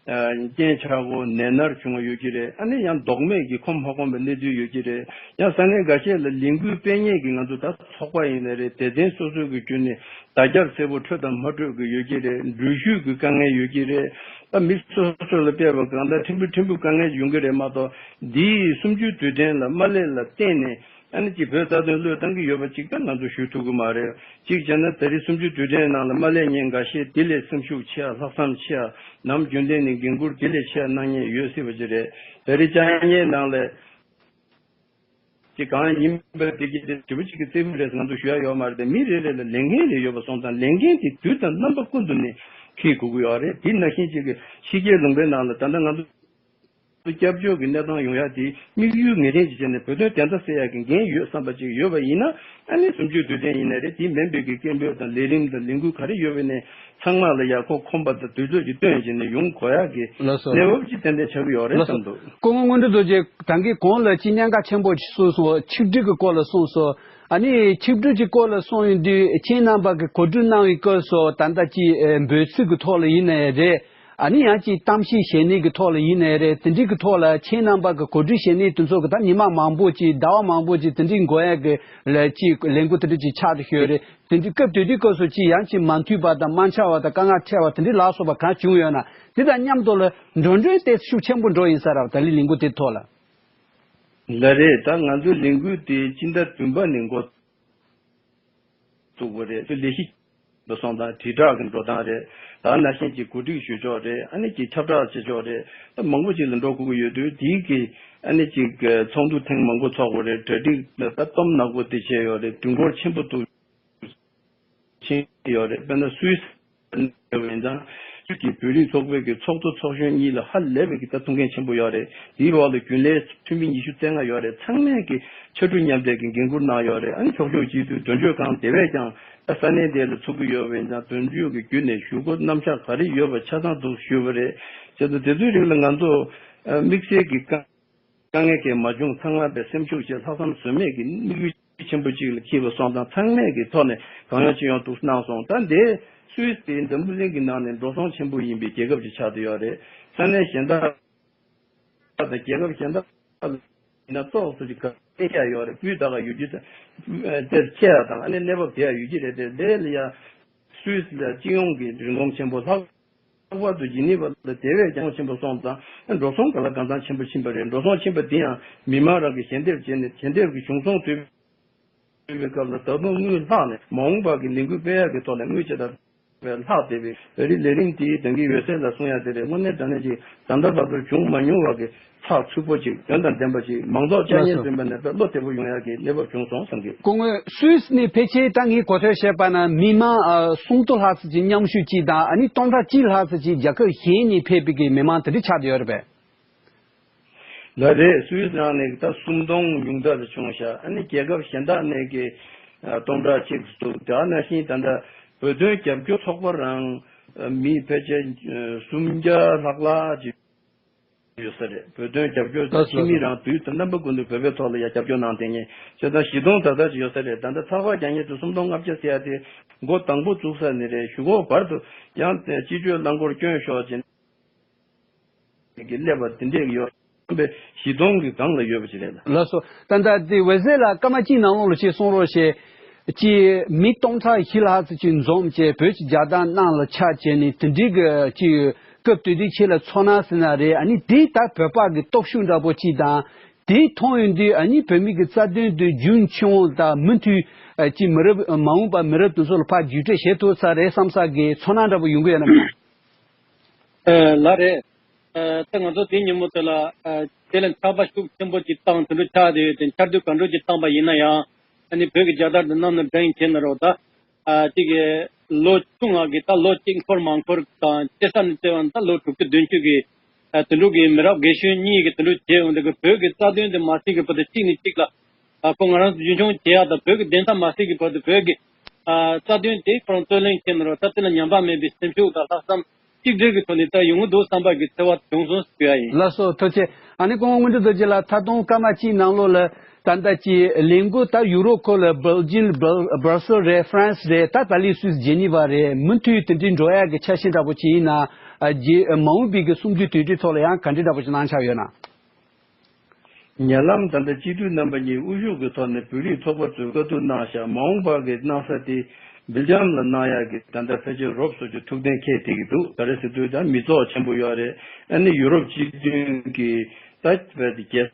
རྐྱེན་ཆག་སྒོ་ནད་མནར་བྱུང་བ་ཡོད་ཀྱི་རེད། ཨ་ནི་ཡང་ལྡོག་མེད་ཀྱི་ཁོམ་ཧ་གོམ་པའི་གནས་ཚུལ་ཡོད་ཀྱི་རེད། ཡང་ས་གནས་འགའ་ཤས་ལ་ལས་འགུལ་སྤེལ་མཁན་གྱི་ང་ཚོ་ད་ཚོགས་པ་ཡིན་ན་རེད། སྡེ་ཚན་སོ་སོ་གི་བརྒྱུད་ནས་བརྡ་སྦྱོར་གསལ་པོ་འཕྲོད་དང་མ་འཕྲོད་ཀྱི་ཡོད་ཀྱི་རེད། འགྲུལ་བཞུད་ཀྱི་དཀའ་ངལ་ཡོད་ཀྱི་རེད། ད་མི་སོ་སོ་ལ་དཔེ་བ་གང་ལྟར་ཕྲན་བུ་ཕྲན་བུ་དཀའ་ངལ་ཡོང་གི་རེད་མ་གཏོགས། འདིའི་གསུམ་བཅུའི་དུས་དྲན་ལ་མ་སླེབས་ལ་བརྟེན་ནས་ཨ་ནི་ཅིག་བོད་རྩ་དོན་བློས་བཏང་གི་ཡོད་པ་ཅིག་ད་ང་ཚོ་ཞུ་ཐུབ་ཀྱི་མ་རེད། གཅིག་བྱས་ན་ད་རེས་གསུམ་བཅུའི་དུས་དྲན་ནང་ལ་མ་སླེབས་མཁན་འགའ་ཤས་དེ་ལས་སེམས་ཤུགས་ཆེ་བ། ལྷག་བསམ་ཆེ་བ། ནམ་རྒྱུན་ལྡན་ནས་འགན་འཁུར་དེ་ལས་ཆེ་བ་གནང་མཁན་ཡོད་སྲིད་པ་ཅིག་རེད། ད་རེས་བཅར་མཁན་ནང་ལ་ཅིག་གང་ཡིན་པ་དེ་གི་དེ་དྲི་བ་གཅིག་གི་རྩེ་ཕུད་རེད་ང་ཚོ་ཞུ་ཡ་ཡོད་མ་རེད་དེ། མི་རེ་རེ་ལ་ལས་འགན་རེ་ཡོད་པ་སོང་ཙང་ལས་འགན་དེ་དུས་དང་རྣམ་པ་ཀུན་ཏུ་ནས་འཁྱེར་དགོས་ཀྱི་ཡོད་རེད། དེ་ནང་བཞིན་ཅིག་གི་ཕྱི་རྒྱལ་ལུང་པའི་ནང་ལ་ད་ལྟ་ང་ཚོ་སྐྱབས་བཅོལ་གྱི་གནས་སྟངས་ཡོང་ཡ་དེ་དམིགས་ཡུལ་ངེས་ཅན་ཅིག་བྱས་ནས་བོད་དོན་བདེན་མཐའ་གསལ་ཡ་གི་འགན་ཡོད་བསམ་པ་ཅིག་ཡོད་པ་ཡིན་ན། ཨ་ནི་གསུམ་བཅུའི་དུས་དྲན་ཡིན་ན་རེད། དེ་མིན་པའི་གི་སྐད་འབོད་དང་ལས་རིམ་དང་ལས་འགུལ་ག་རེ་ཡོད་པ་ནས་ཚང་མ་ལ་ཡག་ཁོག་ཁོམ་པ་དང་དུས་ཚོད་ཀྱི་བཏོན་བྱས་ནས་ཡོང་དགོས་ཡག་གི་ལགས་སོ། གནས་བབ་ཅིག་ཏན་ཏན་ཆགས་ཀྱི་ཡོད་རེད་ལགས་སོ། བསམ་འདུག་སྐུ་ངོ་དངོས་གྲུབ་རྡོ་རྗེ་ད་གིན་གོང་ལ་ཅིག་གནད་འགག་ཆེན་པོ་ཞིག་གསུངས་སོང་། ཆིག་སྒྲིལ་གྱི་སྐོར་ལ་གསུངས་སོང་། ཨ་ནི་ཆིག་སྒྲིལ་གྱི་སྐོར་ལ་གསུངས་ཡོང་དུས་ཁྱེད་རྣམ་པ་གི་གོ་སྒྲིག་གནང་བའི་སྐབས་སུ་ད་ལྟ་ཅིག་འབོད་ཚིག་གི་ཐོག་ལ་ཡིན་ནའི་རེད། ཨ་ནི་ཡང་ཅིག་གཏམ་བཤད་བྱེད་ནི་གི་ཐོག་ལ་ཡིན་ནའི་རེད། དེ་འདྲའི་གི་ཐོག་ལ་ཁྱེད་རྣམ་པ་གི་གོ་སྒྲིག་བྱེད་ནི་དེ་ཚོ་གི་ད་ཉི་མ་མང་པོ་ཅིག་ཟླ་བ་མང་པོ་ཅིག་དེ་འདྲའི་འགོར་ཡ་གི་ལ་ཅིག་ལས་འགུལ་དེ་འདྲ་ཅིག་ཆགས་བསྡད་ཡོད་རེད། དེ་འདྲའི་སྐབས་དེ་དུས་སྐབས་སུ་ཅིག་ཡང་ཅིག་མ་མཐུན་པ་དང་དམག་འཆར་བ་དང་དཀའ་ངལ་འཕྲད་པ་དེ་འདྲའི་ལ་སོགས་པ་གང་བྱུང་ཡོད་ན། དེ་དང་མཉམ་དུ་ལ་འགྲོ་གྲོན་དེ་ཤུགས་ཆེན་པོ་འགྲོ་ཡིན་ས་རེད་པ། ད་ལི་ལས་འགུལ་དེ་ཐོག་ལ། ལ་རེད། ད་ང་ཚོའི་ལས་འགུལ་དེ་སྤྱི་ཟླ་བདུན་པ་ནས་འགོ་བཙུགས་པ་རེད། ཚོ་ལས་གཞི་འགྲོ་སོང་དང་དྲིལ་བསྒྲགས་ཀྱི་འགྲོ་སྟངས་རེད། ད་ནང་བཞིན་གྱི་གོ་སྒྲིག་ཞུ་ཕྱོགས་རེད། ཨ་ནི་ཀྱི་ཁྱབ་བསྒྲགས་བྱེད་ཕྱོགས་རེད། ད་མང་པོ་ཅིག་ལ་འགྲོ་དགོས་ཀྱི་ཡོད་དུས་དེའི་གི་ཨ་ནི་ཅིག་ཚོགས་འདུ་ཐེངས་མང་པོ་ཚོགས་པ་རེད། གྲ་སྒྲིག་ད་གཏོང་ནག་པོ་དེ་བྱས་ཡོད་རེད། དུས་འགོར་ཆེན་པོ་འདུག་ཕྱིན་ཡོད་རེད། དཔེར་ན་སུད་སི་ཡིན་ཙང་སུད་ཀྱི་བོད་རིགས་ཚོགས་པའི་གི་ཚོགས་གཙོ་ཚོགས་གཞོན་གཉིས་ལ་ཧ་ལས་པའི་གི་ད་ཐུགས་འགན་ཆེན་པོ་ཡོད་རེད། དེའི་འོག་ལ་རྒྱུན་ལས་འཐུས་མི་ཉི་ཤུ་རྩ་ལྔ་ཡོད་རེད། ཚང་མས་གི་ཕྱར་གྲུ་མཉམ་འདེགས་ཀྱི་འགན་འཁུར་གནང་ཡོད་རེད། ཨ་ནི་ཕྱོགས་བསྐྱོད་བྱེད་དུས་དོན་གཅོད་ཁང་དེ་བས་ཀྱང་ད་ས་གནས་དེ་ལ་ཚུགས་ཀྱི་ཡོད་པ་ཡིན་ཙང་དོན་གཅོད་ཀྱི་བརྒྱུད་ནས་ཞུ་སྒོ་རྣམ་གཞག་ག་རེ་ཡོད་པ་ཆ་ཚང་འདུག་ཞུས་པ་རེད། བྱས་ཙང་དེ་ཚོའི་རིགས་ལ་ང་ཚོ་དམིགས་བསལ་གྱི་དཀའ་དཀའ་ངལ་གྱིས་མ་བྱུང་། ཚང་མ་པའི་སེམས་ཤུགས་བཅས་ལྷག་བསམ་ཟོལ་མེད་ཀྱི་དམིགས་ཡུལ་ཆེན་པོ་གཅིག་ལ་འཁྱེར་བ་སོང་ཙང་ཚང་མས་ཀྱི་ཐོག་ནས་གང་ཡོང་ཅི་ཡོང་འདུག་གནང་སོང་། ད་འདི་སུད་སི་དེ་འཛམ་བུ་གླིང་གི་ནང་ནས་འགྲོ་སོང་ཆེན་པོ་ཡིན་པའི་རྒྱལ་ཁབ་ཅིག་ཆགས་བསྡད་ཡོད་རེད། ས་གནས་གཞན་དག་དང་རྒྱལ་ཁབ་གཞན་དག་ལ་ཡིན་ན་ཏོག་ཙམ་ཅིག་ག་ལེ་ཤ་ཡོད་རེད། སྤུས་དག་ག་ཡོད་རྒྱུ་དེ་ཆེ་ཡ་དང་ཨ་ནི་གནས་བབ་དེ་ཡ་ཡོད་ཀྱི་རེད་དེ། དེ་ལ་ཡ་སུད་སི་ལ་སྤྱི་ཡོངས་ཀྱི་རིན་གོང་ཆེན་པོ། ལྷག་ལྷག་པར་དུ་ཇི་ནི་ཝ་ལ་དེ་བས་ཀྱང་ཆེན་པོ་སོང་ཙང་འགྲོ་སོང་ག་ལ་གང་ཚང་ཆེན་པོ་ཕྱིན་པ་རེད། འགྲོ་སོང་ཕྱིན་པ་དེ་ཡང་མི་མང་རང་གིས་ཞལ་འདེབས་བྱས་ནས་ཞལ་འདེབས་ཀྱི་བྱུང་སོང་ཐོན་པའི་སྐབས་ལ་ད་དུང་དངུལ་ལྷག་ནས་མ་འོངས་པ་གི་ལས་འགུལ་སྤེལ་ཡག་གི་ཐོག་ལ་དངུལ་ཇི་ལྟར་ལྷག་བསྡད་པའི་བོད་རིགས་ལས་རིམ་དེའི་དོན་གྱི་ཡོད་ཚད་ལ་གསུང་ཡ་དེ་རེད། དངོས་གནས་དྲང་གནས་ཀྱི་ད་ལྟ་བར་དུ་བྱུང་མ་མྱོང་བ་གི་ཚགས་ཚུད་པོ་ཅིག་དོན་དང་ལྡན་པ་ཅིག་མང་ཚོགས་བཅར་ཉན་ལགས་སོ། ཚུན་པ་ནས་དཔེ་བློ་བདེ་པོ་ཡོང་ཡག་གི་གནས་བབ་བྱུང་སོང་བསམ་གི། སྐུ་ངོ། སུད་སི་ནས་ཕལ་ཆེར་ད་ངས་གོ་ཐོས་བྱས་པ་ན་མི་མང་ཨ་སུམ་སྟོང་ལྷག་ཙམ་ཅིག་མཉམ་ཞུགས་ཅིག་དང་ཨ་ནི་སྟོང་ཕྲག་གཅིག་ལྷག་ཙམ་ཅིག་རྒྱལ་ཁབ་གཞན་ནས་ཕེབས་པའི་གི་མི་མང་དེ་འདྲ་ཆགས་བསྡད་ཡོད་རེད་པས། ལགས་རེད། སུད་སི་ནང་ནས་ད་སུམ་སྟོང་ཉུང་མཐའ་ལ་བྱུང་ཤག་ཨ་ནི་རྒྱལ་ཁབ་གཞན་དག་ནས་གི་ཨ་སྟོང་ཕྲག་གཅིག་འདུག་དེ་ནང་བཞིན་ད་ལྟ་བོད་དོན་རྒྱབ་སྐྱོར་ཚོགས་པ་རང་ཨ་མི་ཕལ་ཆེར་ཨ་སུམ་བརྒྱ་ལྷག་ལྷག་ཅིག་ཡོད་ས་རེད། བོད་དོན་རྒྱབ་སྐྱོར་ལགས་སོ་ཕྱི་མི་ལགས་རང་དུས་དང་རྣམ་པ་ཀུན་ཏུ་བོད་པའི་ཐོག་ལ་ཡ་རྒྱབ་སྐྱོར་གནང་བསྡད་མཁན་བྱས་ཙང་བཞི་སྟོང་ད་ལྟ་ཅིག་ཡོད་ས་རེད། ད་ལྟ་ཚགས་པར་རྒྱག་མཁན་དེ་སུམ་སྟོང་ལྔ་བརྒྱ་ཟེར་ཡ་དེ་འགོ་དང་པོ་བཙུགས་ས་ནས་རེད། གཞུག་གུ་བར་དུ་ཡང་སྤྱི་སྤྱོད་རླངས་འཁོར་བསྐྱོན་ཤོག་ཅེས་ཀྱི་སླེབས་པ་དེ་འདྲས་ཡོད་པས་བཞི་སྟོང་གི་སྒང་ལ་ཡོད་པ་ཅིག་རེད་ལ། ལགས་སོ། ད་ལྟ་དེ་འོད་ཟེར་ལགས་སྐར་མ་གཅིག་ནང་ལོགས་ལ་ཅིག་གསུང་རོགས་བྱེད། ཅིག་མི་སྟོང་ཕྲག་བཞི་ལྷག་ཙམ་ཅིག་འཛོམས་བྱས་བོད་ཀྱི་རྒྱལ་དར་གནང་ལ་ཕྱག་བྱས་ནས་དེ་འདྲའི་གི་ཅིག་སྐབས་དེ་དུས་ཁྱེད་ལ་ཚོར་སྣང་ཟེར་ན་རེད། ཨ་ནི་དེ་ལྟར་བོད་པ་གི་སྟོབས་ཤུགས་འདྲ་པོ་ཅིག་དང་། དེ་མཐོང་ཡོང་དུས་ཨ་ནི་བོད་མི་གི་རྩ་དོན་དེ་རྒྱུན་ཆད་འོང་དང་མུ་མཐུད་ཨ་ཅིག་མི་རབས་མ་འོངས་པ་མི་རབས་དེ་ཚོ་ལ་ཕར་བརྒྱུད་སྤྲོད་བྱེད་ཐུབ་ས་རེད་བསམ་ས་གི་ཚོར་སྣང་འདྲ་པོ་ཡོང་གི་ཡོད་ན་མེད། ཨ་ལགས་རེད། ཨ་ད་ང་ཚོ་དེ་ཉིན་མོ་དེ་ལ་ཨ་དེ་ལ་འཁྱག་པ་ཤུགས་ཆེན་པོ་ཅིག་བཏང་དེ་འདྲ་ཆགས་བསྡད་ཡོད་དེ། འཆར་སྡུད་ག་འདྲ་ཅིག་བཏང་པ་ཡིན་ན་ཡང་ཨ་ནི་བོད་ཀྱི་རྒྱལ་དར་དེ་གནམ་ནས་འབྲེང་བྱས་ནས་རོགས་ད། ཨ་གཅིག་གི་ལོ་ཆུང་ང་གི་ད་ལོ་གཅིག་འཁོར་མ་འཁོར་དང་སྐྱེ་ས་ནས་བརྩིས་པ་ན་ད་ལོ་དྲུག་ཅུ་བདུན་ཅུ་གི་ཨ་དེ་འདྲ་གི་མི་རབས་རྒན་གཞོན་གཉིས་ཀྱི་དེ་འདྲ་བྱས་འོང་དེ་གི་བོད་ཀྱི་རྩ་དོན་དེ་མ་སྲིད་ཀྱི་བར་དུ་གཅིག་ནས་གཅིག་ལ་ཨ་ཁོ་ང་རང་ཚོ་རྒྱུན་འཁྱོངས་བྱེད་ཡག་དང་བོད་ཀྱི་བདེན་མཐའ་མ་སྲིད་ཀྱི་བར་དུ་བོད་ཀྱི་ཨ་རྩ་དོན་དེ་ཁོ་རང་རྩོད་ལེན་བྱས་ནས་རོགས་ད་དེ་ལ་ཉམས་པ་མེད་པའི་སེམས་ཤུགས་དང་ལྷག་བསམ་གཅིག་སྒྲིལ་གྱི་ཐོག་ནས་ད་ཡོང་གི་འདུག་བསམ་པ་གི་ཚོར་བ་བྱུང་སོང་ཞུ་ཡ་ཡིན། ལགས་སོ་ཐུགས་རྗེ་ཆེ། ཨ་ནི་སྐུ་ངོ་དངོས་གྲུབ་རྡོ་རྗེ་ལགས་ད་དུང་སྐར་མ་གཅིག་ནང་ལོགས་ལ་ད་ལྟ་ཀྱི་ལས་འགུལ་ད་ཡུ་རོབ་ཁུལ་ལ་སྦེལ་ཇིམ་སྦེལ་སྦར་སེལ་རེད། ཧྥ་རན་སི་རེད། ད་ད་ལི་སུད་སི་ཇེ་ནི་ཝ་རེད། མུ་མཐུད་དེ་འདྲའི་འགྲོ་ཡག་གི་འཆར་གཞི་འདྲ་པོ་ཅིག་ཡིན་ན་ཨ་རྗེས་མ་འོངས་པའི་གི་གསུམ་བཅུའི་དུས་དྲན་ཐོག་ལ་ཡང་ག་འདྲ་འདྲ་པོ་ཅིག་གནང་འཆར་ཡོད་ན། ཉེ་ལམ་ད་ལྟ་སྤྱི་འཐུས་རྣམ་པ་གཉིས་དབུ་བཞུགས་ཀྱི་ཐོག་ནས་བོད་རིགས་ཚོགས་པ་ཚོས་བཀའ་བསྡུར་གནང་ཤག་མ་འོངས་པ་གི་གནང་ས་དེ་སྦེལ་ཇམ་ལ་གནང་ཡག་གི་ད་ལྟ་ཕལ་ཆེར་རོབ་སོགས་ཀྱི་ཐུགས་གཏན་འཁེལ་བསྡད་ཀྱི་འདུག་ག་རེ་ཟེར་དུས་ད་མི་ཚོགས་ཆེན་པོ་ཡོད་རེད། ཨ་ནི་ཡུ་རོབ་སྤྱི་མཐུན་གྱི་ད་བོད་དེ་རྒྱལ་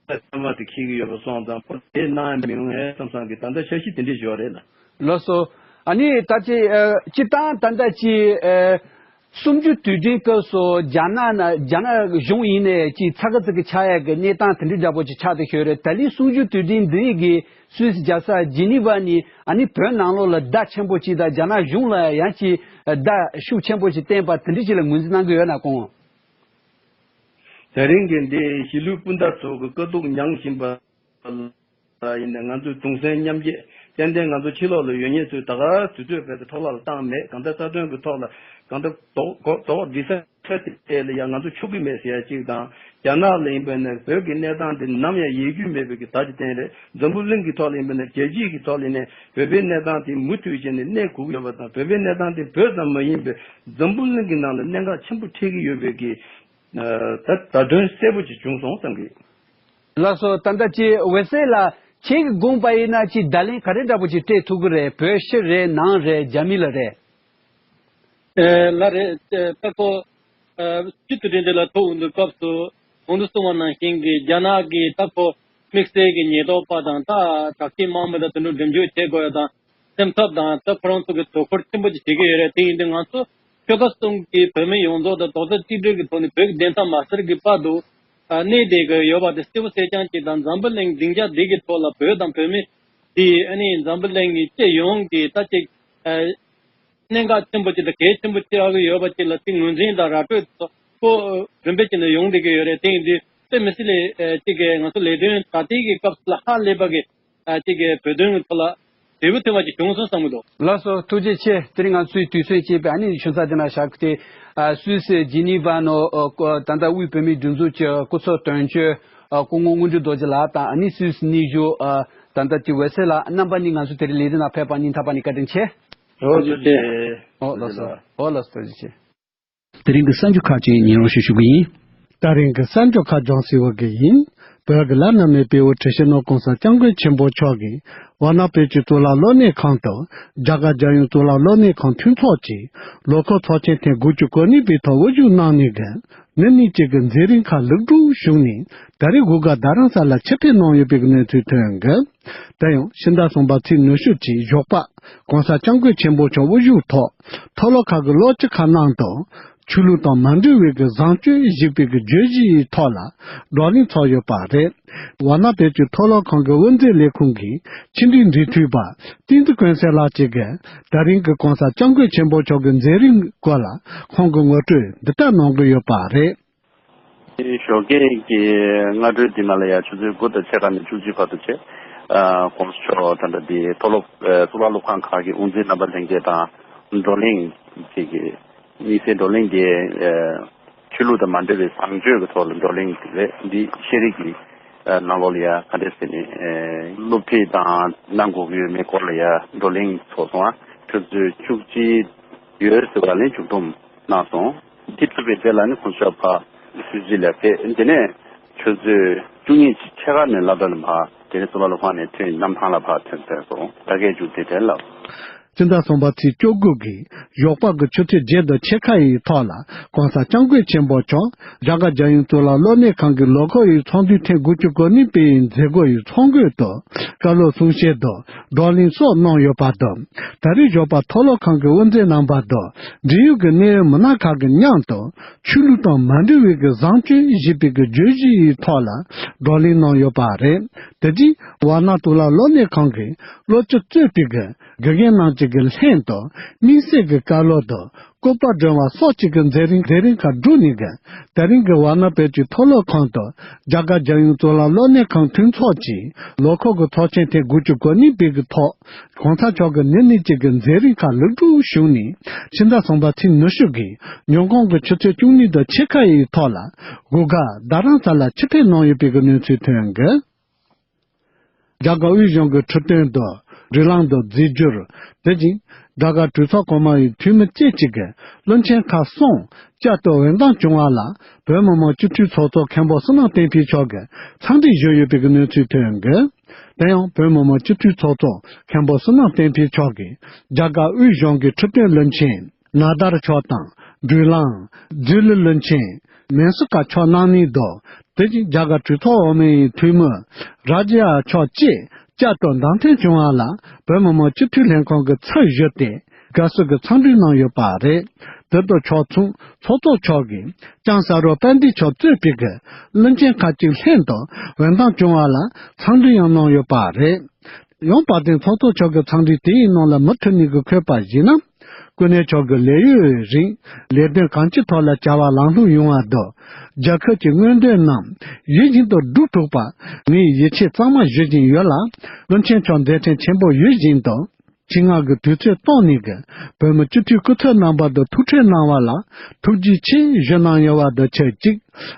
ས་ཚང་མ་དེ་འཁེལ་གྱི་ཡོད་པ་སོང་ཙང་ཁོ་དེ་གནང་ཡ་མི་ཡོང་ངས་བསམ་བསམ་གི་ད་ལྟ་འཆར་གཞི་དེ་འདྲས་ཡོད་རེད་ལ། ལགས་སོ། ཨ་ནི་ད་ཅི་ཨ་སྤྱིར་བཏང་ད་ལྟ་ཅི་ཨ་གསུམ་བཅུ་དུས་དྲན་སྐབས་སུ་རྒྱ་ནག་ན་རྒྱ་ནག་གཞུང་ཡིན་ནའི་ཅི་ཚ་ག་ཚི་གི་ཆགས་ཡ་གི་གནས་སྟངས་དེ་འདྲ་འདྲ་པོ་ཅིག་ཆགས་བསྡད་ཡོད་རེད། ད་ལན་གསུམ་བཅུ་དུས་དྲན་འདི་གི་སུད་སི་རྒྱལ་ས་ཇི་ནི་ཝ་ནས་ཨ་ནི་བོད་ནང་ལོགས་ལ་བརྡ་ཆེན་པོ་ཅིག་དང་རྒྱ་ནག་གཞུང་ལ་ཡང་ཅི་བརྡ་ཤུགས་ཆེན་པོ་ཅིག་བསྟན་པ་དེ་འདྲ་ཅིག་ལ་ངོས་འཛིན་གནང་གི་ཡོད་ན་སྐུ་ངོ། དེ་རིང་གི་འདི་གཞིས་ལུས་སྤུན་ཟླ་ཚོ་གི་དཀའ་སྡུག་མྱངས་བཞིན་པ། ཡིན་ནའི་ང་ཚོས་གདུང་སེམས་མཉམ་སྐྱེད་ཏན་ཏན་ང་ཚོ་ཕྱི་ལོགས་ལ་ཡོད་མཁན་ཚོས་ད་ག་དུས་ཚོད་བས་ཏེ་འཕྲོ་བརླག་ལ་བཏང་མེད། གང་ལྟར་རྩ་དོན་གྱི་ཐོག་ལ་གང་ལྟར་རྡོག་རྡོག་རྡོག་སྒྲིལ་ས་ཁ་དེ་ལ་ཡང་ང་ཚོ་འཆུག་གི་མེད་ཟེར་ཡ་གཅིག་དང་། རྒྱ་ནག་ལ་ཡིན་པ་ནས་བོད་ཀྱི་གནས་སྟངས་དེ་ནམ་ཡང་ཡལ་རྒྱུ་མེད་པའི་གི་ད་ཅི་བསྟན་རེད། འཛམ་བུ་གླིང་གི་ཐོག་ལ་ཡིན་པ་ནས་རྒྱལ་སྤྱིའི་གི་ཐོག་ལ་ནས་བོད་པའི་གནས་སྟངས་དེ་མུ་མཐུད་བྱས་ནས་གནས་དགོས་ཀྱི་ཡོད་པ་དང་། བོད་པའི་གནས་སྟངས་དེ་བོད་ཙམ་མ་ཡིན་པའི་འཛམ་བུ་གླིང་གི་ནང་ལ་གནད་འགག་ཆེན་པོ་འཕྲད་ཀྱི་ཡོད་པའི་གི་ད་བརྡ་དོན་གསལ་པོ་ཅིག་བྱུང་སོང་བསམ་གི། ལགས་སོ། ད་ལྟ་ཅིག་འོད་ཟེར་ལགས་ཁྱེད་ཀྱིས་དགོངས་པ་ཡིན་ན་ཅིག་བརྡ་ལན་ག་རེ་འདྲ་པོ་ཅིག་སྤྲད་ཐུབ་ཀྱི་རེད། བོད་ཕྱི་རེད་ནང་རེད་རྒྱ་མི་ལ་རེད། ཨེ་ལགས་རེད། ཨེ་ད་ཁོ་ཨེ་སྤྱི་འཐུས་དེ་འདྲ་ལ་ཐོག་འོང་དུས་སྐབས་སུ་གོང་དུ་གསུངས་པ་ནང་བཞིན་གྱི་རྒྱ་ནག་གི་ད་ཁོ་དམིགས་བསལ་གྱི་ཉེན་རྟོག་པ་དང་ད་དྲག་ཆས་དམག་མི་དང་དེ་འདྲ་འགྲེམས་འཇོག་བྱེད་དགོས་ཡ་དང་། སེམས་འཚབ་དང་ད་ཁོ་རང་ཚོ་གི་དོ་ཁུར་ཆེན་པོ་ཅིག་བྱེད་ཀྱི་ཡོད་རེད། དེ་ཡིན་དུས་ང་ཚོ་ཆོལ་ཁ་གསུམ་གྱི་བོད་མི་ཡོངས་རྫོགས་དང་རྡོག་རྩ་གཅིག་སྒྲིལ་གྱི་ཐོག་ནས་བོད་ཀྱི་བདེན་མཐའ་མ་གསལ་གྱི་བར་དུ་ཨ་གནས་བསྡད་ཀྱི་ཡོད་པ་དེ་གསལ་པོ་གསལ་རྐྱང་ཅིག་དང་། འཛམ་བུ་གླིང་སྡིངས་ཆ་འདི་གི་ཐོག་ལ་བོད་དང་བོད་མི་དེ་ཨ་ནི་འཛམ་བུ་གླིང་གི་སྤྱི་ཡོངས་ཀྱི་ད་ཅིག་ཨ་གནད་འགག་ཆེན་པོ་ཅིག་དང་གལ་ཆེན་པོ་ཆགས་ཀྱི་ཡོད་པ་ཅིག་ལ་ཅིག་ངོས་འཛིན་དང་ར་སྤྲོད་ཐོག་ཁོ་རིམ་པས་བྱས་ནས་ཡོང་བསྡད་ཀྱི་ཡོད་རེད། དེ་ཡིན་དུས་དཔེ་མི་སྲིད་ལས་ཨ་ཅིག་གི་ང་ཚོ་ལས་དོན་ད་ལྟའི་གི་སྐབས་སུ་ལ་ཧ་ལས་པ་གི་ཨ་ཅིག་གི་བོད་དོན་གྱི་ཐོག་ལ་འབྲས་བུ་ཐོན་པ་ཅིག་བྱུང་སོང་བསམ་གྱི་འདུག་ལགས་སོ། ཐུགས་རྗེ་ཆེ། དེ་རིང་ང་ཚོའི་དུས་ཚོད་ཅིག་པས་ཨ་ནི་ཞུ་ས་དེ་ན་བཞག་སྟེ། ཨ་སུད་སི་ཇི་ནི་ཝ་ནང་ཨ་ད་ལྟ་དབུས་བོད་མིའི་སྒྲིག་འཛུགས་ཀྱི་སྐུ་ཚབ་དོན་གཅོད་ཨ་སྐུ་ངོ་དངོས་གྲུབ་རྡོ་རྗེ་ལགས་དང་ཨ་ནི་སུད་སི་གནས་བཞུགས་ཨ་ད་ལྟ་དེ་འོད་ཟེར་ལགས་རྣམ་པ་གཉིས་ང་ཚོ་དེ་རིང་ལས་རིམ་ནང་ཕེབས་པ་སྙིང་ཐག་པ་ནས་བཀའ་དྲིན་ཆེ། ཐུགས་རྗེ་ཆེ། ཨོ་ལགས་སོ། ཨོ་ལགས་སོ། ཐུགས་རྗེ་ཆེ། དེ་རིང་གི་གསར་འགྱུར་ཁག་ཅིག་ཉན་རོགས་ཞུ་ཞུ་གི་ཡིན། ད་རིང་གི་གསར་འགྱུར་ཁག་ལྗང་སེ་བ་གི་ཡིན། བོད་ཀྱི་བླ་ན་མེད་པའི་དབུ་ཁྲིད་སྤྱི་ནོར་གོང་ས་སྐྱབས་མགོན་ཆེན་པོ་མཆོག་གིས་ཝཱ་ཎ་བོད་ཀྱི་གཙུག་ལག་སློབ་གཉེར་ཁང་དུ་རྒྱ་གར་རྒྱལ་ཡོངས་གཙུག་ལག་སློབ་གཉེར་ཁང་མཐུན་ཚོགས་ཀྱི་ལོ་འཁོར་ཚོགས་ཆེན་ཐེངས་དགུ་བཅུ་གོ་གཉིས་པའི་ཐོག་དབུ་བཞུགས་གནང་ནས་གི་མི་གཉིས་གཅིག་གི་མཛད་རིམ་ཁག་ལེགས་གྲུབ་ཞུས་ནས་ད་རེས་གུ་ག་རྡ་རམ་ས་ལ་ཆེད་ཕེབས་གནང་ཡོད་པའི་གནས་ཚུལ་ཐོན་གི། དེ་ཡང་ཕྱི་ཟླ་གསུམ་པ་ཚེས་ཉི་ཤུ་ཀྱི་ཞོགས་པ་༸གོང་ས་༸སྐྱབས་མགོན་ཆེན་པོ་མཆོག་དབུ་བཞུགས་ཐོག་མཐོ་སློབ་ཁག་གི་སློབ་སྤྱི་ཁག་ནང་དུ་ཆོས་ལུགས་དང་མ་འབྲེལ་བའི་གི་བཟང་སྤྱོད་ཞེས་པའི་གི་བརྗོད་གཞིའི་ཐོག་ལ་བགྲོ་གླེང་ཚོགས་ཡོད་པ་རེད། ཝཱ་ཎ་བོད་ཀྱི་མཐོ་སློབ་ཁང་གི་དབུ་མཛད་ལས་ཁུངས་ཀྱི་ཕྱི་འབྲེལ་འབྲེལ་མཐུད་པ་བསྟན་འཛིན་ཀུན་གསལ་ལགས་ཀྱིས་གི་ད་རིང་གི་༸གོང་ས་༸སྐྱབས་མགོན་ཆེན་པོ་མཆོག་གི་མཛད་རིམ་སྐོར་ལ་ཁོང་གིས་ངོ་སྤྲོད་འདི་ལྟར་གནང་གི་ཡོད་པ་རེད། ཞོགས་ཀས་ཀྱི་སྔ་དྲོའི་དེ་མ་ལ་ཡ་ཆུ་ཚོད་དགུ་དང་ཕྱེད་ཀ་ནས་བཅུ་གཅིག་བར་དུ་བྱས། ཨ་༸གོང་ས་མཆོག་ད་ལྟ་འདི་མཐོ་སློབ་ཨ་གཙུག་ལག་སློབ་ཁང་ཁག་གི་དབུ་མཛད་རྣམ་པ་ལྷན་རྒྱས་དང་བགྲོ་གླེང་ཅིག་གི་དམིགས་བསལ་བགྲོ་གླེང་འདི་ཨ་ཆོས་ལུགས་དང་མ་འབྲེལ་བའི་བཟང་སྤྱོད་ཀྱི་ཐོག་ལ་བགྲོ་གླེང་དེ་རེད། འདི་ཤེས་རིག་གི་ཨ་ནང་ལོགས་ལ་ཡ་ག་འདྲས་ཟེར་ནས་ཨ་སློབ་ཁྲིད་དང་གནང་དགོས་ཀྱི་ཡོད་མེད་སྐོར་ལ་ཡ་བགྲོ་གླེང་ཚོགས་སོང་ཨ། ཆུ་ཚོད་བཅུ་གཅིག་ཡོལ་ཟེར་བ་ལན་བཅུ་ཐུམ་གནང་སོང་། ཐེབས་ཐུབ་པའི་དེ་ལ་ནི་ཁོང་ཚོ་ཕ་སུད་སི་ལ་ཕེབས། དེ་ནས་ཆུ་ཚོད་བཅུ་གཉིས་ཕྱེད་ཀ་ནས་སློབ་གྲྭ་ལ་ཕར་དེ་ནས་གཙུག་ལག་སློབ་ཁང་ནས་ཐོན་གནམ་ཐང་ལ་ཕར་ཐོན་ཐོན་སོང་། ད་གས་མཇུག་དེ་དེ་ལ། ཕྱི་ཟླ་གསུམ་པ་ཚེས་བཅུ་དགུ་གི་ཞོགས་པ་གི་ཆུ་ཚོད་བརྒྱད་དང་ཕྱེད་ཀ་ཡི་ཐོག་ལ་༸གོང་ས་༸སྐྱབས་མགོན་ཆེན་པོ་མཆོག་རྒྱ་གར་རྒྱལ་ཡོངས་གཙུག་ལག་སློབ་གཉེར་ཁང་གི་ལོ་འཁོར་ཡི་ཚོགས་འདུའི་ཐེངས་དགུ་བཅུ་གོ་གཉིས་པའི་མཛད་སྒོ་ཡི་ཚོགས་མགོན་དུ་བཀའ་སློབ་གསུང་བཤད་དང་བགྲོ་གླེང་སོགས་གནང་ཡོད་པ་དང་། ད་རེས་ཞོགས་པ་མཐོ་སློབ་ཁང་གི་དབུ་མཛད་རྣམ་པ་དང་འབྲེལ་ཡོད་ཀྱི་གནད་ཡོད་མི་སྣ་ཁག་གི་མཉམ་དུ་ཆོས་ལུགས་དང་མ་འབྲེལ་བའི་གི་བཟང་སྤྱོད་ཞེས་པའི་གི་བརྗོད་གཞི་ཡི་ཐོག་ལ་བགྲོ་གླེང་གནང་ཡོད་པ་རེད། དེ་རྗེས་ཝཱ་ཎ་གཙུག་ལག་སློབ་གཉེར་ཁང་གི་སློབ་སྤྱི་གཙོས་པའི་གི་དགེ་རྒན་རྣམས་ཀྱི་གི་ལྷན་དུ་དམིགས་བསལ་གྱི་བཀའ་སློབ་དང་སྐུ་པར་སྒྲོན་པ་སོགས་ཀྱི་གི་མཛད་རིམ་མཛད་རིམ་ཁག་བསྒྲུབས་ནས་གི་དེ་རིང་གི་ཝཱ་ཎ་བོད་ཀྱི་མཐོ་སློབ་ཁང་དུ་རྒྱ་གར་རྒྱལ་ཡོངས་གཙུག་ལག་སློབ་གཉེར་ཁང་མཐུན་ཚོགས་ཀྱི་ལོ་འཁོར་གྱི་ཚོགས་ཆེན་ཐེངས་དགུ་བཅུ་གོ་གཉིས་པའི་གི་ཐོག་གོང་ས་མཆོག་གི་ནུས་ནུས་ཀྱི་གི་མཛད་རིམ་ཁག་ལེགས་གྲུབ་བྱུང་ནས་ཕྱི་ཟླ་གསུམ་པ་ཚེས་ཉི་ཤུ་གི་ཉིན་གུང་གི་ཆུ་ཚོད་བཅུ་གཉིས་དང་ཕྱེད་ཀ་ཡི་ཐོག་ལ་སྒོ་ཁ་རྡ་རམ་ས་ལ་ཆེད་ཕེབས་གནང་ཡོད་པའི་གི་གནས་ཚུལ་ཐོན་གི་རྒྱ་གར་དབུས་གཞུང་གི་ཁྲིམས་དོན་དང་སྒྲིག་ལམ་དང་རྫས་འགྱུར། དེ་བཞིན་རྒྱ་གར་གྲོས་ཚོགས་གོང་མ་ཡི་འཐུས་མི་བཅས་ཀྱི་གི་བློན་ཆེན་ཁག་གསུམ་བཅའ་སྡོད་འོས་བདམས་བྱུང་བ་ལ་བོད་མི་མང་སྤྱི་འཐུས་ཚོགས་གཙོ་མཁན་པོ་བསོད་ནམས་བསྟན་འཕེལ་མཆོག་གིས་འཚམས་འདྲི་ཞུས་ཡོད་པའི་གི་གནས་ཚུལ་ཐོན་གི་དེ་ཡང་བོད་མི་མང་སྤྱི་འཐུས་ཚོགས་གཙོ་མཁན་པོ་བསོད་ནམས་བསྟན་འཕེལ་མཆོག་གིས་རྒྱ་གར་དབུས་གཞུང་གི་ཁྲིམས་དོན་བློན་ཆེན་ནཱ་དར་མཆོག་དང་སྒྲིག་ལམ་རྫས་ལུས་བློན་ཆེན་མེ་སི་ཀ་མཆོག་གནང་ནས་དང་། དེ་བཞིན་རྒྱ་གར་གྲོས་ཚོགས་འོག་མའི་འཐུས་མི་རཱ་ཇི་ཡ་མཆོག་བཅས་བཅའ་སྡོད་བདམས་ཐོན་བྱུང་བ་ལ་བོད་མི་མང་སྤྱི་འཐུས་ལྷན་ཁང་གི་ཚབ་ཞུས་ཏེ་དགའ་བསུ་གི་འཚམས་འདྲི་གནང་ཡོད་པ་རེད། དེ་དང་ཕྱོགས་མཚུངས་ཚོགས་གཙོ་མཆོག་གིས་ལྕམ་ས་རུ་པཎྜི་ཏ་མཆོག་གཙོས་པའི་གི་བློན་ཆེན་ཁག་ཅིག་ལྷན་དུ་འོས་བདམས་བྱུང་བ་ལ་འཚམས་འདྲི་ཡང་གནང་ཡོད་པ་རེད། ཡང་བར་དེང་ཚོགས་གཙོ་མཆོག་གི་འཚམས་འདྲི་དེའི་ནང་ལ་མུ་མཐུད་ནས་གི་འཁོད་པ་ཡིན་ན། སྐུ་ངོ་མཆོག་གི་ལས་ཡུན་རིང་ལས་དོན་གང་ཅིའི་ཐོག་ལ་བྱ་བ་ལམ་ལྷོང་ཡོང་བ་དང་། རྒྱལ་ཁབ་ཀྱི་མངོན་འདོད་རྣམས་ཡིད་བཞིན་དུ་སྒྲུབ་ཐུབ་པ་ངས་ཡིད་ཆེས་གཙང་མ་ཞུ་བཞིན་ཡོད་ལ། བློན་ཆེན་མཆོག་མཛད་འཕྲིན་ཆེན་པོ་ཡོད་བཞིན་དུ། ཆེད་མངགས་ཀྱི་དུས་ཚོད་བཏོན་ནས་ཀྱི་བོད་མི་སྤྱི་འཐུས་སྐུ་ཚབ་རྣམ་པ་དང་ཐུག་འཕྲད་གནང་བ་ལ་ཐུགས་རྗེ་ཆེ་ཞུ་གནང་ཡོད་པ་དང་ཆབས་ཅིག་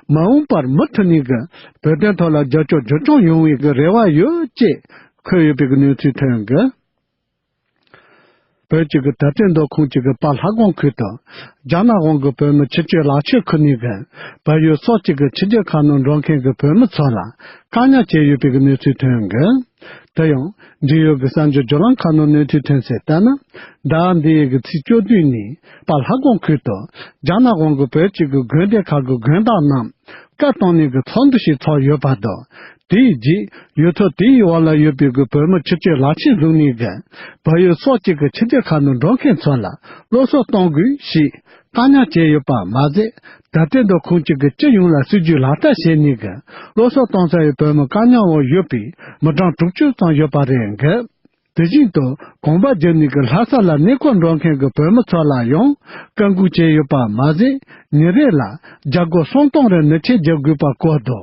མ་འོངས་པར་མུ་མཐུད་ནས་ཀྱི་བོད་དོན་ཐོག་ལ་རྒྱབ་སྐྱོར་རྒྱུན་འཁྱོངས་ཡོང་བའི་ཀྱི་རེ་བ་ཡོད་ཅེས་འཁོད་ཡོད་པའི་ཀྱི་གནས་ཚུལ་ཐོན་གི་བོད་ཀྱི་ཀྱི་ད་ལྟའི་མདོ་ཁོངས་ཀྱི་ཀྱི་པ་ལྷ་སྒང་ཁུལ་དུ་རྒྱ་ནག་དབང་གི་བོད་མི་ཕྱི་སྐྱོད་ལག་ཁྱེར་ཁུར་ནས་ཀྱི་བལ་ཡུལ་སོགས་ཀྱི་ཀྱི་ཕྱི་རྒྱལ་ཁག་ནང་འགྲོ་མཁན་གྱི་བོད་མི་ཚོ་ལ་བཀག་ཉར་བྱས་ཡོད་པའི་ཀྱི་གནས་ཚུལ་ཐོན་གི་དེ་ཡང་འབྲེལ་ཡོད་ཀྱི་གསར་འགྱུར་བརྒྱུད་ལམ་ཁག་ནང་གནས་ཚུལ་ཐོན་གསལ་ལྟར་ན། ཟླ་བ་འདིའི་གི་ཚེས་བཅུ་བདུན་ཉིན་པ་ལྷ་སྒང་ཁུལ་དུ་རྒྱ་ནག་དབང་གི་བོད་ཀྱི་གི་དགོན་སྡེ་ཁག་གི་དགོན་བདག་རྣམས་བཀའ་བཏང་ནས་གི་ཚོགས་འདུ་ཞིག་ཚོགས་ཡོད་པ་དང་། དེའི་རྗེས་ཡུལ་ཐོག་དེའི་འོག་ལ་ཡོད་པའི་གི་བོད་མི་ཕྱི་སྐྱོད་ལག་ཁྱེར་བཟུང་ནས་གི་བལ་ཡུལ་སོགས་ཀྱི་གི་ཕྱི་རྒྱལ་ཁག་ནང་འགྲོ་མཁན་ཚོ་ལ་སློབ་གསོ་གཏོང་དགོས་ཞེས་བཀའ་ཉར་བྱས་ཡོད་པ་མ་ཟད། ད་ལྟའི་མདོ་ཁོངས་ཀྱི་གི་སྤྱི་ཡོངས་ལ་སྲིད་ཇུས་ལག་བསྟར་བྱས་ནས་གི་སློབ་གསོ་གཏོང་ས་ཡི་བོད་མི་བཀག་ཉར་འོག་ཡོད་པའི་མི་གྲངས་དྲུག་ཅུ་ཙམ་ཡོད་པ་རེད་གི་དེ་བཞིན་དུ་གོམ་པ་བརྒྱབ་ནས་ཀྱི་ལྷ་ས་ལ་གནས་སྐོར་འགྲོ་མཁན་གྱི་བོད་མི་ཚོ་ལ་ཡང་བཀག་འགོག་བྱས་ཡོད་པ་མ་ཟད། ཉིན་རེ་ལ་རྒྱ་སྒོར་སུམ་སྟོང་རེ་ནུས་ཆད་རྒྱག་དགོས་པ་སྐོར་དུ།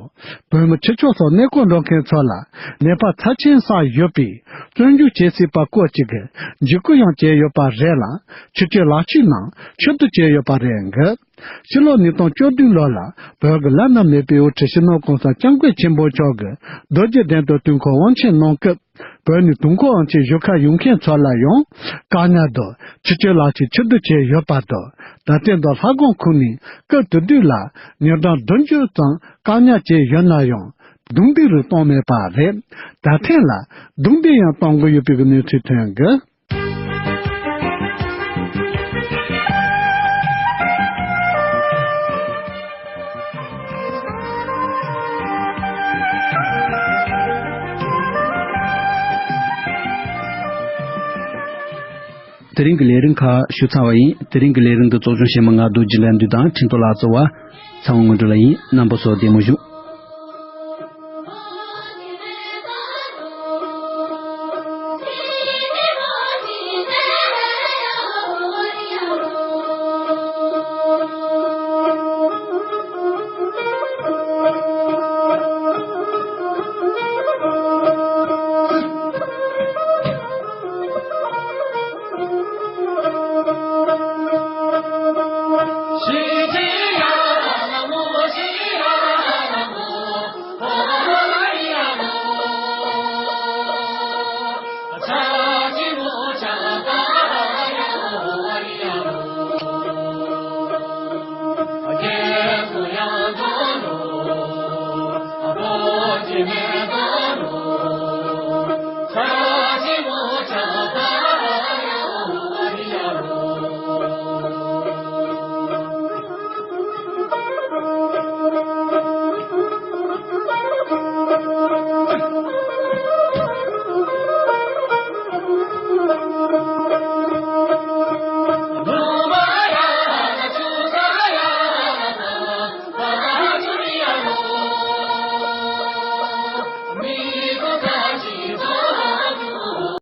བོད་མི་ཕྱི་ཕྱོགས་སུ་གནས་སྐོར་འགྲོ་མཁན་ཚོ་ལ་ནད་པ་ཚབས་ཆེན་བསགས་ཡོད་པས་བཙོན་འཇུག་བྱེད་སྲིད་པ་སྐོར་གྱི་འཇིགས་སྐུལ་ཡང་བྱས་ཡོད་པ་རེད་ལ། ཕྱི་སྐྱོད་ལག་ཁྱེར་ནང་ཕྱིར་བསྡུ་བྱས་ཡོད་པ་རེད་འགི། ཕྱི་ལོ་ཉིས་སྟོང་བཅུ་བདུན་ལོ་ལ་བོད་ཀྱི་བླ་ན་མེད་པའི་དབུ་ཁྲིད་སྤྱི་ནོར་༸གོང་ས་༸སྐྱབས་མགོན་ཆེན་པོ་མཆོག་གི་རྡོ་རྗེ་གདན་དུ་དུས་འཁོར་དབང་ཆེན་གནང་སྐབས། བོད་ནས་དུས་འཁོར་དབང་ཆེན་ཞུ་ཁ་ཡོང་མཁན་ཚོ་ལ་ཡང་བཀག་ཉར་དང་ཕྱི་སྐྱོད་ལག་ཁྱེར་ཕྱིར་བསྡུ་བྱས་ཡོད་པ་དང་། ད་ལྟའི་མདོ་ལྷ་སྒང་ཁུལ་ནས་སྐབས་དེ་དུས་ལ་ཉིན་གྲངས་བདུན་ཅུ་ཙམ་བཀག་ཉར་བྱས་ཡོད་ན་ཡང་རྡུང་རྡེག་རིགས་བཏང་མེད་པ་རེད། ད་ཐེངས་ལ་རྡུང་རྡེག་ཡང་གཏོང་གི་ཡོད་པའི་གནས་ཚུལ་ཐོན་གི། དེ་རིང་གི་ལས་རིམ་ཁག་ཞུ་ཚར་བ་ཡིན། དེ་རིང་གི་ལས་རིམ་འདི་གཙོ་སྐྱོང་བྱེད་མི་ང་རྡོ་རྗེ་ལྷ་འདུས་དང་ཁྲིན་ཏོ་ལགས་གཙོས་པ་ཚེ་དབང་དངོས་གྲུབ་ལགས་ཡིན། རྣམ་པ་ཚོ་བདེ་མོ་བཞུགས།